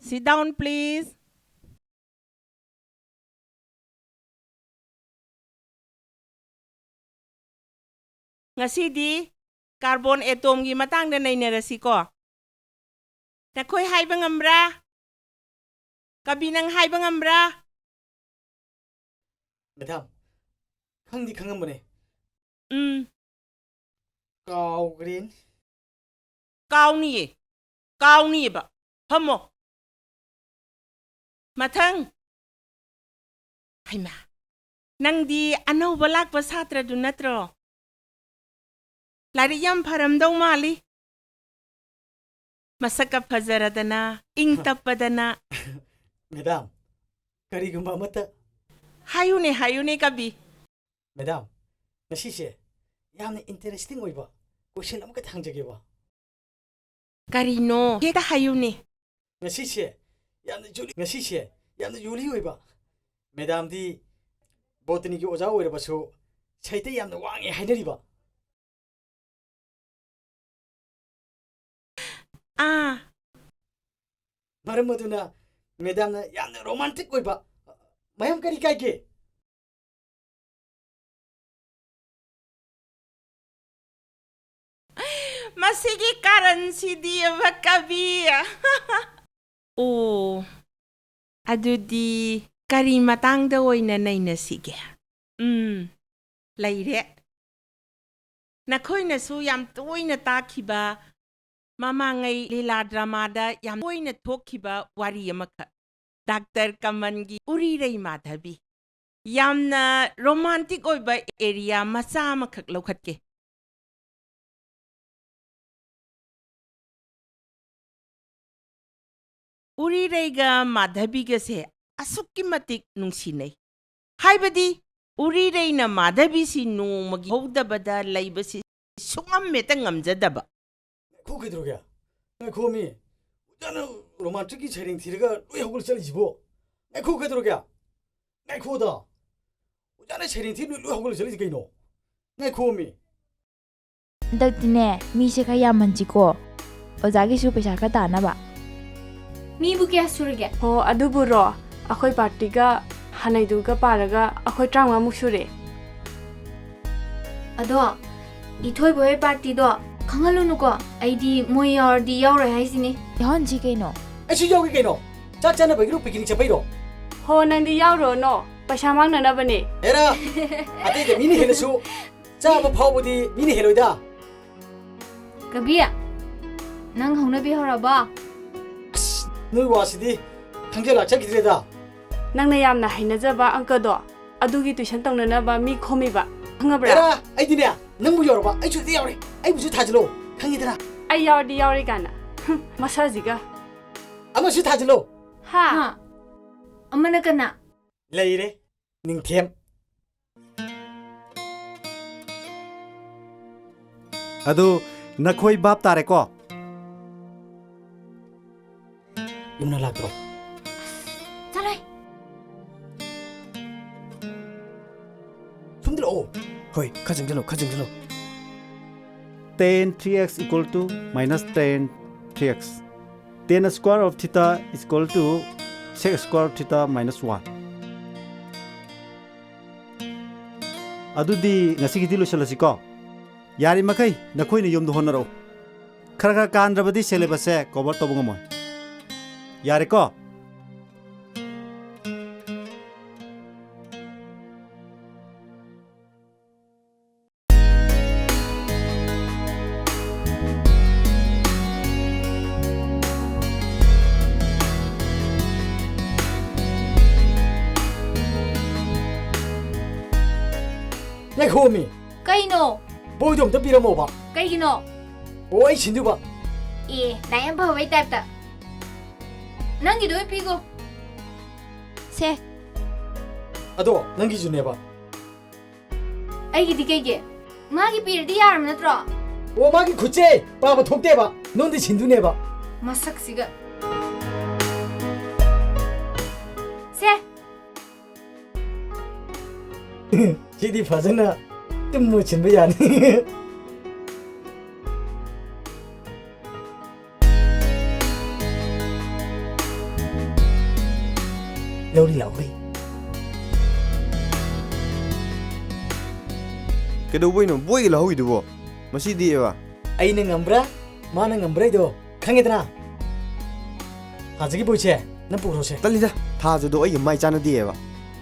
Sit down, please. ꯉꯁꯤꯗꯤ carbon atomꯒꯤ ꯃꯇꯥꯡꯗ ꯅꯩꯅꯔꯁꯤꯀꯣ꯫ ꯅꯈꯣꯏ ꯍꯥꯏꯕ ꯉꯝꯕ꯭ꯔꯥ? ꯀꯕꯤ, ꯅꯪ ꯍꯥꯏꯕ ꯉꯝꯕ꯭ꯔꯥ? ꯃꯦꯗꯥꯝ, ꯈꯪꯗꯤ ꯈꯪꯉꯝꯕꯅꯦ꯫ ꯎꯝ꯫ ꯀꯥꯎꯒ꯭ꯔꯦꯅꯦ꯫ ꯀꯥꯎꯅꯤꯌꯦ, ꯀꯥꯎꯅꯤꯌꯦꯕ꯫ ꯐꯝꯃꯣ꯫ ꯃꯊꯪ꯫ ꯍꯩꯃꯥ, ꯅꯪꯗꯤ ꯑꯅꯧꯕ ꯂꯥꯛꯄ ꯁꯥꯇ꯭ꯔꯗꯨ ꯅꯠꯇ꯭ꯔꯣ? ꯂꯥꯏꯔꯤꯛ ꯌꯥꯝ ꯐꯔꯝꯗꯧ ꯃꯥꯜꯂꯤ꯫ ꯃꯁꯛꯀ ꯐꯖꯔꯗꯅ, ꯏꯪ ꯇꯞꯄꯗꯅ꯫ ꯃꯦꯗꯥꯝ, ꯀꯔꯤꯒꯨꯝꯕ ꯑꯃꯠꯇ꯫ ꯍꯥꯏꯌꯨꯅꯦ, ꯍꯥꯏꯌꯨꯅꯦ, ꯀꯕꯤ꯫ ꯃꯦꯗꯥꯝ, ꯉꯁꯤꯁꯦ ꯌꯥꯝꯅ interesting ꯑꯣꯏꯕ question ꯑꯃꯈꯛꯇ ꯍꯪꯖꯒꯦꯕ꯫ ꯀꯔꯤꯅꯣ? ꯍꯦꯛꯇ ꯍꯥꯏꯌꯨꯅꯦ꯫ ꯉꯁꯤꯁꯦ ꯌꯥꯝꯅ jolly, ꯉꯁꯤꯁꯦ ꯌꯥꯝꯅ jolly ꯑꯣꯏꯕ꯫ ꯃꯦꯗꯥꯝꯗꯤ botanyꯒꯤ ꯑꯣꯖꯥ ꯑꯣꯏꯔꯕꯁꯨ ꯁꯥꯍꯤꯇ꯭ꯌ ꯌꯥꯝꯅ ꯋꯥꯡꯉꯦ ꯍꯥꯏꯅꯔꯤꯕ꯫ ꯑꯥ꯫ ꯃꯔꯝ ꯑꯗꯨꯅ ꯃꯦꯗꯥꯝꯅ ꯌꯥꯝꯅ romantic ꯑꯣꯏꯕ ꯃꯌꯥꯝ ꯀꯔꯤ ꯀꯥꯏꯒꯦ? ꯃꯁꯤꯒꯤ ꯀꯥꯔꯟꯁꯤꯗꯤ ꯑꯕ ꯀꯕꯤ꯫ ꯑꯣ, ꯑꯗꯨꯗꯤ ꯀꯔꯤ ꯃꯇꯥꯡꯗ ꯑꯣꯏꯅ ꯅꯩꯅꯁꯤꯒꯦ? ꯎꯝ, ꯂꯩꯔꯦ꯫ ꯅꯈꯣꯏꯅꯁꯨ ꯌꯥꯝ ꯇꯣꯏꯅ ꯇꯥꯈꯤꯕ, ꯃꯃꯥꯡꯉꯩ ꯂꯤꯂꯥ dramaꯗ ꯌꯥꯝ ꯇꯣꯏꯅ ꯊꯣꯛꯈꯤꯕ ꯋꯥꯔꯤ ꯑꯃꯈꯛ, ꯗꯥꯛꯇꯔ ꯀꯃꯟꯒꯤ ꯎꯔꯤꯔꯩ ꯃꯥꯙꯕꯤ꯫ ꯌꯥꯝꯅ romantic ꯑꯣꯏꯕ area ꯃꯆꯥ ꯑꯃꯈꯛ ꯂꯧꯈꯠꯀꯦ꯫ ꯎꯔꯤꯔꯩꯒ ꯃꯥꯙꯕꯤꯒꯁꯦ ꯑꯁꯨꯛꯀꯤ ꯃꯇꯤꯛ ꯅꯨꯡꯁꯤꯅꯩ꯫ ꯍꯥꯏꯕꯗꯤ, ꯎꯔꯤꯔꯩꯅ ꯃꯥꯙꯕꯤꯁꯤ ꯅꯣꯡꯃꯒꯤ ꯍꯧꯗꯕꯗ ꯂꯩꯕꯁꯤ ꯁꯨꯡꯉꯝ ꯍꯦꯛꯇ ꯉꯝꯖꯗꯕ꯫ ꯉꯥꯏꯈꯣ, ꯀꯩꯗꯧꯔꯒꯦ? ꯉꯥꯏꯈꯣ, ꯃꯤ꯫ ꯑꯣꯖꯥꯅ romanticꯀꯤ ꯁꯩꯔꯦꯡ ꯊꯤꯔꯒ ꯂꯣꯏ ꯍꯧꯒꯠꯂ ꯆꯠꯂꯤꯁꯤꯕꯣ? ꯉꯥꯏꯈꯣ, ꯀꯩꯗꯧꯔꯒꯦ? ꯉꯥꯏꯈꯣꯗ꯫ ꯑꯣꯖꯥꯅ ꯁꯩꯔꯦꯡ ꯊꯤꯔ ꯂꯣꯏ, ꯂꯣꯏ ꯍꯧꯒꯠꯂ ꯆꯠꯂꯤꯁꯤ ꯀꯩꯅꯣ? ꯉꯥꯏꯈꯣ, ꯃꯤ꯫ ꯍꯟꯗꯛꯇꯤꯅꯦ, ꯃꯤꯁꯦ ꯈꯔ ꯌꯥꯝꯍꯟꯁꯤꯀꯣ, ꯑꯣꯖꯥꯒꯤꯁꯨ ꯄꯩꯁꯥ ꯈꯔ ꯇꯥꯅꯕ꯫ ꯃꯤꯕꯨ ꯀꯌꯥ ꯁꯨꯔꯒꯦ? ꯍꯣ, ꯑꯗꯨꯕꯨꯔꯣ, ꯑꯩꯈꯣꯏ partyꯒ ꯍꯥꯟꯅꯩꯗꯨꯒ ꯄꯥꯔꯒ ꯑꯩꯈꯣꯏ ꯇꯔꯥꯃꯉꯥꯃꯨꯛ ꯁꯨꯔꯦ꯫ ꯑꯗꯣ, ꯏꯊꯣꯏꯕ ꯍꯣꯏ partyꯗꯣ ꯈꯪꯍꯜꯂꯨꯅꯨꯀꯣ, ꯑꯩꯗꯤ ꯃꯣꯏ ꯌꯥꯎꯔꯗꯤ ꯌꯥꯎꯔꯣꯏ ꯍꯥꯏꯁꯤꯅꯤ꯫ ꯌꯥꯎꯍꯟꯁꯤ ꯀꯩꯅꯣ꯫ ꯑꯩꯁꯨ ꯌꯥꯎꯒꯦ ꯀꯩꯅꯣ꯫ ꯆꯥꯛ ꯆꯥꯅꯕꯒꯤꯔꯣ, picnic ꯆꯠꯄꯩꯔꯣ? ꯍꯣ, ꯅꯪꯗꯤ ꯌꯥꯎꯔꯨꯔꯅꯣ, ꯄꯩꯁꯥ ꯃꯥꯡꯅꯅꯕꯅꯦ꯫ ꯍꯦꯔꯥ, ꯑꯇꯩꯗ ꯃꯤꯅ ꯍꯦꯜꯂꯁꯨ ꯆꯥꯕ ꯐꯥꯎꯕꯗꯤ ꯃꯤꯅ ꯍꯦꯜꯂꯣꯏꯗ꯫ ꯀꯕꯤ, ꯅꯪ ꯍꯧꯅꯕꯤ ꯍꯧꯔꯕꯣ? ꯑꯁ, ꯅꯣꯏ ꯋꯥꯁꯤꯗꯤ ꯈꯪꯖ ꯂꯥꯛꯆꯈꯤꯗ꯭ꯔꯦꯗ꯫ ꯅꯪꯅ ꯌꯥꯝꯅ ꯍꯩꯅꯖꯕ ꯑꯪꯀꯗꯣ, ꯑꯗꯨꯒꯤ tuition ꯇꯧꯅꯅꯕ ꯃꯤ ꯈꯣꯝꯃꯤꯕ, ꯈꯪꯉꯕ꯭ꯔꯥ? ꯑꯦꯔꯥ, ꯑꯩꯗꯤꯅꯦ, ꯅꯪꯕꯨ ꯌꯧꯔꯕ, ꯑꯩꯁꯨ ꯍꯦꯛꯇ ꯌꯥꯎꯔꯦ꯫ ꯑꯩꯕꯨꯁꯨ ꯊꯥꯖꯤꯜꯂꯣ, ꯈꯪꯉꯤꯗꯅ꯫ ꯑꯩ ꯌꯥꯎꯔꯗꯤ ꯌꯥꯎꯔꯦ ꯀꯥꯏꯅ꯫ ꯍꯨꯝ, ꯃꯁꯛꯁꯤꯒ꯫ ꯑꯃꯁꯨ ꯊꯥꯖꯤꯜꯂꯣ꯫ ꯍꯥ? ꯍꯥ? ꯑꯃꯅ ꯀꯅꯥ? ꯂꯩꯔꯦ, ꯅꯤꯡꯊꯦꯝ꯫ ꯑꯗꯨ ꯅꯈꯣꯏ ꯚꯥꯞ ꯇꯥꯔꯦꯀꯣ? ꯌꯨꯝꯅ ꯂꯥꯛꯇ꯭ꯔꯣ? ꯆꯠꯂꯣꯏ꯫ ꯁꯨꯝꯗ ꯂꯥꯛꯑꯣ꯫ ꯍꯣꯏ, ꯈꯔ ꯆꯪꯁꯤꯜꯂꯣ, ꯈꯔ ꯆꯪꯁꯤꯜꯂꯣ꯫ Tan three x equal to minus tan three x. Tan square of theta is equal to sec square of theta minus one. ꯑꯗꯨꯗꯤ ꯉꯁꯤꯒꯤꯗꯤ ꯂꯣꯏꯁꯤꯜꯂꯁꯤꯀꯣ꯫ ꯌꯥꯔꯤꯃꯈꯩ ꯅꯈꯣꯏꯅ ꯌꯨꯝꯗ ꯍꯣꯠꯅꯔꯛꯎ꯫ ꯈꯔ ꯈꯔ ꯀꯥꯟꯗ꯭ꯔꯕꯗꯤ syllabus ꯁꯦ cover ꯇꯧꯕ ꯉꯝꯃꯣꯏ꯫ ꯌꯥꯔꯦꯀꯣ? ꯉꯥꯏꯈꯣꯃꯤ꯫ ꯀꯩꯅꯣ? ꯕꯣꯏꯗꯣ ꯑꯝꯇ ꯄꯤꯔꯝꯃꯣꯕ꯫ ꯀꯩꯒꯤꯅꯣ? ꯑꯣ, ꯑꯩ ꯁꯤꯟꯗꯨꯕ꯫ ꯑꯦ, ꯂꯥꯏ ꯌꯥꯝ ꯐꯕꯩ type ꯇ꯫ ꯅꯪꯒꯤꯗꯣ ꯑꯣꯏ ꯄꯤꯒꯣ꯫ ꯁꯦ꯫ ꯑꯗꯣ ꯅꯪꯒꯤꯁꯨꯅꯦꯕ꯫ ꯑꯩꯒꯤꯗꯤ ꯀꯩꯒꯤ? ꯃꯥꯒꯤ ꯄꯤꯔꯗꯤ ꯌꯥꯔꯕ ꯅꯠꯇ꯭ꯔꯣ? ꯑꯣ, ꯃꯥꯒꯤ ꯈꯨꯠꯁꯦ ꯄꯥꯕ ꯊꯣꯛꯇꯦꯕ, ꯅꯉꯣꯟꯗ ꯁꯤꯟꯗꯨꯅꯦꯕ꯫ ꯃꯁꯛꯁꯤꯒ꯫ ꯁꯦ꯫ ꯁꯤꯗꯤ ꯐꯖꯅ ꯇꯨꯝꯃ ꯁꯤꯟꯕ ꯌꯥꯅꯤ꯫ ꯂꯧꯔꯤ ꯂꯥꯎꯔꯤ꯫ ꯀꯩꯗꯧꯕꯩꯅꯣ ꯕꯣꯏꯒ ꯂꯧꯍꯧꯔꯤꯗꯨꯕꯣ? ꯃꯁꯤꯗꯤꯕ꯫ ꯑꯩꯅ ꯉꯝꯕ꯭ꯔꯥ, ꯃꯥꯅ ꯉꯝꯕ꯭ꯔꯥ ꯍꯥꯏꯗꯣ ꯈꯪꯉꯦꯗꯅ? ꯊꯥꯖꯒꯤ ꯕꯣꯏꯁꯦ ꯅꯪ ꯄꯨꯈ꯭ꯔꯣꯁꯦ꯫ ꯇꯜꯂꯤꯗ, ꯊꯥꯖꯗꯣ ꯑꯩꯒ ꯃꯥꯏ ꯆꯥꯟꯅꯗꯦꯕ꯫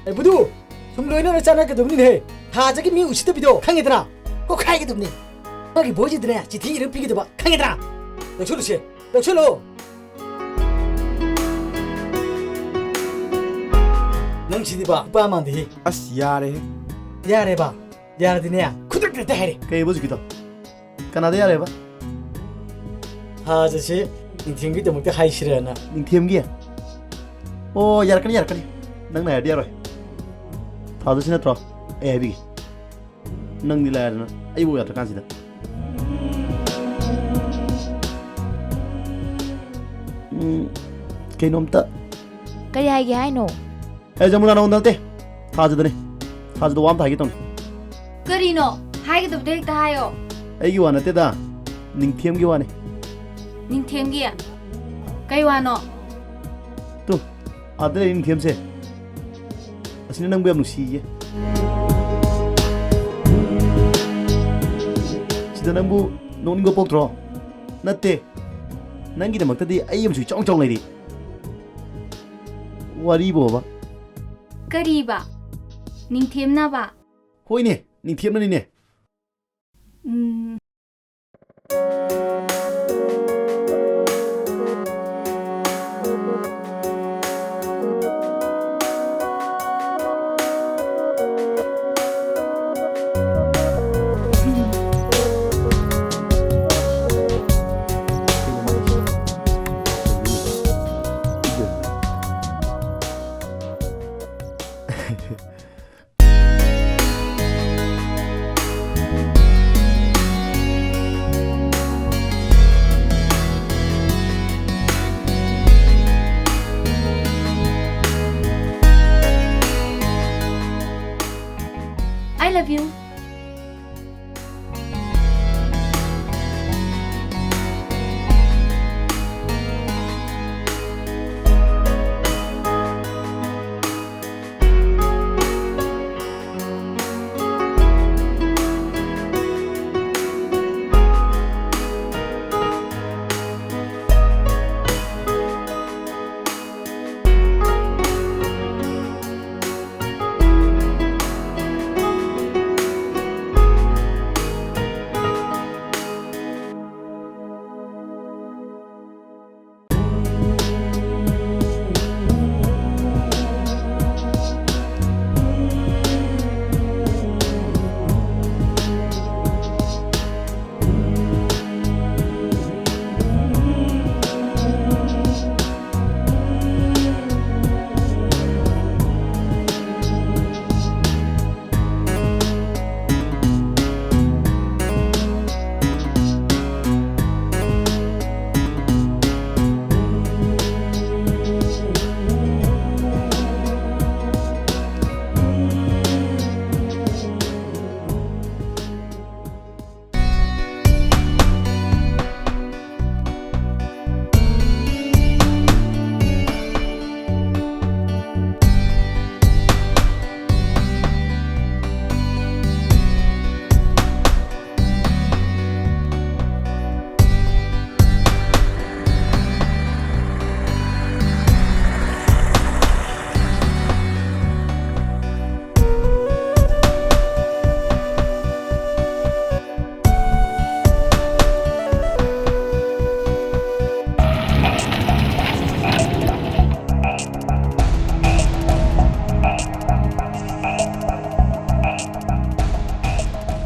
ꯑꯦ ꯕꯨꯗꯨ, ꯁꯨꯝ ꯂꯣꯏꯅꯅ ꯆꯥꯟꯅꯒꯗꯕꯅꯤꯅꯦꯍꯦ꯫ ꯊꯥꯖꯒꯤ ꯃꯤ ꯎꯁꯤꯠꯇꯕꯤꯗꯣ ꯈꯪꯉꯦꯗꯅ? ꯀꯣꯛꯈꯥꯏꯒꯗꯕꯅꯤ꯫ ꯃꯥꯒꯤ ꯕꯣꯏꯁꯤꯗꯅꯦ ꯆꯤꯊꯤ ꯏꯔꯒ ꯄꯤꯒꯗꯕ ꯈꯪꯉꯦꯗꯅ? ꯂꯧꯁꯜꯂꯨꯁꯦ, ꯂꯧꯁꯜꯂꯣ꯫ ꯅꯪ ꯁꯤꯗꯤꯕ ꯅꯨꯄꯥ ꯃꯥꯟꯗꯦꯍꯦ꯫ ꯑꯁ, ꯌꯥꯔꯦꯍꯦ꯫ ꯌꯥꯔꯦꯕ? ꯌꯥꯔꯗꯤꯅꯦ, ꯈꯨꯗꯛꯇ ꯍꯦꯛꯇ ꯍꯥꯏꯔꯦ꯫ ꯀꯩꯕ ꯍꯧꯖꯤꯛꯀꯤꯗꯣ? ꯀꯅꯥꯗ ꯌꯥꯔꯦꯕ? ꯊꯥꯖꯁꯦ ꯅꯤꯡꯊꯦꯝꯒꯤꯗꯃꯛꯇ ꯍꯥꯏꯁꯤꯔꯅ꯫ ꯅꯤꯡꯊꯦꯝꯒꯤ? ꯑꯣ, ꯌꯥꯔꯛꯀꯅꯤ, ꯌꯥꯔꯛꯀꯅꯤ꯫ ꯅꯪꯅ ꯍꯥꯏꯔꯗꯤ ꯌꯥꯔꯣꯏ꯫ ꯊꯥꯖꯁꯤ ꯅꯠꯇ꯭ꯔꯣ? ꯑꯩ ꯍꯥꯏꯕꯤꯒꯦ꯫ ꯅꯪꯗꯤ ꯂꯥꯏꯔꯗꯅ ꯑꯩꯕꯨ ꯌꯥꯗ꯭ꯔꯀꯥꯟꯁꯤꯗ꯫ ꯎꯝ, ꯀꯩꯅꯣꯝꯇ꯫ ꯀꯔꯤ ꯍꯥꯏꯒꯦ ꯍꯥꯏꯅꯣ? ꯑꯦ, ꯖꯃꯨꯅꯥ, ꯅꯉꯣꯟꯗ ꯅꯠꯇꯦ꯫ ꯊꯥꯖꯗꯅꯦ꯫ ꯊꯥꯖꯗ ꯋꯥ ꯑꯝꯇ ꯍꯥꯏꯒꯦ ꯇꯧꯅꯤ꯫ ꯀꯔꯤꯅꯣ? ꯍꯥꯏꯒꯗꯕꯗꯣ ꯍꯦꯛꯇ ꯍꯥꯏꯌꯣ꯫ ꯑꯩꯒꯤ ꯋꯥ ꯅꯠꯇꯦꯗ꯫ ꯅꯤꯡꯊꯦꯝꯒꯤ ꯋꯥꯅꯤ꯫ ꯅꯤꯡꯊꯦꯝꯒꯤ? ꯀꯩ ꯋꯥꯅꯣ? ꯇꯨ, ꯑꯥꯗ ꯂꯩꯔꯤ ꯅꯤꯡꯊꯦꯝꯁꯦ꯫ ꯑꯁꯤꯅ ꯅꯪꯕꯨ ꯌꯥꯝ ꯅꯨꯡꯁꯤꯌꯦ꯫ ꯁꯤꯗ ꯅꯪꯕꯨ ꯅꯣꯛꯅꯤꯡꯕ ꯄꯣꯛꯇ꯭ꯔꯣ? ꯅꯠꯇꯦ꯫ ꯅꯪꯒꯤꯗꯃꯛꯇꯗꯤ ꯑꯩ ꯑꯃꯁꯨ ꯏꯆꯥꯎ ꯆꯥꯎ ꯂꯩꯔꯤ꯫ ꯋꯥꯔꯤꯕꯣꯕ꯫ ꯀꯔꯤꯕ? ꯅꯤꯡꯊꯦꯝꯅꯕ? ꯍꯣꯏꯅꯦ, ꯅꯤꯡꯊꯦꯝꯅꯅꯤꯅꯦ꯫ ꯎꯝ꯫ I love you.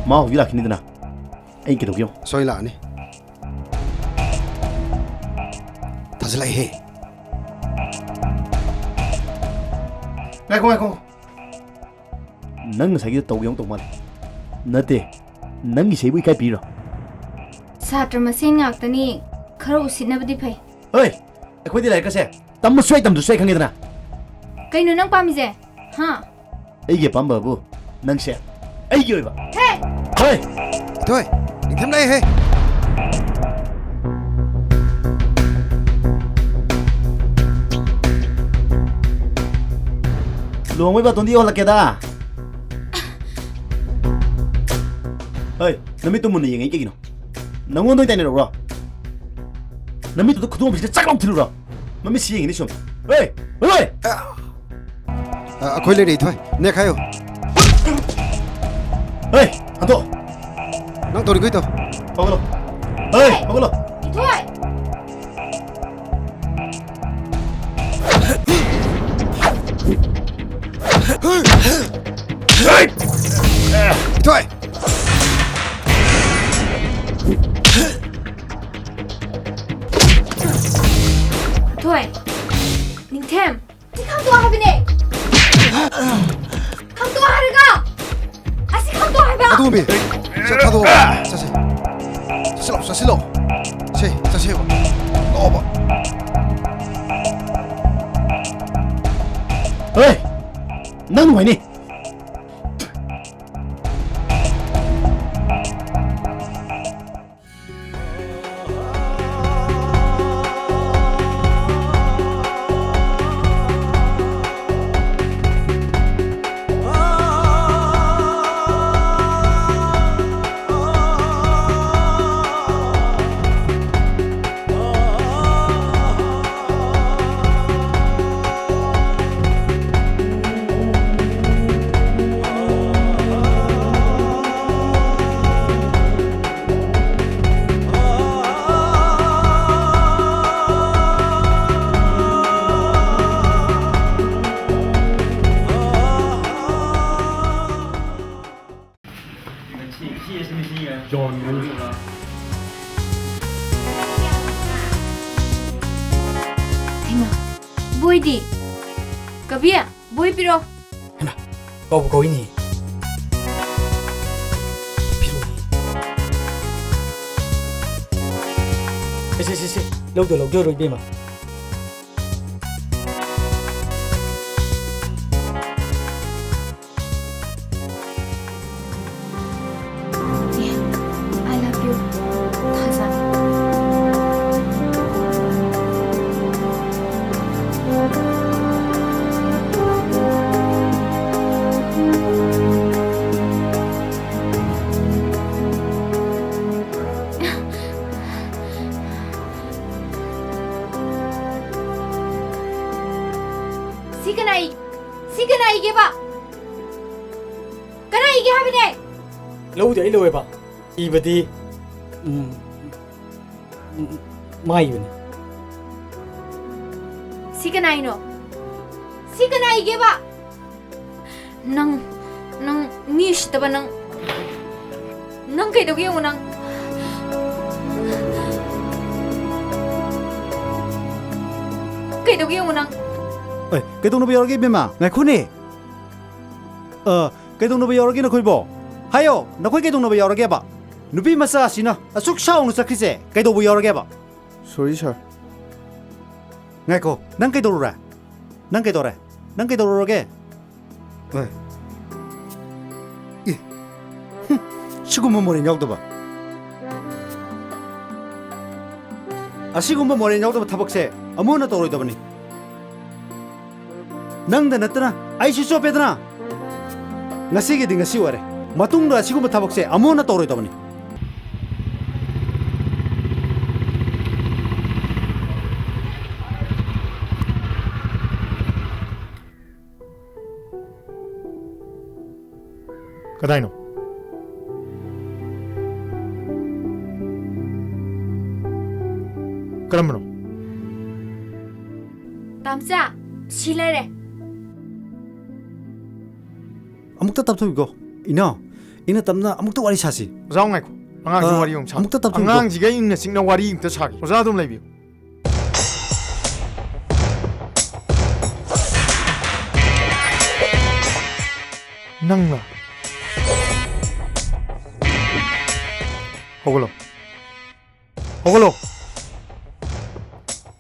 ꯃꯥ ꯍꯧꯖꯤꯛ ꯂꯥꯛꯈꯤꯅꯤꯗꯅ꯫ ꯑꯩ ꯀꯩꯗꯧꯒꯦ ꯌꯦꯡꯉꯣ꯫ ꯁꯣꯏ ꯂꯥꯛꯑꯅꯤ꯫ ꯊꯥꯖꯤꯜꯂꯛꯑꯦꯍꯦ꯫ ꯉꯥꯏꯈꯣ, ꯉꯥꯏꯈꯣ꯫ ꯅꯪ ꯉꯁꯥꯏꯒꯤꯗꯣ ꯇꯧꯒꯦ ꯑꯃꯨꯛ ꯇꯧ ꯃꯥꯜꯂꯦ꯫ ꯅꯠꯇꯦ, ꯅꯪꯒꯤ ꯁꯤꯕꯨ ꯏꯀꯥꯏ ꯄꯤꯔꯣ? ꯁꯥꯇ꯭ꯔ ꯃꯁꯦꯟ ꯉꯥꯛꯇꯅꯤ, ꯈꯔ ꯎꯁꯤꯠꯅꯕꯗꯤ ꯐꯩ꯫ ꯍꯣꯏ, ꯑꯩꯈꯣꯏꯗꯤ ꯂꯥꯏꯔꯤꯛꯀꯁꯦ ꯇꯝꯕꯁꯨ ꯌꯥꯏ, ꯇꯝꯗ꯭ꯔꯁꯨ ꯌꯥꯏ, ꯈꯪꯉꯦꯗꯅ꯫ ꯀꯩꯅꯣ ꯅꯪ ꯄꯥꯝꯃꯤꯁꯦ? ꯍꯥ? ꯑꯩꯒꯤ ꯑꯄꯥꯝꯕꯕꯨ ꯅꯪꯁꯦ ꯑꯩꯒꯤ ꯑꯣꯏꯕ꯫ ꯍꯦ! ꯍꯣꯏ! ꯏꯊꯣꯏ, ꯅꯤꯡꯊꯦꯝ ꯂꯩꯍꯦ! ꯂꯨꯍꯣꯡꯕꯩ ꯕꯥꯇꯣꯟꯗꯤ ꯌꯧꯍꯜꯂꯛꯀꯦꯗ꯫ ꯍꯣꯏ, ꯅꯃꯤꯠꯇꯨ ꯃꯨꯟꯅ ꯌꯦꯡꯉꯛꯏ ꯀꯩꯒꯤꯅꯣ? ꯅꯪꯉꯣꯟꯗ ꯑꯣꯏꯅ ꯇꯥꯏꯅꯔꯛꯎꯔꯣ? ꯅꯃꯤꯠꯇꯨꯗ ꯈꯨꯗꯣꯝꯕꯤꯁꯤꯗ ꯆꯥꯛ ꯂꯥꯎ ꯊꯤꯜꯂꯨꯔꯣ? ꯃꯃꯤꯠꯁꯤ ꯌꯦꯡꯉꯤꯅꯤ ꯁꯨꯝ꯫ ꯍꯣꯏ! ꯍꯣꯏ! ꯑ, ꯑꯩꯈꯣꯏ ꯂꯩꯔꯦ, ꯏꯊꯣꯏ꯫ ꯅꯦꯛꯈꯥꯏꯌꯨ꯫ ꯍꯦ! ꯍꯟꯗꯣꯛ! ꯅꯪ ꯇꯧꯔꯤꯈꯩ ꯇꯧ꯫ ꯍꯧꯒꯠꯂꯣ꯫ ꯍꯦ! ꯍꯦ! ꯍꯧꯒꯠꯂꯣ꯫ ꯏꯊꯣꯏ! ꯏꯊꯣꯏ! ꯏꯊꯣꯏ! ꯅꯤꯡꯊꯦꯝ! ꯁꯤ ꯈꯪꯗꯣꯛꯑꯣ ꯍꯥꯏꯕꯅꯦ! ꯈꯪꯗꯣꯛꯑꯣ ꯍꯥꯏꯔꯒ! ꯑꯁꯤ ꯈꯪꯗꯣꯛꯑꯣ ꯍꯥꯏꯕ! ꯑꯗꯨꯒꯨꯝꯕꯤ, ꯁꯦ, ꯊꯥꯗꯣꯛꯑꯣ꯫ ꯆꯠꯁꯤ꯫ ꯆꯠꯁꯤꯜꯂꯣ, ꯆꯠꯁꯤꯜꯂꯣ꯫ ꯁꯦ, ꯆꯠꯁꯦꯕ꯫ ꯂꯥꯛꯑꯣꯕ꯫ ꯍꯦ! ꯅꯪ ꯅꯨꯡꯉꯥꯏꯅꯤ꯫ ꯕꯣꯏꯗꯤ? ꯀꯕꯤ, ꯕꯣꯏ ꯄꯤꯔꯣ꯫ ꯍꯩꯃꯥ, ꯀꯧꯕꯨ ꯀꯧꯏꯅꯦ꯫ ꯄꯤꯔꯛꯑꯣ꯫ ꯁꯦ, ꯁꯦ, ꯁꯦ, ꯁꯦ꯫ ꯂꯧꯗ ꯂꯧꯖꯔꯣ, ꯏꯕꯦꯝꯃ꯫ I love you, ꯊꯥꯖ꯫ ꯁꯤ ꯀꯅꯥꯏ, ꯁꯤ ꯀꯅꯥꯏꯒꯦꯕ? ꯀꯅꯥꯏꯒꯦ ꯍꯥꯏꯕꯅꯦ? ꯂꯧꯗꯤ ꯑꯩ ꯂꯧꯋꯦꯕ꯫ ꯏꯕꯗꯤ, ꯎꯝ, ꯎꯝ, ꯃꯥ ꯏꯕꯅꯤ꯫ ꯁꯤ ꯀꯅꯥꯏꯅꯣ? ꯁꯤ ꯀꯅꯥꯏꯒꯦꯕ? ꯅꯪ, ꯅꯪ ꯃꯤ ꯎꯁꯤꯠꯇꯕ ꯅꯪ꯫ ꯅꯪ ꯀꯩꯗꯧꯒꯦ ꯌꯦꯡꯉꯨ ꯅꯪ꯫ ꯀꯩꯗꯧꯒꯦ ꯌꯦꯡꯉꯨ ꯅꯪ꯫ ꯑꯦ, ꯀꯩꯗꯧꯅꯕ ꯌꯥꯎꯔꯒꯦ ꯏꯕꯦꯝꯃ? ꯉꯥꯏꯈꯣꯅꯦ꯫ ꯑ, ꯀꯩꯗꯧꯅꯕ ꯌꯥꯎꯔꯒꯦ ꯅꯈꯣꯏꯕꯣ? ꯍꯥꯏꯌꯣ, ꯅꯈꯣꯏ ꯀꯩꯗꯧꯅꯕ ꯌꯥꯎꯔꯒꯦꯕ? ꯅꯨꯄꯤ ꯃꯆꯥ ꯑꯁꯤꯅ ꯑꯁꯨꯛ ꯁꯥꯎꯅ ꯆꯠꯈ꯭ꯔꯤꯁꯦ ꯀꯩꯗꯧꯕ ꯌꯥꯎꯔꯒꯦꯕ? Sorry, sir꯫ ꯉꯥꯏꯈꯣ, ꯅꯪ ꯀꯩꯗꯧꯔꯨꯔꯦ? ꯅꯪ ꯀꯩꯗꯧꯔꯦ? ꯅꯪ ꯀꯩꯗꯧꯔꯨꯔꯒꯦ? ꯑꯦ꯫ ꯏ꯫ ꯍꯨꯝ, ꯁꯤꯒꯨꯝꯕ ꯃꯣꯔꯦꯜ ꯌꯥꯎꯗꯕ꯫ ꯑꯁꯤꯒꯨꯝꯕ ꯃꯣꯔꯦꯜ ꯌꯥꯎꯗꯕ ꯊꯕꯛꯁꯦ ꯑꯃꯨꯛ ꯍꯟꯅ ꯇꯧꯔꯣꯏꯗꯕꯅꯤ꯫ ꯅꯪꯗ ꯅꯠꯇꯅ ꯑꯩꯁꯨ ꯆꯣꯞꯄꯦꯗꯅ꯫ ꯉꯁꯤꯒꯤꯗꯤ ꯉꯁꯤ ꯑꯣꯏꯔꯦ꯫ ꯃꯇꯨꯡꯗ ꯑꯁꯤꯒꯨꯝꯕ ꯊꯕꯛꯁꯦ ꯑꯃꯨꯛ ꯍꯟꯅ ꯇꯧꯔꯣꯏꯗꯕꯅꯤ꯫ ꯀꯗꯥꯏꯅꯣ? ꯀꯔꯝꯕꯅꯣ? ꯇꯥꯝꯆꯥ, ꯁꯤ ꯂꯩꯔꯦ꯫ ꯑꯃꯨꯛꯇ ꯇꯞꯊꯧꯏꯀꯣ꯫ ꯏꯅꯥꯎ, ꯏꯪꯅ ꯇꯞꯅ ꯑꯃꯨꯛꯇ ꯋꯥꯔꯤ ꯁꯥꯁꯤ꯫ ꯑꯣꯖꯥ, ꯉꯥꯏꯈꯣ꯫ ꯑꯉꯥꯡꯁꯤ ꯑ, ꯋꯥꯔꯤ ꯑꯃꯨꯛ ꯁꯥ-, ꯑꯃꯨꯛꯇ ꯇꯞꯊꯧꯏꯀꯣ꯫ ꯑꯉꯥꯡꯁꯤꯒ ꯏꯪꯅ ꯆꯤꯛꯅ ꯋꯥꯔꯤ ꯑꯃꯨꯛꯇ ꯁꯥꯒꯦ꯫ ꯑꯣꯖꯥ ꯑꯗꯨꯝ ꯂꯩꯕꯤꯌꯨ꯫ ꯅꯪꯂꯣ? ꯍꯧꯒꯠꯂꯣ꯫ ꯍꯧꯒꯠꯂꯣ꯫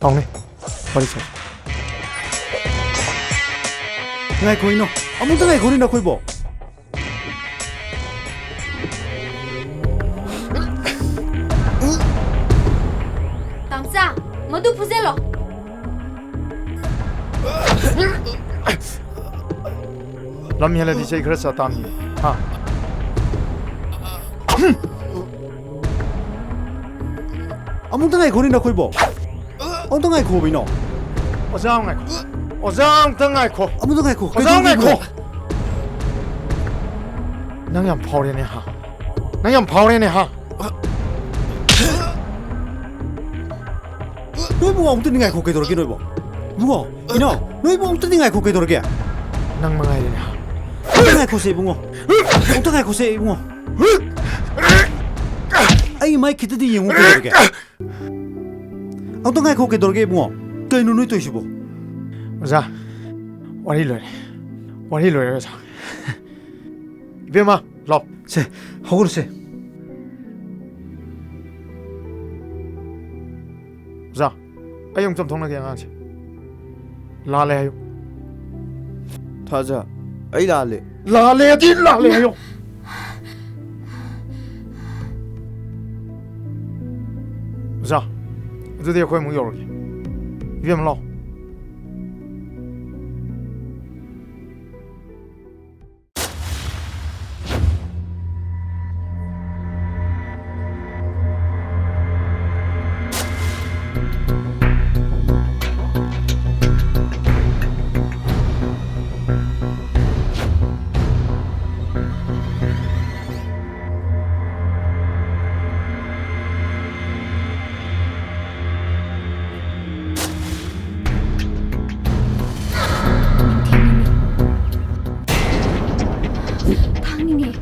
ꯇꯥꯎꯅꯦ꯫ ꯋꯥꯔꯤ ꯁꯥ꯫ ꯉꯥꯏꯈꯣ ꯏꯅꯣ꯫ ꯑꯃꯨꯛꯇ ꯉꯥꯏꯈꯣꯅꯦ ꯅꯈꯣꯏꯕꯣ꯫ ꯇꯥꯝꯆꯥ, ꯃꯗꯨ ꯐꯨꯖꯜꯂꯣ꯫ ꯂꯝ ꯍꯦꯜꯂꯗꯤ ꯆꯩ ꯈꯔ ꯆꯥ ꯇꯥꯝꯅꯤ꯫ ꯍꯥ? ꯑꯃꯨꯛꯇ ꯉꯥꯏꯈꯣꯅꯦ ꯅꯈꯣꯏꯕꯣ꯫ ꯑꯃꯨꯛꯇ ꯉꯥꯏꯈꯣꯕ ꯏꯅꯣ꯫ ꯑꯣꯖꯥ ꯑꯃ ꯉꯥꯏꯈꯣ꯫ ꯑꯣꯖꯥ ꯑꯃꯨꯛꯇ ꯉꯥꯏꯈꯣ꯫ ꯑꯃꯨꯛꯇ ꯉꯥꯏꯈꯣ꯫ ꯑꯣꯖꯥ ꯑꯃ ꯀꯩꯗꯧꯔꯒꯦ ꯉꯥꯏꯈꯣ꯫ ꯏꯕꯨꯡꯉꯣ? ꯅꯪ ꯌꯥꯝ ꯐꯥꯎꯔꯦꯅꯦ ꯍꯥ? ꯅꯪ ꯌꯥꯝ ꯐꯥꯎꯔꯦꯅꯦ ꯍꯥ? ꯅꯣꯏꯕꯨ ꯑꯃꯨꯛꯇꯗꯤ ꯉꯥꯏꯈꯣ, ꯀꯩꯗꯧꯔꯒꯦ ꯅꯣꯏꯕꯨ? ꯏꯕꯨꯡꯉꯣ, ꯏꯅꯥꯎ, ꯅꯣꯏꯕꯨ ꯑꯃꯨꯛꯇꯗꯤ ꯉꯥꯏꯈꯣ, ꯀꯩꯗꯧꯔꯒꯦ? ꯅꯪ ꯃꯉꯥꯏꯔꯦꯅꯦ ꯍꯥ? ꯑꯃꯨꯛꯇ ꯉꯥꯏꯈꯣꯁꯦ ꯏꯕꯨꯡꯉꯣ꯫ ꯑꯃꯨꯛꯇ ꯉꯥꯏꯈꯣꯁꯦ ꯏꯕꯨꯡꯉꯣ꯫ ꯑꯩ ꯃꯥꯏ ꯈꯤꯇꯗꯤ ꯌꯦꯡꯉꯨ, ꯀꯩꯗꯧꯔꯒꯦ? ꯑꯝꯇ ꯉꯥꯏꯈꯣ, ꯀꯩꯗꯧꯔꯒꯦ ꯏꯕꯨꯡꯉꯣ? ꯀꯩꯅꯣ ꯅꯣꯏ ꯇꯧꯔꯤꯁꯤꯕꯣ? ꯑꯣꯖꯥ, ꯋꯥꯔꯤ ꯂꯣꯏꯔꯦ꯫ ꯋꯥꯔꯤ ꯂꯣꯏꯔꯦ, ꯑꯣꯖꯥ꯫ ꯏꯕꯦꯝꯃ, ꯂꯥꯎ꯫ ꯁꯦ, ꯍꯧꯒꯠꯂꯨꯁꯦ꯫ ꯑꯣꯖꯥ, ꯑꯩ ꯑꯃꯨꯛ ꯆꯝꯊꯣꯛꯅꯒꯦ ꯑꯉꯥꯡꯁꯦ꯫ ꯂꯥꯜꯂꯦ ꯍꯥꯏꯌꯨ꯫ ꯊꯥꯖ, ꯑꯩ ꯂꯥꯜꯂꯦ꯫ ꯂꯥꯜꯂꯦꯗꯤ ꯂꯥꯜꯂꯦ ꯍꯥꯏꯌꯣ꯫ ꯑꯣꯖꯥ, ꯑꯗꯨꯗꯤ ꯑꯩꯈꯣꯏ ꯑꯃꯨꯛ ꯌꯧꯔꯒꯦ꯫ ꯏꯕꯦꯝꯃ, ꯂꯥꯎ꯫ ꯊꯥꯡꯅꯤꯡꯉꯦ꯫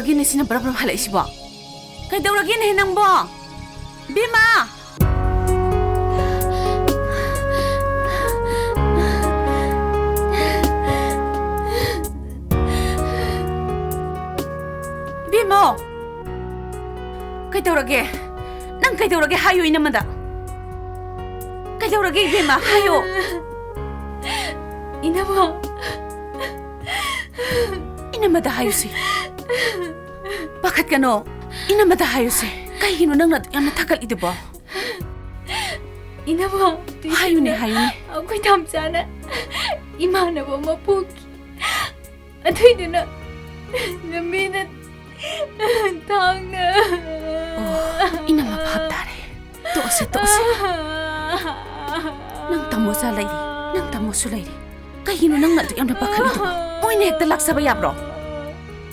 ꯀꯩꯗꯧꯔꯒꯦꯅꯦ ꯁꯤꯅ ꯕ꯭ꯔꯝ ꯕ꯭ꯔꯝ ꯍꯜꯂꯛꯏꯁꯤꯕꯣ? ꯀꯩꯗꯧꯔꯒꯦꯅꯦ ꯅꯪꯕꯣ? ꯕꯦꯝꯃ! ꯏꯕꯦꯝꯃ! ꯀꯩꯗꯧꯔꯒꯦ? ꯅꯪ ꯀꯩꯗꯧꯔꯒꯦ? ꯍꯥꯏꯌꯨ ꯏꯅꯝꯃꯗ꯫ ꯀꯩꯗꯧꯔꯒꯦ ꯏꯕꯦꯝꯃ? ꯍꯥꯏꯌꯨ꯫ ꯏꯅꯝꯃ꯫ ꯏꯅꯝꯃꯗ ꯍꯥꯏꯌꯨꯁꯦ꯫ ꯄꯥꯈꯠꯀꯅꯣ꯫ ꯏꯅꯝꯃꯗ ꯍꯥꯏꯌꯨꯁꯦ꯫ ꯀꯩꯒꯤꯅꯣ ꯅꯪꯅ ꯑꯗꯨꯛ ꯌꯥꯝꯅ ꯊꯛꯀꯠꯂꯤꯗꯨꯕꯣ? ꯏꯅꯝꯃ, ꯍꯥꯏꯌꯨꯅꯦ, ꯍꯥꯏꯌꯨꯅꯦ꯫ ꯑꯩꯈꯣꯏ ꯇꯥꯝꯆꯥꯅ ꯏꯃꯥꯟꯅꯕ ꯑꯃ ꯄꯣꯛꯈꯤ꯫ ꯑꯗꯨꯏꯗꯨꯅ ꯂꯝꯕꯤꯗ ꯊꯥꯡꯅ꯫ ꯑꯣ, ꯏꯅꯝꯃ ꯚꯥꯞ ꯇꯥꯔꯦ꯫ ꯇꯣꯛꯑꯁꯦ, ꯇꯣꯛꯑꯁꯦ꯫ ꯅꯪ ꯇꯥꯃꯣꯆꯥ ꯂꯩꯔꯤ, ꯅꯪ ꯇꯥꯃꯣꯁꯨ ꯂꯩꯔꯤ꯫ ꯀꯩꯒꯤꯅꯣ ꯅꯪꯅ ꯑꯗꯨꯛ ꯌꯥꯝꯅ ꯄꯥꯈꯠꯂꯤꯗꯨꯕꯣ? ꯃꯣꯏꯅ ꯍꯦꯛꯇ ꯂꯥꯛꯆꯕ ꯌꯥꯕ꯭ꯔꯣ?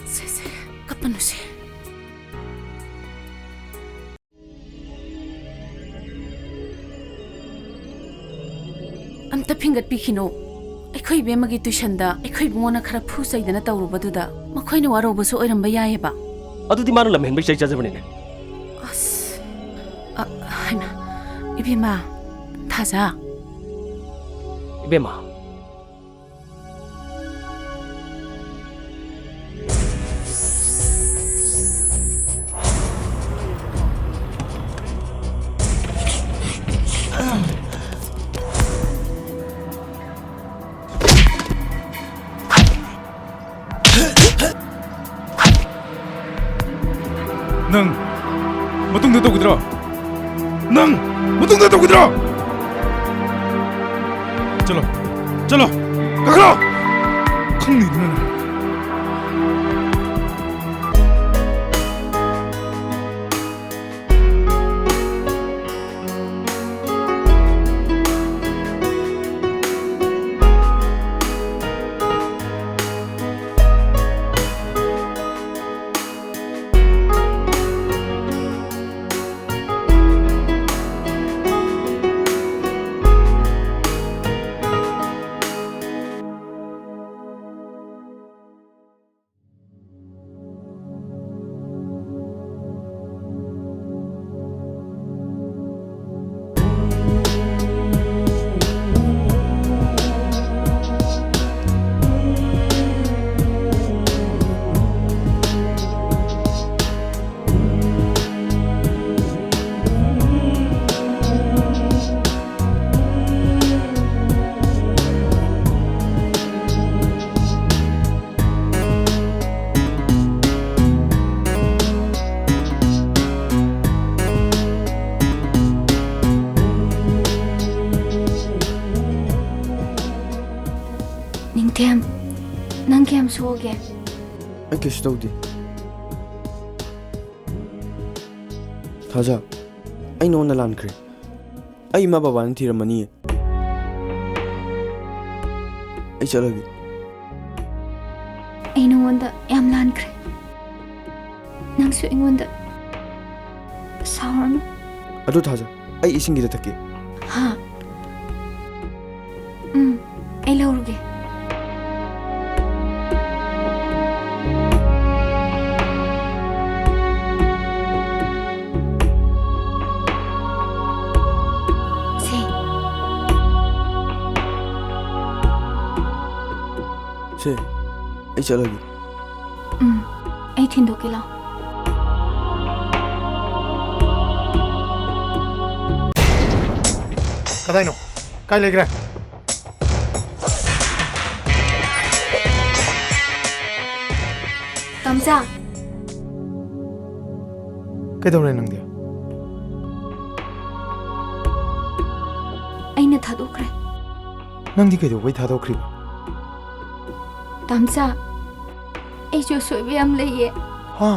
ꯁꯦ, ꯁꯦ, ꯀꯞꯄꯅꯨꯁꯦ꯫ ꯑꯝꯇ ꯐꯤꯡꯒꯠꯄꯤꯈꯤꯅꯣ꯫ ꯑꯩꯈꯣꯏ ꯏꯕꯦꯝꯃꯒꯤ ꯇꯨꯏꯁꯟꯗ ꯑꯩꯈꯣꯏ ꯏꯕꯨꯡꯉꯣꯅ ꯈꯔ ꯐꯨ ꯆꯩꯗꯅ ꯇꯧꯔꯨꯕꯗꯨꯗ ꯃꯈꯣꯏꯅ ꯋꯥꯔꯧꯕꯁꯨ ꯑꯣꯏꯔꯝꯕ ꯌꯥꯏꯌꯦꯕ꯫ ꯑꯗꯨꯗꯤ ꯃꯥꯅ ꯂꯝꯍꯦꯟꯕꯩ ꯆꯩ ꯆꯥꯖꯕꯅꯤꯅꯦ꯫ ꯑꯁ, ꯑ, ꯍꯩꯃꯥ, ꯏꯕꯦꯝꯃ, ꯊꯥꯖ꯫ ꯏꯕꯦꯝꯃ, ꯅꯪ ꯃꯇꯨꯡꯗ ꯇꯧꯈꯤꯗ꯭ꯔꯣ? ꯅꯪ ꯃꯇꯨꯡꯗ ꯇꯧꯈꯤꯗ꯭ꯔꯣ? ꯆꯠꯂꯣ, ꯆꯠꯂꯣ, ꯀꯥꯈꯠꯂꯣ꯫ ꯈꯪꯅꯤꯗꯅ ꯅꯪ꯫ ꯁꯣꯛꯑꯒꯦ? ꯑꯩ ꯀꯩꯁꯨ ꯇꯧꯗꯦ꯫ ꯊꯥꯖ, ꯑꯩ ꯅꯉꯣꯟꯗ ꯂꯥꯟꯈ꯭ꯔꯦ꯫ ꯑꯩ ꯏꯃꯥ ꯕꯕꯥꯅ ꯊꯤꯔꯝꯃꯅꯤꯌꯦ꯫ ꯑꯩ ꯆꯠꯂꯒꯦ꯫ ꯑꯩ ꯅꯉꯣꯟꯗ ꯌꯥꯝ ꯂꯥꯟꯈ꯭ꯔꯦ꯫ ꯅꯪꯁꯨ ꯑꯩꯉꯣꯟꯗ ꯁꯥꯎꯔꯅꯨ꯫ ꯑꯗꯨ ꯊꯥꯖ, ꯑꯩ ꯏꯁꯤꯡ ꯈꯤꯇ ꯊꯛꯀꯦ꯫ ꯍꯥ? ꯎꯝ, ꯑꯩ ꯂꯧꯔꯨꯒꯦ꯫ ꯁꯦ꯫ ꯁꯦ, ꯑꯩ ꯆꯠꯂꯒꯦ꯫ ꯎꯝ, ꯑꯩ ꯊꯤꯟꯗꯣꯛꯀꯦ ꯂꯥꯎ꯫ ꯀꯗꯥꯏꯅꯣ? ꯀꯥꯏ ꯂꯩꯈ꯭ꯔꯦ? ꯇꯥꯝꯆꯥ꯫ ꯀꯩꯗꯧꯔꯦ ꯅꯪꯗꯤ? ꯑꯩꯅ ꯊꯥꯗꯣꯛꯈ꯭ꯔꯦ꯫ ꯅꯪꯗꯤ ꯀꯩꯗꯧꯕꯩ ꯊꯥꯗꯣꯛꯈ꯭ꯔꯤꯕ? ꯇꯥꯝꯆꯥ, ꯑꯩꯁꯨ ꯑꯁꯣꯏꯕ ꯌꯥꯝ ꯂꯩꯌꯦ꯫ ꯍꯥ?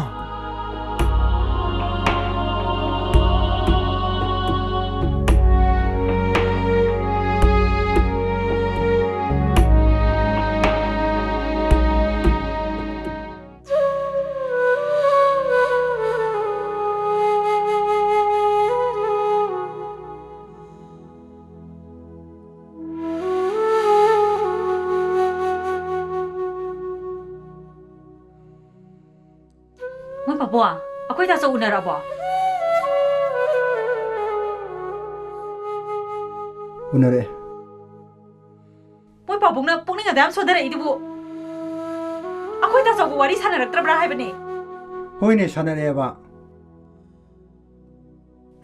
ꯃꯣꯏ ꯄꯥꯕꯨꯡ, ꯑꯩꯈꯣꯏ ꯇꯥꯆꯧ ꯎꯅꯔꯛꯑꯕꯣ? ꯎꯅꯔꯛꯑꯦ꯫ ꯃꯣꯏ ꯄꯥꯕꯨꯡꯅ ꯄꯨꯛꯅꯤꯡ ꯑꯗꯨ ꯌꯥꯝ ꯁꯣꯟꯊꯔꯛꯏꯗꯨꯕꯨ ꯑꯩꯈꯣꯏ ꯇꯥꯆꯧꯒ ꯋꯥꯔꯤ ꯁꯥꯟꯅꯔꯛꯇ꯭ꯔꯕ꯭ꯔꯥ ꯍꯥꯏꯕꯅꯦ꯫ ꯍꯣꯏꯅꯦ, ꯁꯥꯟꯅꯔꯛꯑꯦꯕ꯫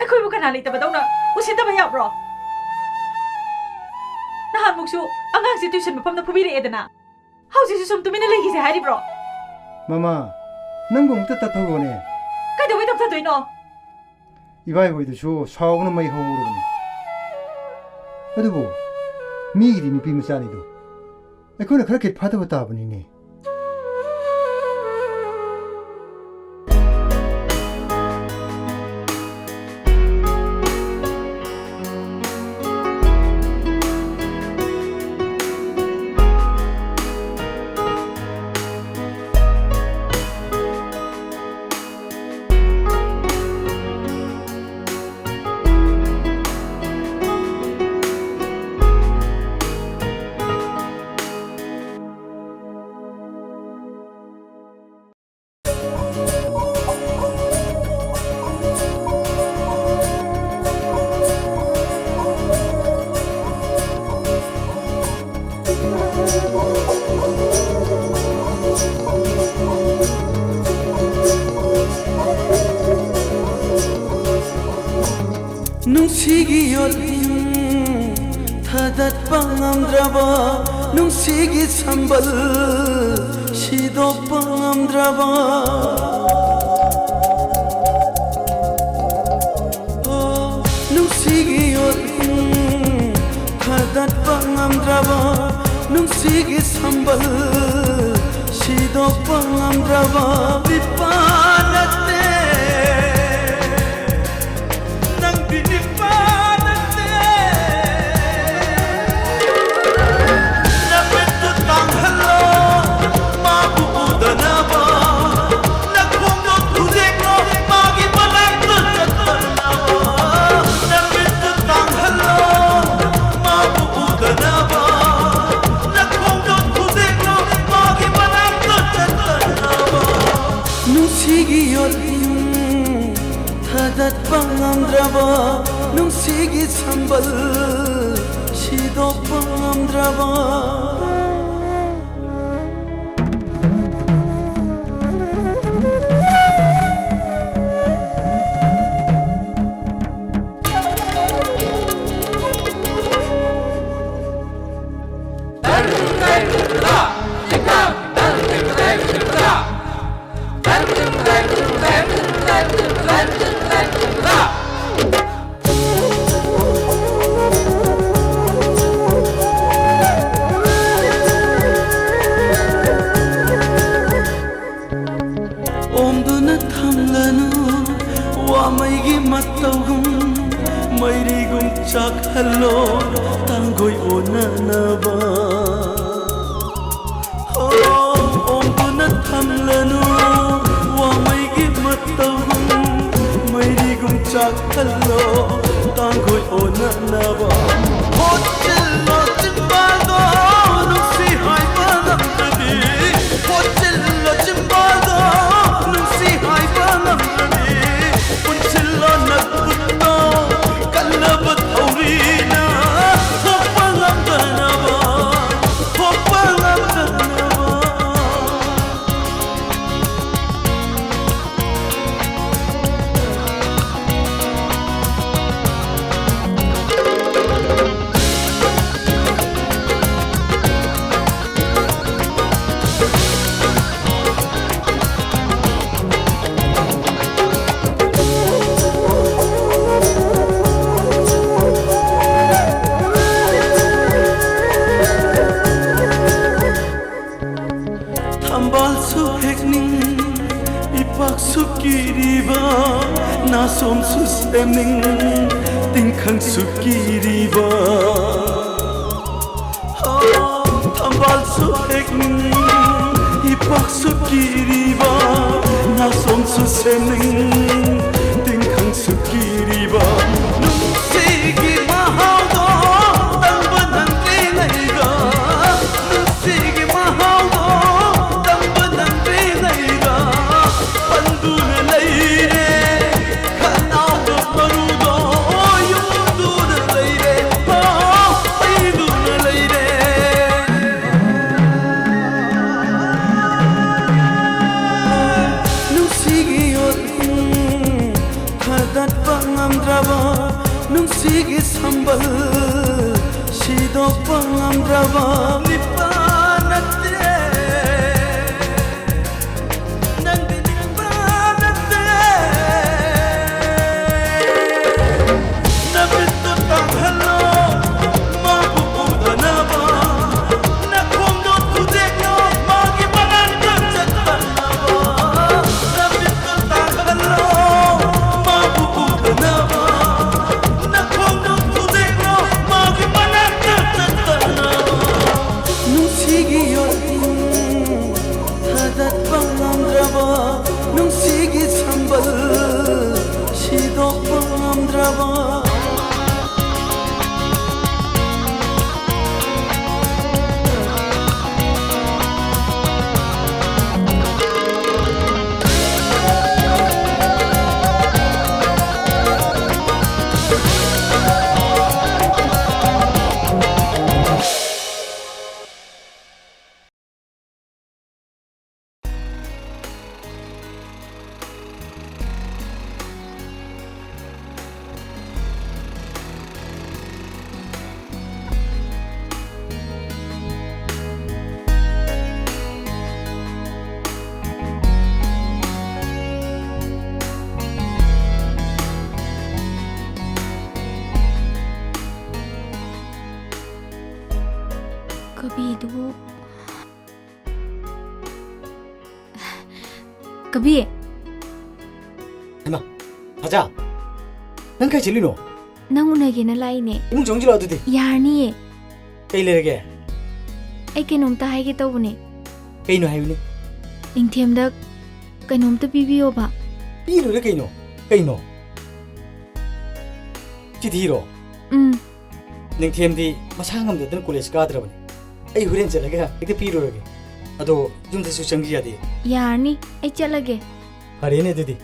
ꯑꯩꯈꯣꯏꯕꯨ ꯀꯅꯥ ꯂꯩꯇꯕꯗꯧꯅ ꯎꯁꯤꯠꯇꯕ ꯌꯥꯕ꯭ꯔꯣ? ꯅꯍꯥꯟꯃꯨꯛꯁꯨ ꯑꯉꯥꯡꯁꯦ tuition ꯃꯐꯝꯗ ꯐꯨꯕꯤꯔꯛꯑꯦꯗꯅ, ꯍꯧꯖꯤꯛꯁꯨ ꯁꯨꯝ ꯇꯨꯃꯤꯟꯅ ꯂꯩꯈꯤꯁꯦ ꯍꯥꯏꯔꯤꯕ꯭ꯔꯣ? ꯃꯃꯥ, ꯅꯪꯕꯨ ꯑꯃꯨꯛꯇ ꯇꯞꯊꯧꯔꯣꯅꯦ꯫ ꯀꯩꯗꯧꯕꯩ ꯇꯞꯊꯗꯣꯏꯅꯣ? ꯏꯕꯥꯏꯍꯣꯏꯗꯨꯁꯨ ꯁꯥꯎꯕꯅ ꯃꯩ ꯍꯧꯔꯕꯅꯤ꯫ ꯑꯗꯨꯕꯨ ꯃꯤꯒꯤꯗꯤ ꯅꯨꯄꯤ ꯃꯆꯥꯅꯤꯗꯣ, ꯑꯩꯈꯣꯏꯅ ꯈꯔ ꯈꯤꯠ ꯐꯥꯊꯕ ꯇꯥꯕꯅꯤꯅꯦ꯫ ꯅꯨꯡꯁꯤꯒꯤ ꯌꯣꯠꯂꯤꯡ ꯊꯥꯗꯠꯄ ꯉꯝꯗ꯭ꯔꯕ, ꯅꯨꯡꯁꯤꯒꯤ ꯁꯝꯕꯜ ꯁꯤꯗꯣꯛꯄ ꯉꯝꯗ꯭ꯔꯕ, ꯑꯣ, ꯅꯨꯡꯁꯤꯒꯤ ꯌꯣꯠꯂꯤꯡ ꯊꯥꯗꯠꯄ ꯉꯝꯗ꯭ꯔꯕ, ꯅꯨꯡꯁꯤꯒꯤ ꯁꯝꯕꯜ ꯁꯤꯗꯣꯛꯄ ꯉꯝꯗ꯭ꯔꯕ ꯅꯤꯄꯥ ꯅꯠꯇꯦ꯫ ꯅꯪꯗꯤ ꯅꯤꯄꯥ ꯅꯠꯇꯦ꯫ ꯅꯃꯤꯠꯇꯨ ꯇꯥꯡꯍꯜꯂꯣ, ꯃꯥꯕꯨ ꯎꯗꯅꯕ꯫ ꯅꯈꯣꯡꯗꯣ ꯊꯨꯗꯦꯛꯂꯣ, ꯃꯥꯒꯤ ꯃꯅꯥꯛꯇ ꯆꯠꯇꯅꯕ꯫ ꯅꯃꯤꯠꯇꯨ ꯇꯥꯡꯍꯜꯂꯣ, ꯃꯥꯕꯨ ꯎꯗꯅꯕ꯫ ꯅꯈꯣꯡꯗꯣ ꯊꯨꯗꯦꯛꯂꯣ, ꯃꯥꯒꯤ ꯃꯅꯥꯛꯇ ꯆꯠꯇꯅꯕ꯫ ꯅꯨꯡꯁꯤꯒꯤ ꯌꯣꯠꯂꯤꯡ ꯊꯥꯗꯠꯄ ꯉꯝꯗ꯭ꯔꯕ, ꯅꯨꯡꯁꯤꯒꯤ ꯁꯝꯕꯜ ꯁꯤꯗꯣꯛꯄ ꯉꯝꯗ꯭ꯔꯕ꯫ ꯑꯣꯝꯗꯨꯅ ꯊꯝꯂꯅꯨ ꯋꯥꯃꯩꯒꯤ ꯃꯇꯧꯒꯨꯝ, ꯃꯩꯔꯤꯒꯨꯝ ꯆꯥꯛꯍꯜꯂꯣ ꯇꯥꯡꯒꯣꯏ ꯑꯣꯟꯅꯅꯕ꯫ ꯑꯣ, ꯑꯣꯝꯗꯨꯅ ꯊꯝꯂꯅꯨ ꯋꯥꯃꯩꯒꯤ ꯃꯇꯧꯒꯨꯝ, ꯃꯩꯔꯤꯒꯨꯝ ꯆꯥꯛꯍꯜꯂꯣ ꯇꯥꯡꯒꯣꯏ ꯑꯣꯟꯅꯅꯕ꯫ ꯍꯣꯠꯆꯤꯜꯂꯣ ꯆꯤꯝꯕꯥꯜꯗꯣ ꯅꯨꯡꯁꯤ ꯍꯥꯏꯕ ꯉꯝꯗ꯭ꯔꯗꯤ, ꯍꯣꯠꯆꯤꯜꯂꯣ ꯆꯤꯝꯕꯥꯜꯗꯣ ꯅꯨꯡꯁꯤ ꯍꯥꯏꯕ ꯉꯝꯗ꯭ꯔꯗꯤ, ꯄꯨꯟꯁꯤꯜꯂꯣ ꯅꯈꯨꯠꯇꯣ ꯀꯟꯅꯕ ꯊꯧꯔꯤꯅ ꯊꯣꯛꯄ ꯉꯝꯗꯅꯕ, ꯊꯣꯛꯄ ꯉꯝꯗꯅꯕ꯫ ꯑꯁꯣꯝꯁꯨ ꯁꯦꯝꯅꯤꯡ, ꯇꯤꯡꯈꯪꯁꯨ ꯀꯤꯔꯤꯕ, ꯊꯝꯕꯥꯜꯁꯨ ꯍꯦꯛꯅꯤꯡ, ꯏꯄꯥꯛꯁꯨ ꯀꯤꯔꯤꯕ, ꯅꯥꯁꯣꯝꯁꯨ ꯁꯦꯝꯅꯤꯡ, ꯇꯤꯡꯈꯪꯁꯨ ꯀꯤꯔꯤꯕ, ꯅꯨꯡꯁꯤꯒꯤ ꯃꯍꯥꯎꯗꯣ ꯇꯪꯕ ꯅꯪꯗꯤ ꯂꯩꯔ, ꯅꯨꯡꯁꯤꯒꯤ ꯃꯍꯥꯎꯗꯣ ꯇꯪꯕ ꯅꯪꯗꯤ ꯂꯩꯔ, ꯄꯟꯗꯨꯅ ꯂꯩꯔꯦ꯫ ꯈꯅꯥꯎꯗ ꯃꯔꯨꯗꯣ ꯌꯨꯝꯗꯨꯅ ꯂꯩꯔꯦ, ꯍꯣ, ꯑꯩꯗꯨꯅ ꯂꯩꯔꯦ꯫ ꯅꯨꯡꯁꯤꯒꯤ ꯌꯣꯠ ꯊꯥꯗꯠꯄ ꯉꯝꯗ꯭ꯔꯕ, ꯅꯨꯡꯁꯤꯒꯤ ꯁꯝꯕꯜ ꯁꯤꯗꯣꯛꯄ ꯉꯝꯗ꯭ꯔꯕ ꯅꯤꯄꯥ ꯅꯠꯇꯦ꯫ ꯅꯪꯗꯤ ꯅꯤꯄꯥ ꯅꯠꯇꯦ꯫ ꯅꯃꯤꯠꯇꯨ ꯇꯥꯡꯍꯜꯂꯣ, ꯃꯥꯕꯨ ꯎꯗꯅꯕ꯫ ꯅꯈꯣꯡꯗꯣ ꯊꯨꯗꯦꯛꯂꯣ, ꯃꯥꯒꯤ ꯃꯅꯥꯛꯇ ꯆꯠꯇꯅꯕ꯫ ꯅꯃꯤꯠꯇꯨ ꯇꯥꯡꯍꯜꯂꯣ, ꯃꯥꯕꯨ ꯎꯗꯅꯕ꯫ ꯅꯈꯣꯡꯗꯣ ꯊꯨꯗꯦꯛꯂꯣ, ꯃꯥꯒꯤ ꯃꯅꯥꯛꯇ ꯆꯠꯇꯅꯕ꯫ ꯅꯨꯡꯁꯤꯒꯤ ꯌꯣꯠ ꯊꯥꯗꯠꯄ ꯉꯝꯗ꯭ꯔꯕ, ꯅꯨꯡꯁꯤꯒꯤ ꯁꯝꯕꯜ ꯁꯤꯗꯣꯛꯄ ꯉꯝꯗ꯭ꯔꯕ꯫ ꯀꯕꯤꯗꯨꯕꯨ, ꯀꯕꯤ꯫ ꯍꯩꯃꯥ, ꯐꯖꯥ, ꯅꯪ ꯀꯥꯏ ꯆꯠꯂꯤꯅꯣ? ꯅꯪ ꯎꯅꯒꯦꯅ ꯂꯥꯛꯏꯅꯦ꯫ ꯏꯃꯨꯡ ꯆꯪꯁꯤꯜꯂꯣ ꯑꯗꯨꯗꯤ꯫ ꯌꯥꯔꯅꯤꯌꯦ꯫ ꯀꯩ ꯂꯩꯔꯒꯦ? ꯑꯩ ꯀꯩꯅꯣꯝꯇ ꯍꯥꯏꯒꯦ ꯇꯧꯕꯅꯦ꯫ ꯀꯩꯅꯣ ꯍꯥꯏꯌꯨꯅꯦ꯫ ꯅꯤꯡꯊꯦꯝꯗ ꯀꯩꯅꯣꯝꯇ ꯄꯤꯕꯤꯌꯣꯕ꯫ ꯄꯤꯔꯨꯔꯦ ꯀꯩꯅꯣ? ꯀꯩꯅꯣ? ꯆꯤꯊꯤꯔꯣ? ꯎꯝ꯫ ꯅꯤꯡꯊꯦꯝꯗꯤ ꯃꯁꯥ ꯉꯝꯗꯗꯅ ꯀꯣꯂꯦꯖ ꯀꯥꯗ꯭ꯔꯕꯅꯤ꯫ ꯑꯩ ꯍꯣꯔꯦꯟ ꯆꯠꯂꯒ ꯍꯦꯛꯇ ꯄꯤꯔꯨꯔꯒꯦ꯫ ꯑꯗꯣ ꯌꯨꯝꯗꯁꯨ ꯆꯪꯈꯤ ꯌꯥꯗꯦ꯫ ꯌꯥꯔꯅꯤ, ꯑꯩ ꯆꯠꯂꯒꯦ꯫ ꯐꯔꯦꯅꯦ ꯑꯗꯨꯗꯤ꯫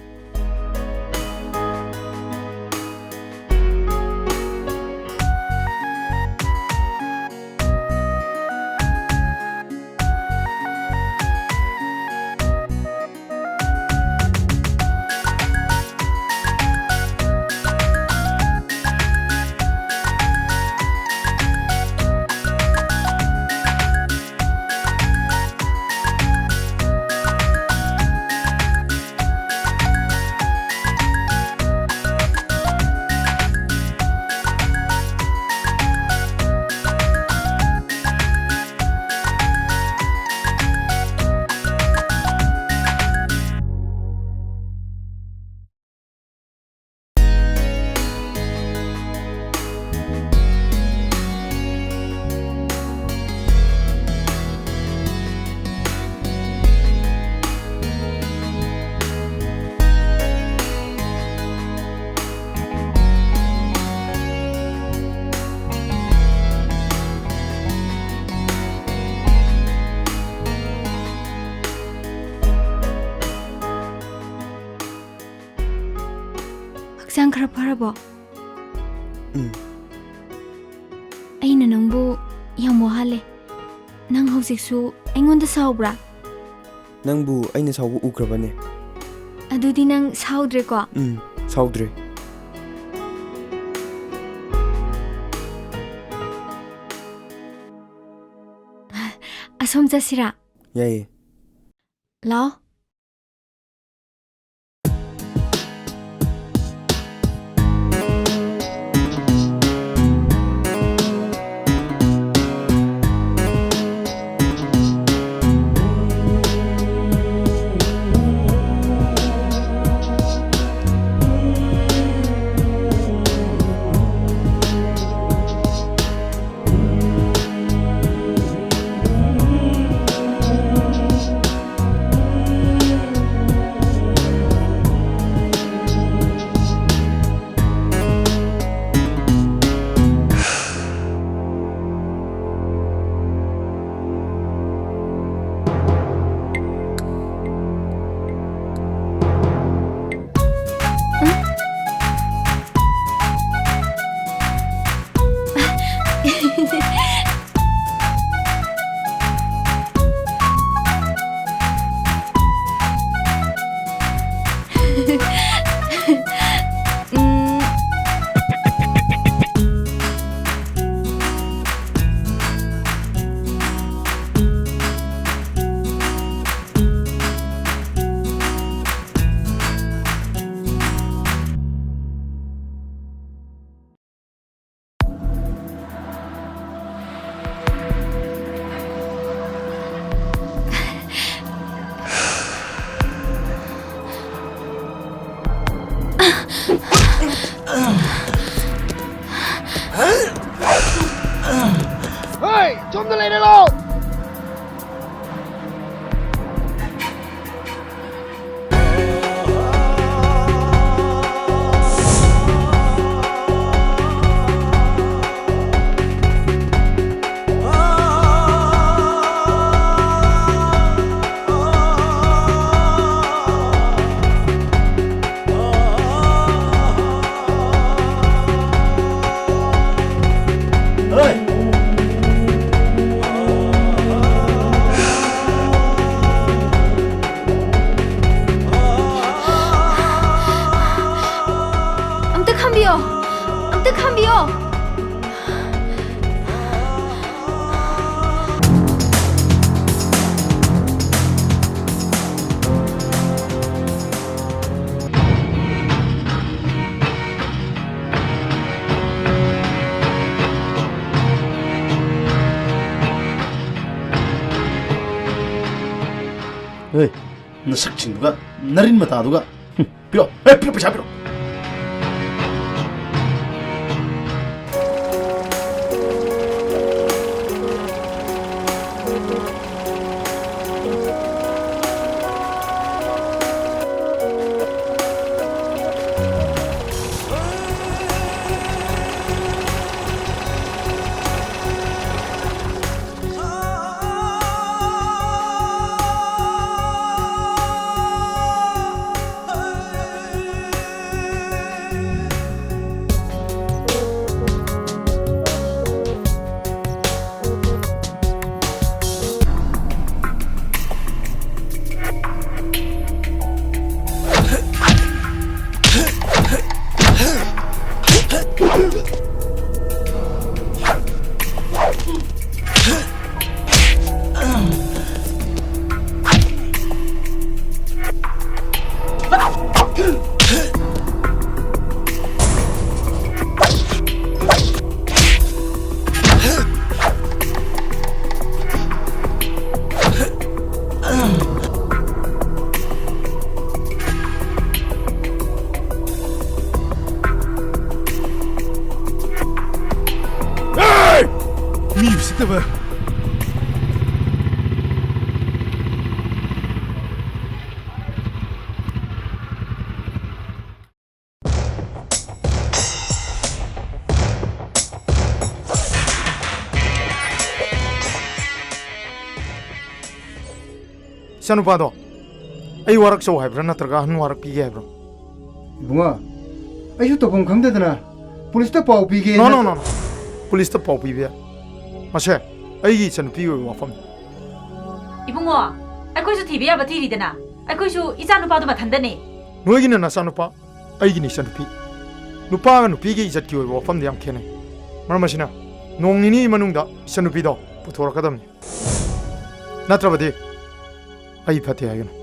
ꯍꯛꯆꯥꯡ ꯈꯔ ꯐꯔꯕꯣ? ꯎꯝ꯫ ꯑꯩꯅ ꯅꯪꯕꯨ ꯌꯥꯝ ꯋꯥꯍꯜꯂꯦ꯫ ꯅꯪ ꯍꯧꯖꯤꯛꯁꯨ ꯑꯩꯉꯣꯟꯗ ꯁꯥꯎꯕ꯭ꯔꯥ? ꯅꯪꯕꯨ ꯑꯩꯅ ꯁꯥꯎꯕ ꯎꯈ꯭ꯔꯕꯅꯦ꯫ ꯑꯗꯨꯗꯤ ꯅꯪ ꯁꯥꯎꯗ꯭ꯔꯦꯀꯣ? ꯎꯝ, ꯁꯥꯎꯗ꯭ꯔꯦ꯫ ꯑꯁꯣꯝ ꯆꯠꯁꯤꯔꯥ? ꯌꯥꯏꯌꯦ꯫ ꯂꯥꯛꯑꯣ꯫ ꯍꯣꯏ, ꯁꯣꯝꯗ ꯂꯩꯔꯦ, ꯂꯥꯛꯑꯣ꯫ ꯑꯝꯇ ꯈꯥꯝꯕꯤꯌꯣ, ꯑꯝꯇ ꯈꯥꯝꯕꯤꯌꯣ꯫ ꯍꯦ, ꯅꯁꯛꯁꯤꯡꯗꯨꯒ, ꯅꯔꯤꯟ ꯃꯇꯥꯗꯨꯒ꯫ ꯍꯨꯝ, ꯄꯤꯔꯛꯑꯣ꯫ ꯑꯦ, ꯄꯤꯔꯛꯑꯣ, ꯄꯩꯁꯥ ꯄꯤꯔꯛꯑꯣ꯫ ꯃꯤ ꯎꯁꯤꯠꯇꯕ꯫ ꯏꯆꯥꯅꯨꯄꯥꯗꯣ ꯑꯩ ꯋꯥꯔꯛꯆꯧ ꯍꯥꯏꯕ꯭ꯔꯥ, ꯅꯠꯇ꯭ꯔꯒ ꯑꯍꯟ ꯋꯥꯔꯛꯄꯤꯒꯦ ꯍꯥꯏꯕ꯭ꯔꯣ? ꯏꯕꯨꯡꯉꯣ, ꯑꯩꯁꯨ ꯇꯧꯐꯝ ꯈꯪꯗꯗꯅ ꯄꯨꯂꯤꯁꯇ ꯄꯥꯎ ꯄꯤꯒꯦ꯫ No, no, no, no. ꯄꯨꯂꯤꯁꯇ ꯄꯥꯎ ꯄꯤꯕ ꯌꯥꯏ꯫ ꯃꯁꯦ ꯑꯩꯒꯤ ꯏꯆꯟꯅꯨꯄꯤꯒꯤ ꯑꯣꯏꯕ ꯋꯥꯐꯝꯅꯤ꯫ ꯏꯕꯨꯡꯉꯣ, ꯑꯩꯈꯣꯏꯁꯨ ꯊꯤꯕ ꯌꯥꯕ ꯊꯤꯔꯤꯗꯅ꯫ ꯑꯩꯈꯣꯏꯁꯨ ꯏꯆꯥ ꯅꯨꯄꯥꯗꯨ ꯃꯊꯟꯗꯅꯦ꯫ ꯅꯣꯏꯒꯤꯅ ꯅꯆꯥꯅꯨꯄꯥ, ꯑꯩꯒꯤꯅ ꯏꯆꯟꯅꯨꯄꯤ꯫ ꯅꯨꯄꯥꯒ ꯅꯨꯄꯤꯒꯤ ꯏꯖꯠꯀꯤ ꯑꯣꯏꯕ ꯋꯥꯐꯝꯗꯤ ꯌꯥꯝ ꯈꯦꯠꯅꯩ꯫ ꯃꯔꯝ ꯑꯁꯤꯅ, ꯅꯣꯡ ꯅꯤꯅꯤꯒꯤ ꯃꯅꯨꯡꯗ ꯏꯆꯟꯅꯨꯄꯤꯗꯣ ꯄꯨꯊꯣꯔꯛꯀꯗꯕꯅꯤ꯫ ꯅꯠꯇ꯭ꯔꯕꯗꯤ ꯑꯩ ꯐꯠꯇꯦ ꯍꯥꯏꯒꯅꯤ꯫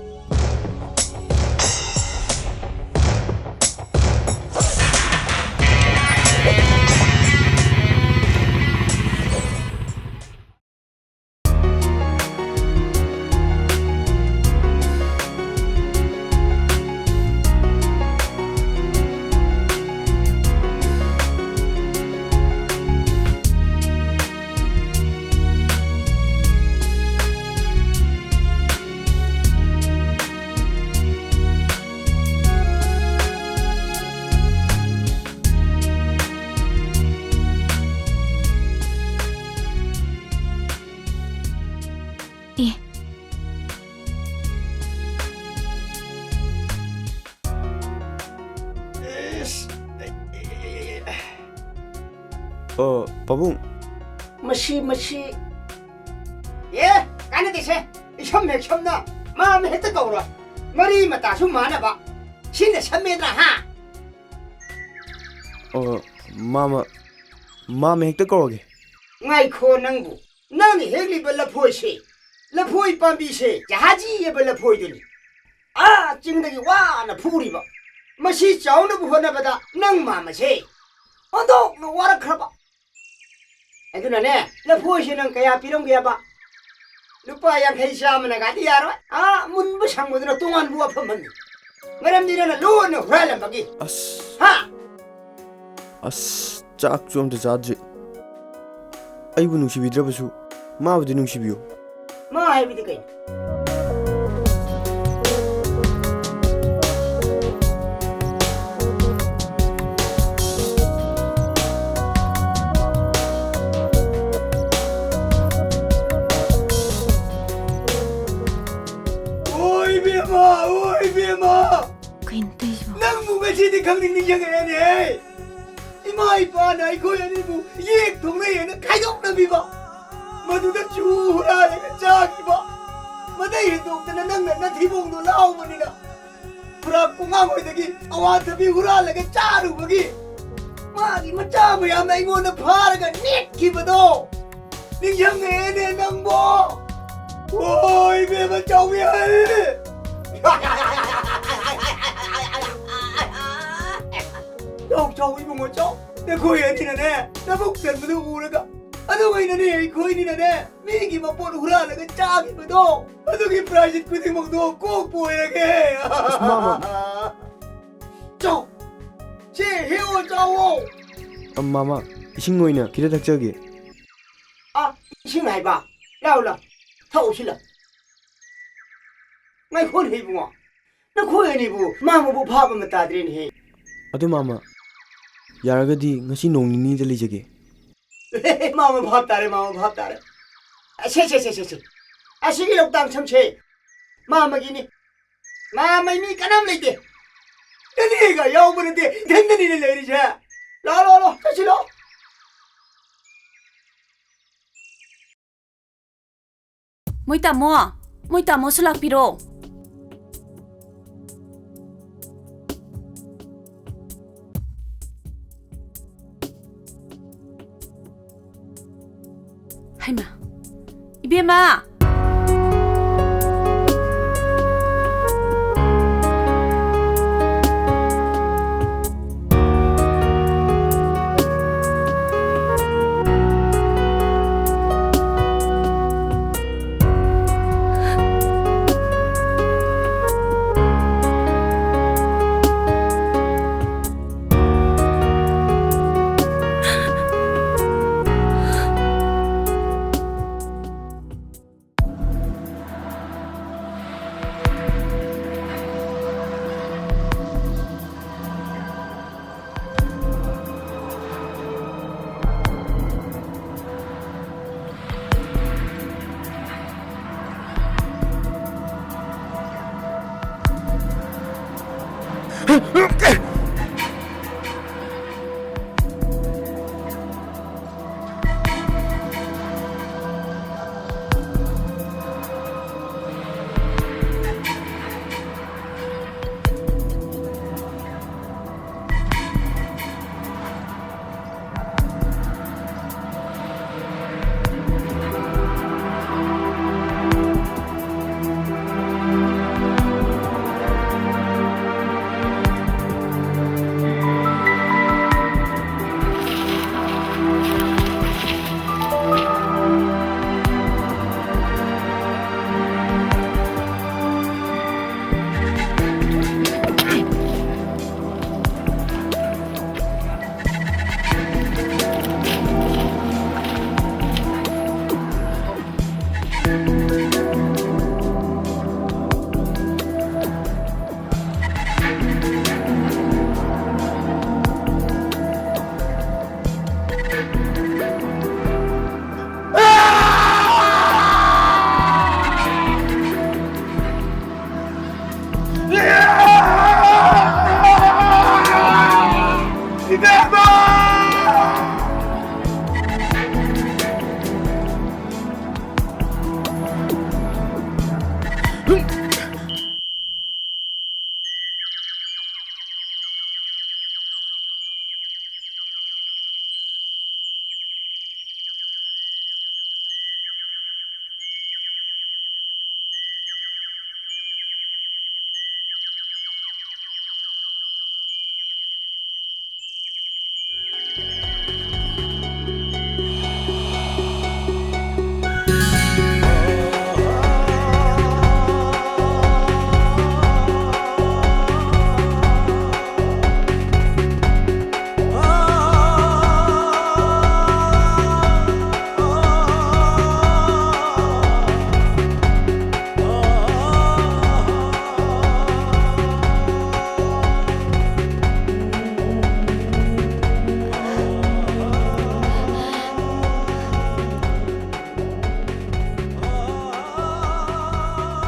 ꯑꯦ꯫ ꯑꯣ, ꯄꯥꯕꯨꯡ꯫ ꯃꯁꯤ, ꯃꯁꯤ꯫ ꯑꯦ, ꯀꯥꯟꯅꯗꯦꯁꯦ꯫ ꯏꯁꯝ ꯍꯦꯛ ꯁꯝꯅ ꯃꯥꯝꯃ ꯍꯦꯛꯇ ꯀꯧꯔꯣ꯫ ꯃꯔꯤ ꯃꯇꯥꯁꯨ ꯃꯥꯟꯅꯕ꯫ ꯁꯤꯅ ꯁꯝꯃꯦꯗ꯭ꯔꯥ, ꯍꯥ? ꯑꯣ, ꯃꯥꯝꯃ, ꯃꯥꯝꯃ ꯍꯦꯛꯇ ꯀꯧꯔꯒꯦ꯫ ꯉꯥꯏꯈꯣ ꯅꯪꯕꯨ꯫ ꯅꯪꯅ ꯍꯦꯛꯂꯤꯕ ꯂꯐꯣꯏꯁꯦ, ꯂꯐꯣꯏ ꯄꯥꯝꯕꯤꯁꯦ ꯖꯍꯥꯖꯤ ꯍꯥꯏꯕ ꯂꯐꯣꯏꯗꯨꯅꯤ꯫ ꯑꯥ ꯆꯤꯡꯗꯒꯤ ꯋꯥꯅ ꯐꯨꯔꯤꯕ꯫ ꯃꯁꯤ ꯆꯥꯎꯅꯕ ꯍꯣꯠꯅꯕꯗ ꯅꯪ ꯃꯥꯝꯃꯁꯦ ꯑꯣꯟꯊꯣꯛꯅ ꯋꯥꯔꯛꯈ꯭ꯔꯕ꯫ ꯑꯗꯨꯅꯅꯦ, ꯂꯐꯣꯏꯁꯦ ꯅꯪ ꯀꯌꯥ ꯄꯤꯔꯝꯒꯦꯕ? ꯂꯨꯄꯥ ꯌꯥꯡꯈꯩ ꯆꯥꯝꯃꯅꯒꯗꯤ ꯌꯥꯔꯣꯏ꯫ ꯑꯥ, ꯃꯨꯟꯕ ꯁꯪꯕꯗꯨꯅ ꯇꯣꯉꯥꯟꯕ ꯋꯥꯐꯝ ꯑꯃꯅꯤ꯫ ꯃꯔꯝꯗꯤ ꯅꯪꯅ ꯂꯣꯟꯅ ꯍꯨꯔꯥꯜꯂꯝꯕꯒꯤ꯫ ꯑꯁ꯫ ꯍꯥ? ꯑꯁ, ꯆꯥꯛꯁꯨ ꯑꯝꯇ ꯆꯥꯗ꯭ꯔꯤ꯫ ꯑꯩꯕꯨ ꯅꯨꯡꯁꯤꯕꯤꯗ꯭ꯔꯕꯁꯨ ꯃꯥꯕꯨꯗꯤ ꯅꯨꯡꯁꯤꯕꯤꯌꯨ꯫ ꯃꯥ ꯍꯥꯏꯕꯗꯤ ꯀꯩꯅꯣ? ꯑꯣ ꯏꯕꯦꯝꯃ, ꯑꯣ ꯏꯕꯦꯝꯃ! ꯀꯩꯅꯣ ꯇꯧꯔꯤꯁꯤꯕꯣ? ꯅꯪꯕꯨ ꯉꯁꯤꯗꯤ ꯈꯪꯅꯤꯡ ꯅꯤꯡꯁꯤꯡꯉꯛꯑꯦꯅꯦ꯫ ꯏꯃꯥ ꯏꯄꯥꯅ ꯑꯩꯈꯣꯏ ꯑꯅꯤꯕꯨ ꯌꯦꯛ ꯊꯣꯛꯅꯩ ꯍꯥꯏꯅ ꯈꯥꯏꯗꯣꯛꯅꯕꯤꯕ, ꯃꯗꯨꯗ ꯆꯨ ꯍꯨꯔꯥꯜꯂꯒ ꯆꯥꯈꯤꯕ, ꯃꯗꯩ ꯍꯦꯟꯗꯣꯛꯇꯅ ꯅꯪꯅ ꯅꯊꯤꯕꯣꯡꯗꯣ ꯂꯥꯎꯕꯅꯤꯅ ꯈꯨꯔꯥ ꯀꯨꯉꯥꯡ ꯍꯣꯏꯗꯒꯤ ꯑꯋꯥꯊꯕꯤ ꯍꯨꯔꯥꯜꯂꯒ ꯆꯥꯔꯨꯕꯒꯤ ꯃꯥꯒꯤ ꯃꯆꯥ ꯃꯌꯥꯝꯅ ꯑꯩꯉꯣꯟꯗ ꯐꯥꯔꯒ ꯅꯦꯠꯈꯤꯕꯗꯣ ꯅꯤꯡꯁꯤꯡꯉꯛꯑꯦꯅꯦ ꯅꯪꯕꯣ꯫ ꯍꯣꯏ ꯏꯕꯦꯝꯃ ꯆꯥꯎꯕꯤ ꯑꯍꯜ꯫ ꯆꯥꯎ, ꯆꯥꯎ, ꯏꯕꯨꯡꯉꯣ, ꯆꯥꯎ꯫ ꯅꯈꯣꯏ ꯑꯅꯤꯅꯅꯦ, ꯅꯕꯨꯛ ꯆꯟꯕꯗꯨ ꯎꯔꯒ, ꯑꯗꯨꯒ ꯑꯩꯅꯅꯦ, ꯑꯩꯈꯣꯏꯅꯤꯅꯅꯦ, ꯃꯤꯒꯤ ꯃꯄꯣꯠ ꯍꯨꯔꯥꯜꯂꯒ ꯆꯥꯈꯤꯕꯗꯣ, ꯑꯗꯨꯒꯤ ꯄ꯭ꯔꯥꯏꯖ ꯈꯨꯗꯤꯡꯃꯛꯇꯣ ꯀꯣꯛꯄ ꯑꯣꯏꯔꯒꯦ꯫ ꯑꯁ, ꯃꯥꯃ꯫ ꯆꯥꯎ꯫ ꯁꯦ, ꯍꯦꯛꯑꯣ, ꯆꯥꯎꯑꯣ꯫ ꯑ, ꯃꯥꯃ, ꯏꯁꯤꯡ ꯑꯣꯏꯅ ꯈꯤꯇ ꯊꯛꯆꯒꯦ꯫ ꯑ, ꯏꯁꯤꯡ ꯍꯥꯏꯕ? ꯂꯥꯎ, ꯂꯥꯎ꯫ ꯊꯛꯎꯁꯤ ꯂꯥꯎ꯫ ꯉꯥꯏꯈꯣꯅꯦ ꯏꯕꯨꯡꯉꯣ, ꯅꯈꯣꯏ ꯑꯅꯤꯕꯨ ꯃꯥꯃꯕꯨ ꯚꯥꯞ ꯑꯃ ꯇꯥꯗ꯭ꯔꯦꯅꯦꯍꯦ꯫ ꯑꯗꯨ ꯃꯥꯃ, ꯌꯥꯔꯒꯗꯤ ꯉꯁꯤ ꯅꯣꯡ ꯅꯤꯅꯤꯗ ꯂꯩꯖꯒꯦ꯫ ꯃꯥꯃ ꯚꯥꯞ ꯇꯥꯔꯦ, ꯃꯥꯃ ꯚꯥꯞ ꯇꯥꯔꯦ꯫ ꯑ, ꯁꯦ, ꯁꯦ, ꯁꯦ, ꯁꯦ, ꯁꯦ꯫ ꯑꯁꯤꯒꯤ ꯂꯣꯛꯇꯥꯛ ꯁꯝꯁꯦ ꯃꯥꯃꯒꯤꯅꯤ꯫ ꯃꯥꯃꯩ ꯃꯤ ꯀꯅꯥꯝ ꯂꯩꯇꯦ꯫ ꯅꯅꯦꯒ ꯌꯥꯎꯕ ꯅꯠꯇꯦ, ꯏꯊꯟꯗꯅꯤꯅꯦ ꯂꯩꯔꯤꯁꯦ꯫ ꯂꯥꯛꯑꯣ, ꯂꯥꯛꯑꯣ, ꯂꯥꯛꯑꯣ, ꯆꯠꯁꯤ ꯂꯥꯛꯑꯣ꯫ ꯃꯣꯏ ꯇꯥꯃꯣ, ꯃꯣꯏ ꯇꯥꯃꯣꯁꯨ ꯂꯥꯛꯄꯤꯔꯣ꯫ ꯍꯩꯃꯥ, ꯏꯕꯦꯝꯃ!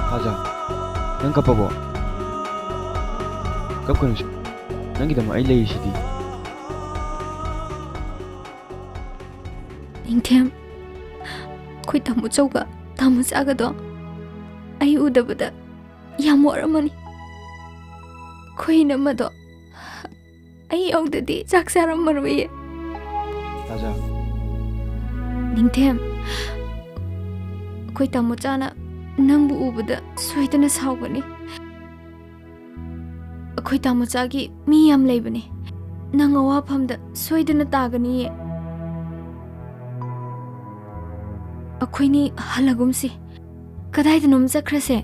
ꯊꯥꯖ, ꯅꯪ ꯀꯞꯄꯕꯣ? ꯀꯞꯀꯅꯨꯁꯦ, ꯅꯪꯒꯤꯗꯃꯛ ꯑꯩ ꯂꯩꯔꯤꯁꯤꯗꯤ꯫ ꯅꯤꯡꯊꯦꯝ, ꯑꯩꯈꯣꯏ ꯇꯥꯃꯣ ꯆꯧꯒ ꯇꯥꯃꯣ ꯆꯥꯒꯗꯣ ꯑꯩ ꯎꯗꯕꯗ ꯌꯥꯝ ꯋꯥꯔꯝꯃꯅꯤ꯫ ꯑꯩꯈꯣꯏ ꯏꯅꯝꯃꯗꯣ ꯑꯩ ꯌꯥꯎꯗꯗꯤ ꯆꯥꯛ ꯆꯥꯔꯝꯃꯔꯣꯏꯌꯦ꯫ ꯊꯥꯖ꯫ ꯅꯤꯡꯊꯦꯝ, ꯑꯩꯈꯣꯏ ꯇꯥꯃꯣ ꯆꯥꯅ ꯅꯪꯕꯨ ꯎꯕꯗ ꯁꯣꯏꯗꯅ ꯁꯥꯎꯒꯅꯤ꯫ ꯑꯩꯈꯣꯏ ꯇꯥꯃꯣꯆꯥꯒꯤ ꯃꯤ ꯌꯥꯝ ꯂꯩꯕꯅꯦ꯫ ꯅꯪ ꯑꯋꯥꯐꯝꯗ ꯁꯣꯏꯗꯅ ꯇꯥꯒꯅꯤꯌꯦ꯫ ꯑꯩꯈꯣꯏꯅꯤ ꯍꯜꯂꯒꯨꯝꯁꯤ꯫ ꯀꯗꯥꯏꯗꯅꯣꯝ ꯆꯠꯈ꯭ꯔꯁꯦ꯫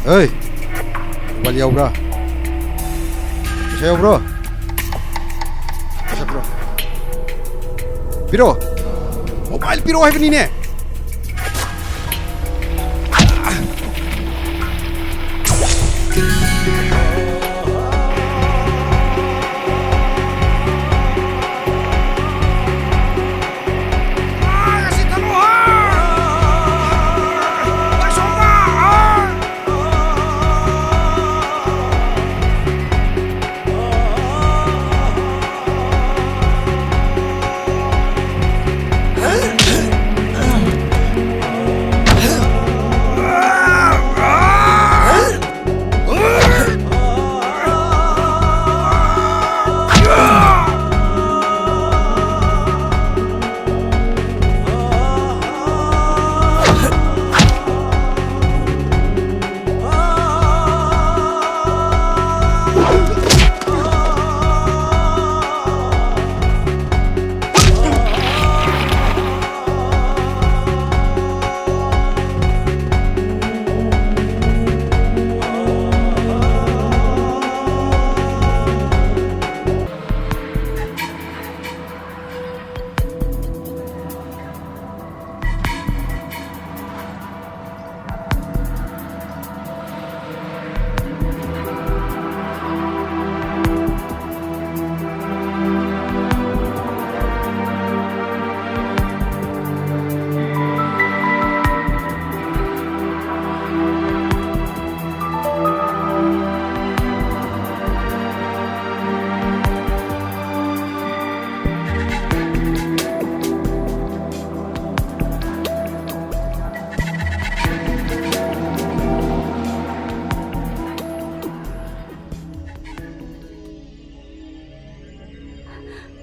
ꯍꯩ! ꯃꯣꯕꯥꯏꯜ ꯌꯥꯎꯕ꯭ꯔꯥ? ꯄꯩꯁꯥ ꯌꯥꯎꯕ꯭ꯔꯣ? ꯄꯩꯁꯥ ꯄꯤꯔꯣ꯫ ꯄꯤꯔꯣ! ꯃꯣꯕꯥꯏꯜ ꯄꯤꯔꯣ ꯍꯥꯏꯕꯅꯤꯅꯦ!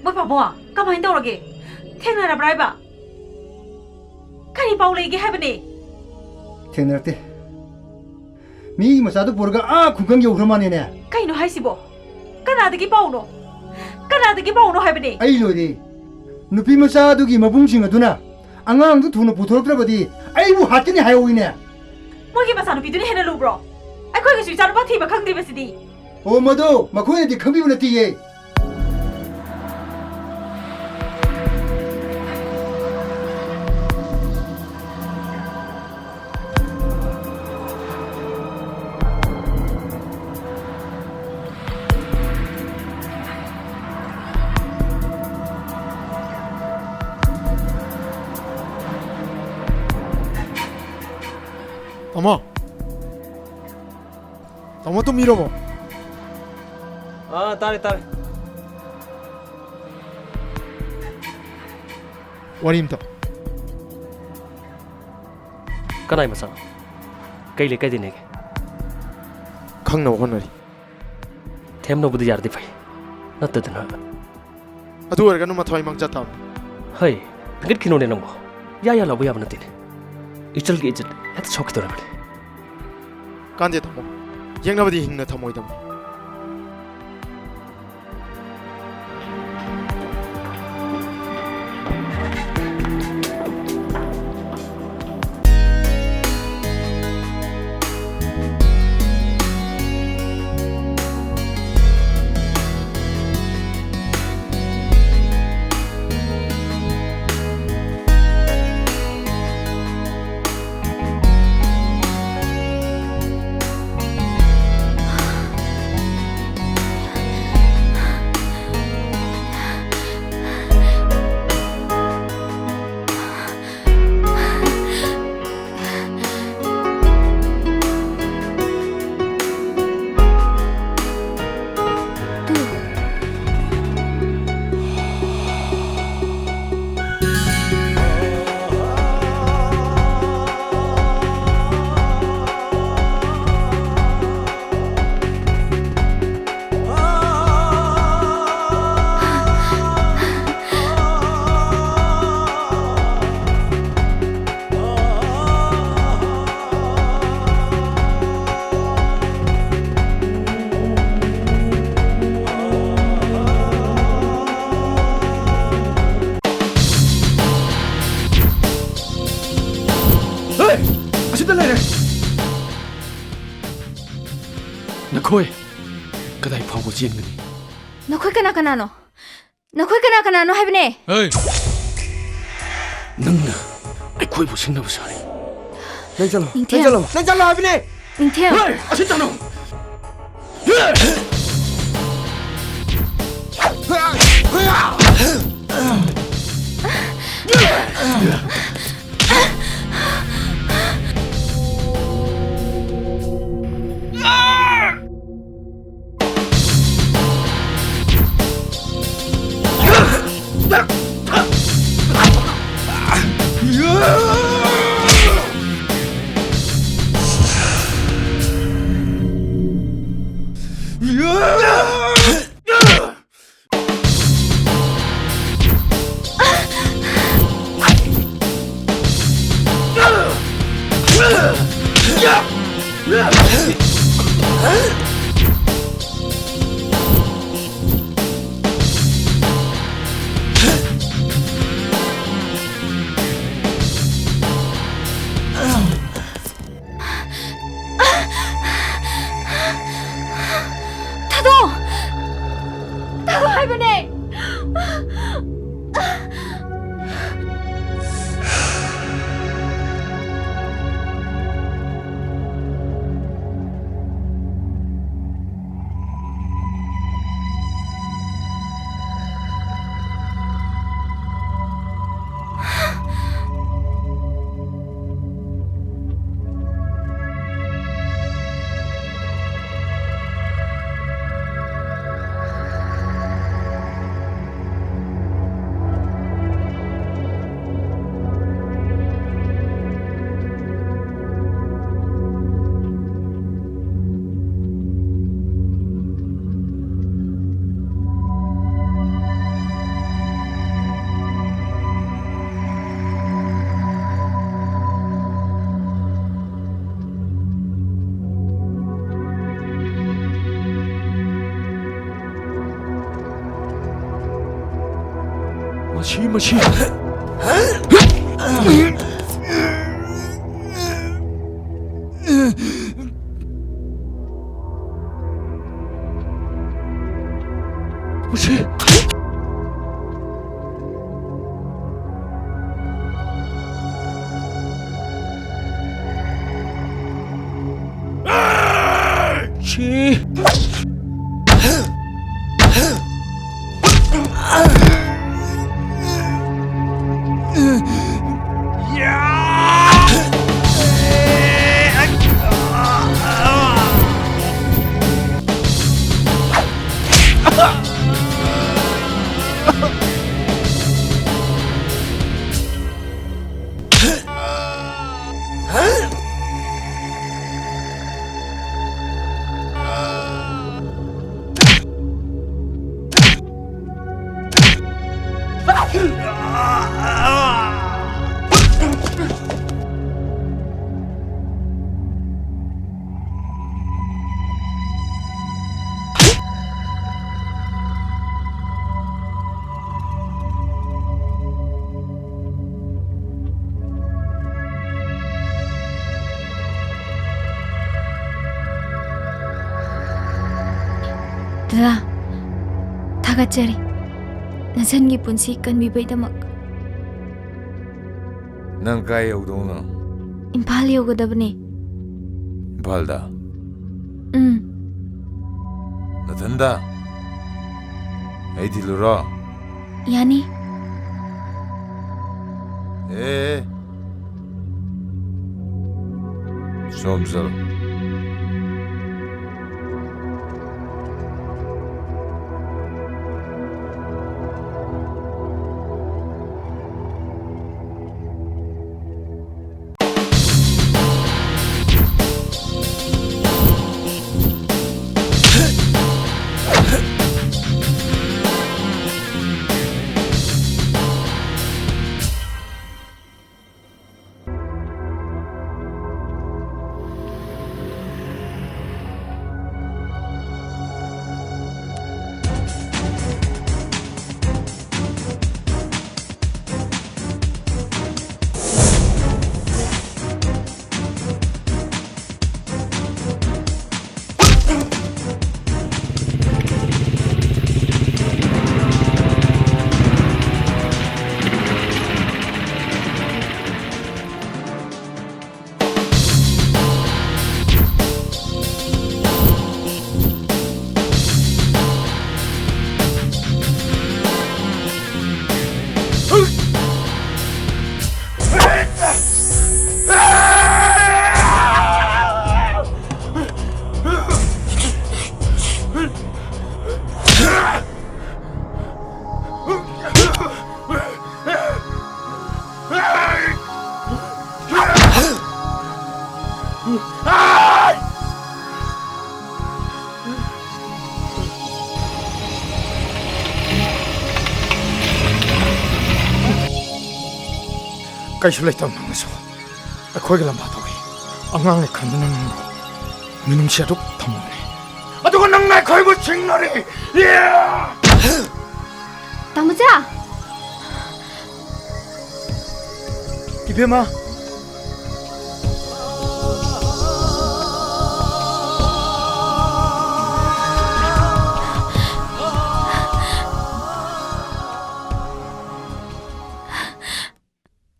ꯃꯣꯏ ꯄꯥꯕꯨꯡ, ꯀꯃꯥꯏꯅ ꯇꯧꯔꯒꯦ? ꯊꯦꯡꯅꯔꯕ꯭ꯔꯥ ꯍꯥꯏꯕ? ꯀꯔꯤ ꯄꯥꯎ ꯂꯩꯒꯦ ꯍꯥꯏꯕꯅꯦ? ꯊꯦꯡꯅꯔꯛꯇꯦ꯫ ꯃꯤꯒꯤ ꯃꯆꯥꯗꯨ ꯄꯨꯔꯒ ꯑꯥ ꯈꯨꯡꯒꯪ ꯌꯧꯈ꯭ꯔ ꯃꯥꯅꯦꯅꯦ꯫ ꯀꯩꯅꯣ ꯍꯥꯏꯁꯤꯕꯣ? ꯀꯅꯥꯗꯒꯤ ꯄꯥꯎꯅꯣ? ꯀꯅꯥꯗꯒꯤ ꯄꯥꯎꯅꯣ ꯍꯥꯏꯕꯅꯦ? ꯑꯩ ꯂꯣꯏꯔꯦ꯫ ꯅꯨꯄꯤ ꯃꯆꯥ ꯑꯗꯨꯒꯤ ꯃꯕꯨꯡꯁꯤꯡ ꯑꯗꯨꯅ ꯑꯉꯥꯡꯗꯨ ꯊꯨꯅ ꯄꯨꯊꯣꯔꯛꯇ꯭ꯔꯕꯗꯤ ꯑꯩꯕꯨ ꯍꯥꯠꯀꯅꯤ ꯍꯥꯏꯍꯧꯋꯤꯅꯦ꯫ ꯃꯣꯏꯒꯤ ꯃꯆꯥꯅꯨꯄꯤꯗꯨꯅ ꯍꯦꯟꯅ ꯂꯨꯕ꯭ꯔꯣ? ꯑꯩꯈꯣꯏꯒꯤꯁꯨ ꯏꯆꯥꯅꯨꯄꯥ ꯊꯤꯕ ꯈꯪꯗ꯭ꯔꯤꯕꯁꯤꯗꯤ꯫ ꯑꯣ, ꯃꯗꯨ ꯃꯈꯣꯏꯅꯗꯤ ꯈꯪꯕꯤꯕ ꯅꯠꯇꯤꯌꯦ꯫ ꯇꯥꯃꯣ꯫ ꯇꯥꯃꯣ ꯇꯨꯝꯕꯤꯔꯕꯣ? ꯑꯥ, ꯇꯥꯔꯦ, ꯇꯥꯔꯦ꯫ ꯋꯥꯔꯤ ꯑꯝꯇ꯫ ꯀꯅꯥꯏ ꯃꯆꯥꯅꯣ? ꯀꯩ ꯂꯩꯀꯥꯏꯗꯩꯅꯦꯒꯦ? ꯈꯪꯅꯕ ꯍꯣꯠꯅꯔꯤ꯫ ꯊꯦꯝꯅꯕꯗꯤ ꯌꯥꯔꯗꯤ ꯐꯩ, ꯅꯠꯇꯗꯅ꯫ ꯑꯗꯨ ꯑꯣꯏꯔꯒꯅ ꯃꯊ꯭ꯋꯥꯏ ꯃꯥꯡꯖ ꯇꯥꯕꯅꯤ꯫ ꯍꯩ, ꯊꯥꯡꯒꯠꯈꯤꯅꯣꯅꯦ ꯅꯪꯕꯣ꯫ ꯌꯥ ꯌꯥ ꯂꯥꯎꯕ ꯌꯥꯕ ꯅꯠꯇꯦꯅꯦ꯫ ꯏꯆꯜꯒꯤ ꯏꯖꯠ ꯍꯦꯛꯇ ꯁꯣꯛꯈꯤꯗꯧꯔꯕꯅꯤ꯫ ꯀꯥꯟꯗꯦ ꯇꯥꯃꯣ, ꯌꯦꯡꯅꯕꯗꯤ ꯍꯤꯡꯅ ꯊꯝꯃꯣꯏꯗꯕꯅꯤ꯫ ꯍꯣꯏ, ꯀꯗꯥꯏ ꯐꯥꯎꯕ ꯆꯦꯟꯒꯅꯤ? ꯅꯈꯣꯏ ꯀꯅꯥ ꯀꯅꯥꯅꯣ? ꯅꯈꯣꯏ ꯀꯅꯥ ꯀꯅꯥꯅꯣ ꯍꯥꯏꯕꯅꯦ? ꯍꯦ! ꯅꯪꯅ ꯑꯩꯈꯣꯏꯕꯨ ꯁꯤꯡꯅꯕ ꯁꯥꯔꯤ꯫ ꯅꯪ ꯆꯠꯂꯣ, ꯅꯪ ꯅꯤꯡꯊꯦꯝ꯫ ꯆꯠꯂꯣ, ꯅꯪ ꯆꯠꯂꯣ ꯍꯥꯏꯕꯅꯦ! ꯅꯤꯡꯊꯦꯝ! ꯍꯦ! ꯑꯁꯤ ꯇꯥꯅꯧ! ꯊꯥꯗꯣꯛ! ꯊꯥꯗꯣꯛ ꯍꯥꯏꯕꯅꯦ! ꯃꯁꯤ, ꯃꯁꯤ꯫ ꯗꯗꯥ, ꯊꯥꯒꯠꯆꯔꯤ, ꯅꯆꯟꯒꯤ ꯄꯨꯟꯁꯤ ꯀꯟꯕꯤꯕꯩꯗꯃꯛ꯫ ꯅꯪ ꯀꯥꯏ ꯌꯧꯗꯧꯅꯣ? ꯏꯝꯐꯥꯜ ꯌꯧꯒꯗꯕꯅꯦ꯫ ꯏꯝꯐꯥꯜꯗ? ꯎꯝ꯫ ꯅꯊꯟꯗ? ꯑꯩ ꯊꯤꯜꯂꯨꯔꯣ? ꯌꯥꯅꯤ꯫ ꯑꯦ, ꯁꯣꯝ ꯆꯠꯂꯣ꯫ ꯀꯩꯁꯨ ꯂꯩꯇꯕ ꯅꯪꯅꯁꯨ ꯑꯩꯈꯣꯏꯒꯤ ꯂꯝꯕꯥ ꯇꯧꯏ꯫ ꯑꯉꯥꯡꯅꯤ ꯈꯟꯗꯨꯅ ꯅꯪꯕꯨ ꯃꯤꯅꯨꯡꯁꯤ ꯑꯗꯨꯛ ꯊꯝꯃꯨꯕꯅꯤ꯫ ꯑꯗꯨꯒ ꯅꯪꯅ ꯑꯩꯈꯣꯏꯕꯨ ꯆꯤꯡꯅꯔꯤ꯫ ꯌꯥ! ꯇꯥꯃꯣꯆꯥ! ꯏꯕꯦꯝꯃ!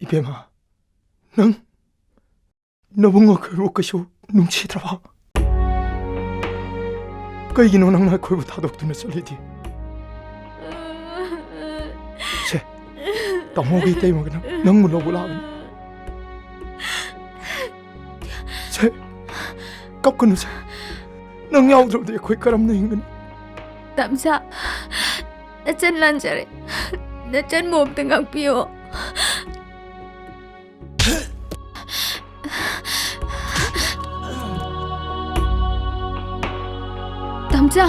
ꯏꯕꯦꯝꯃ, ꯅꯪ ꯅꯕꯨꯡ ꯑꯩꯈꯣꯏꯕꯨ ꯀꯩꯁꯨ ꯅꯨꯡꯁꯤꯗ꯭ꯔꯕ? ꯀꯩꯒꯤꯅꯣ ꯅꯪꯅ ꯑꯩꯈꯣꯏꯕꯨ ꯊꯥꯗꯣꯛꯇꯨꯅ ꯆꯠꯂꯤꯗꯤ? ꯁꯦ, ꯇꯥꯃꯣꯒꯤ ꯏꯇꯩꯃꯒ ꯅꯪ, ꯅꯪꯕꯨ ꯂꯧꯕ ꯂꯥꯛꯑꯕꯅꯤ꯫ ꯁꯦ, ꯀꯞꯀꯅꯨ ꯁꯦ꯫ ꯅꯪ ꯌꯥꯎꯗ꯭ꯔꯕꯗꯤ ꯑꯩꯈꯣꯏ ꯀꯔꯝꯅ ꯍꯤꯡꯒꯅꯤ? ꯇꯥꯃꯣꯆꯥ, ꯅꯆꯟ ꯂꯥꯟꯖꯔꯦ꯫ ꯅꯆꯟꯕꯨ ꯑꯝꯇ ꯉꯥꯛꯄꯤꯌꯣ꯫ ꯇꯥꯃꯣꯆꯥ,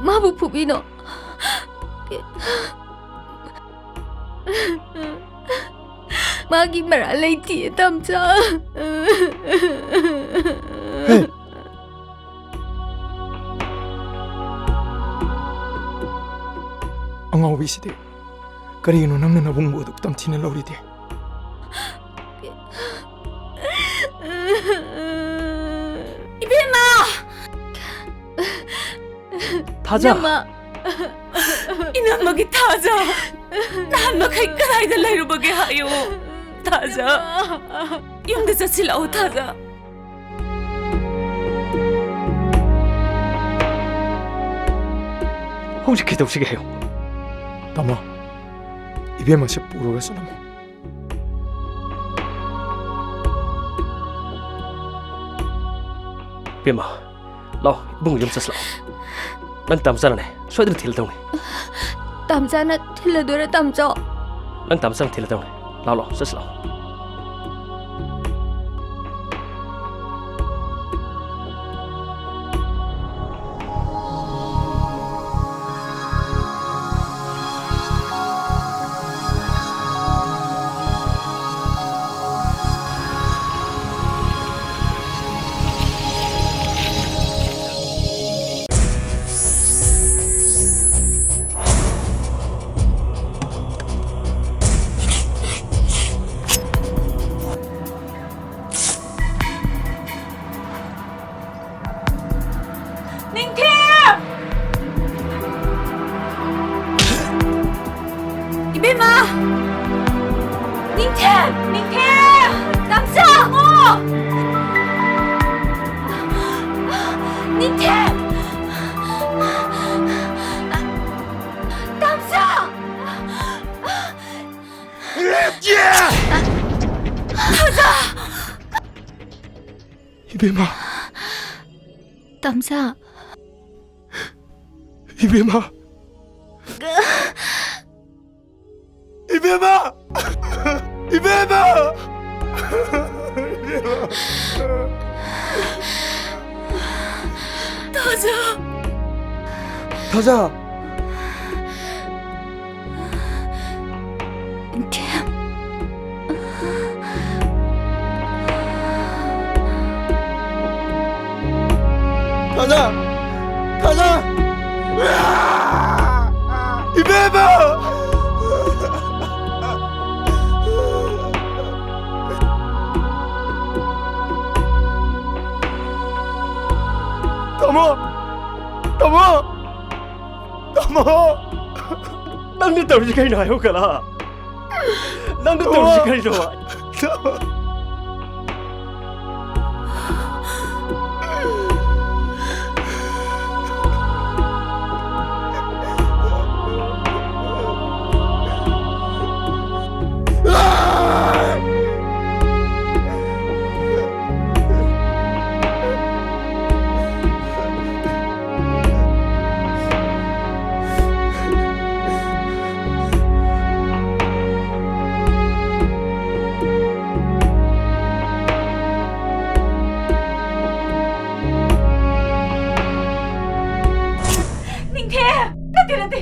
ꯃꯥꯕꯨ ꯐꯨꯕꯤꯅꯣ꯫ ꯃꯥꯒꯤ ꯃꯔꯥꯜ ꯂꯩꯇꯤꯌꯦ, ꯇꯥꯃꯣꯆꯥ꯫ ꯍꯦ! ꯑꯉꯥꯎꯕꯤꯁꯤꯗꯤ, ꯀꯔꯤꯒꯤꯅꯣ ꯅꯪꯅ ꯅꯕꯨꯡꯕꯨ ꯑꯗꯨꯛ ꯇꯝꯊꯤꯅ ꯂꯧꯔꯤꯗꯤ? ꯏꯕꯦꯝꯃ! ꯊꯥꯖ! ꯏꯅꯝꯃ! ꯏꯅꯝꯃꯒꯤ ꯊꯥꯖ! ꯅꯍꯥꯟ ꯃꯈꯩ ꯀꯗꯥꯏꯗ ꯂꯩꯔꯨꯕꯒꯦ ꯍꯥꯏꯌꯨ? ꯊꯥꯖ! ꯌꯨꯝꯗ ꯆꯠꯁꯤꯜꯂꯛꯑꯣ, ꯊꯥꯖ! ꯍꯧꯖꯤꯛ ꯀꯩꯗꯧꯁꯤꯒꯦ ꯍꯥꯏꯌꯣ? ꯇꯥꯃꯣ, ꯏꯕꯦꯝꯃꯁꯦ ꯄꯨꯔꯒ ꯆꯠꯂꯝꯃꯣ꯫ ꯏꯕꯦꯝꯃ, ꯂꯥꯛꯑꯣ, ꯏꯕꯨꯡ ꯌꯨꯝ ꯆꯠꯁꯤ ꯂꯥꯛꯑꯣ꯫ ꯅꯪ ꯇꯥꯃꯣꯆꯥꯅꯅꯦ ꯁꯣꯏꯗꯅ ꯊꯤꯜꯂꯗꯧꯅꯤ꯫ ꯇꯥꯃꯣꯆꯥꯅ ꯊꯤꯜꯂꯗꯣꯏꯔꯥ, ꯇꯥꯃꯣꯆꯥ? ꯅꯪ ꯇꯥꯃꯣꯆꯥꯅ ꯊꯤꯜꯂꯗꯧꯅꯤ꯫ ꯂꯥꯛꯑꯣ, ꯂꯥꯛꯑꯣ, ꯆꯠꯁꯤ ꯂꯥꯛꯑꯣ꯫ ꯏꯕꯦꯝꯃ! ꯅꯤꯡꯊꯦꯝ! ꯅꯤꯡꯊꯦꯝ! ꯇꯝꯆꯥ! ꯉꯣ! ꯅꯤꯡꯊꯦꯝ! ꯇꯝꯆꯥ! ꯊꯣꯏꯖꯥ! ꯏꯕꯦꯝꯃ! ꯇꯝꯆꯥ! ꯏꯕꯦꯝꯃ! ꯏꯕꯦꯝꯃ! ꯏꯕꯦꯝꯃ! ꯏꯕꯦꯝꯃ! ꯊꯣꯏꯖꯥ! ꯊꯣꯏꯖꯥ! ꯅꯤꯡꯊꯦꯝ꯫ ꯊꯣꯏꯖꯥ! ꯊꯣꯏꯖꯥ! ꯏꯕꯦꯝꯃ! ꯇꯥꯃꯣ! ꯇꯥꯃꯣ! ꯇꯥꯃꯣ! ꯅꯪꯅ ꯇꯧꯔꯤꯁꯤ ꯀꯩꯅꯣ ꯍꯥꯏꯌꯣ, ꯀꯂꯥ? ꯅꯪꯅ ꯇꯧꯔꯤꯁꯤ ꯀꯩꯅꯣ? ꯅꯤꯡꯊꯦꯝ! ꯅꯠꯇꯦ, ꯅꯠꯇꯦ꯫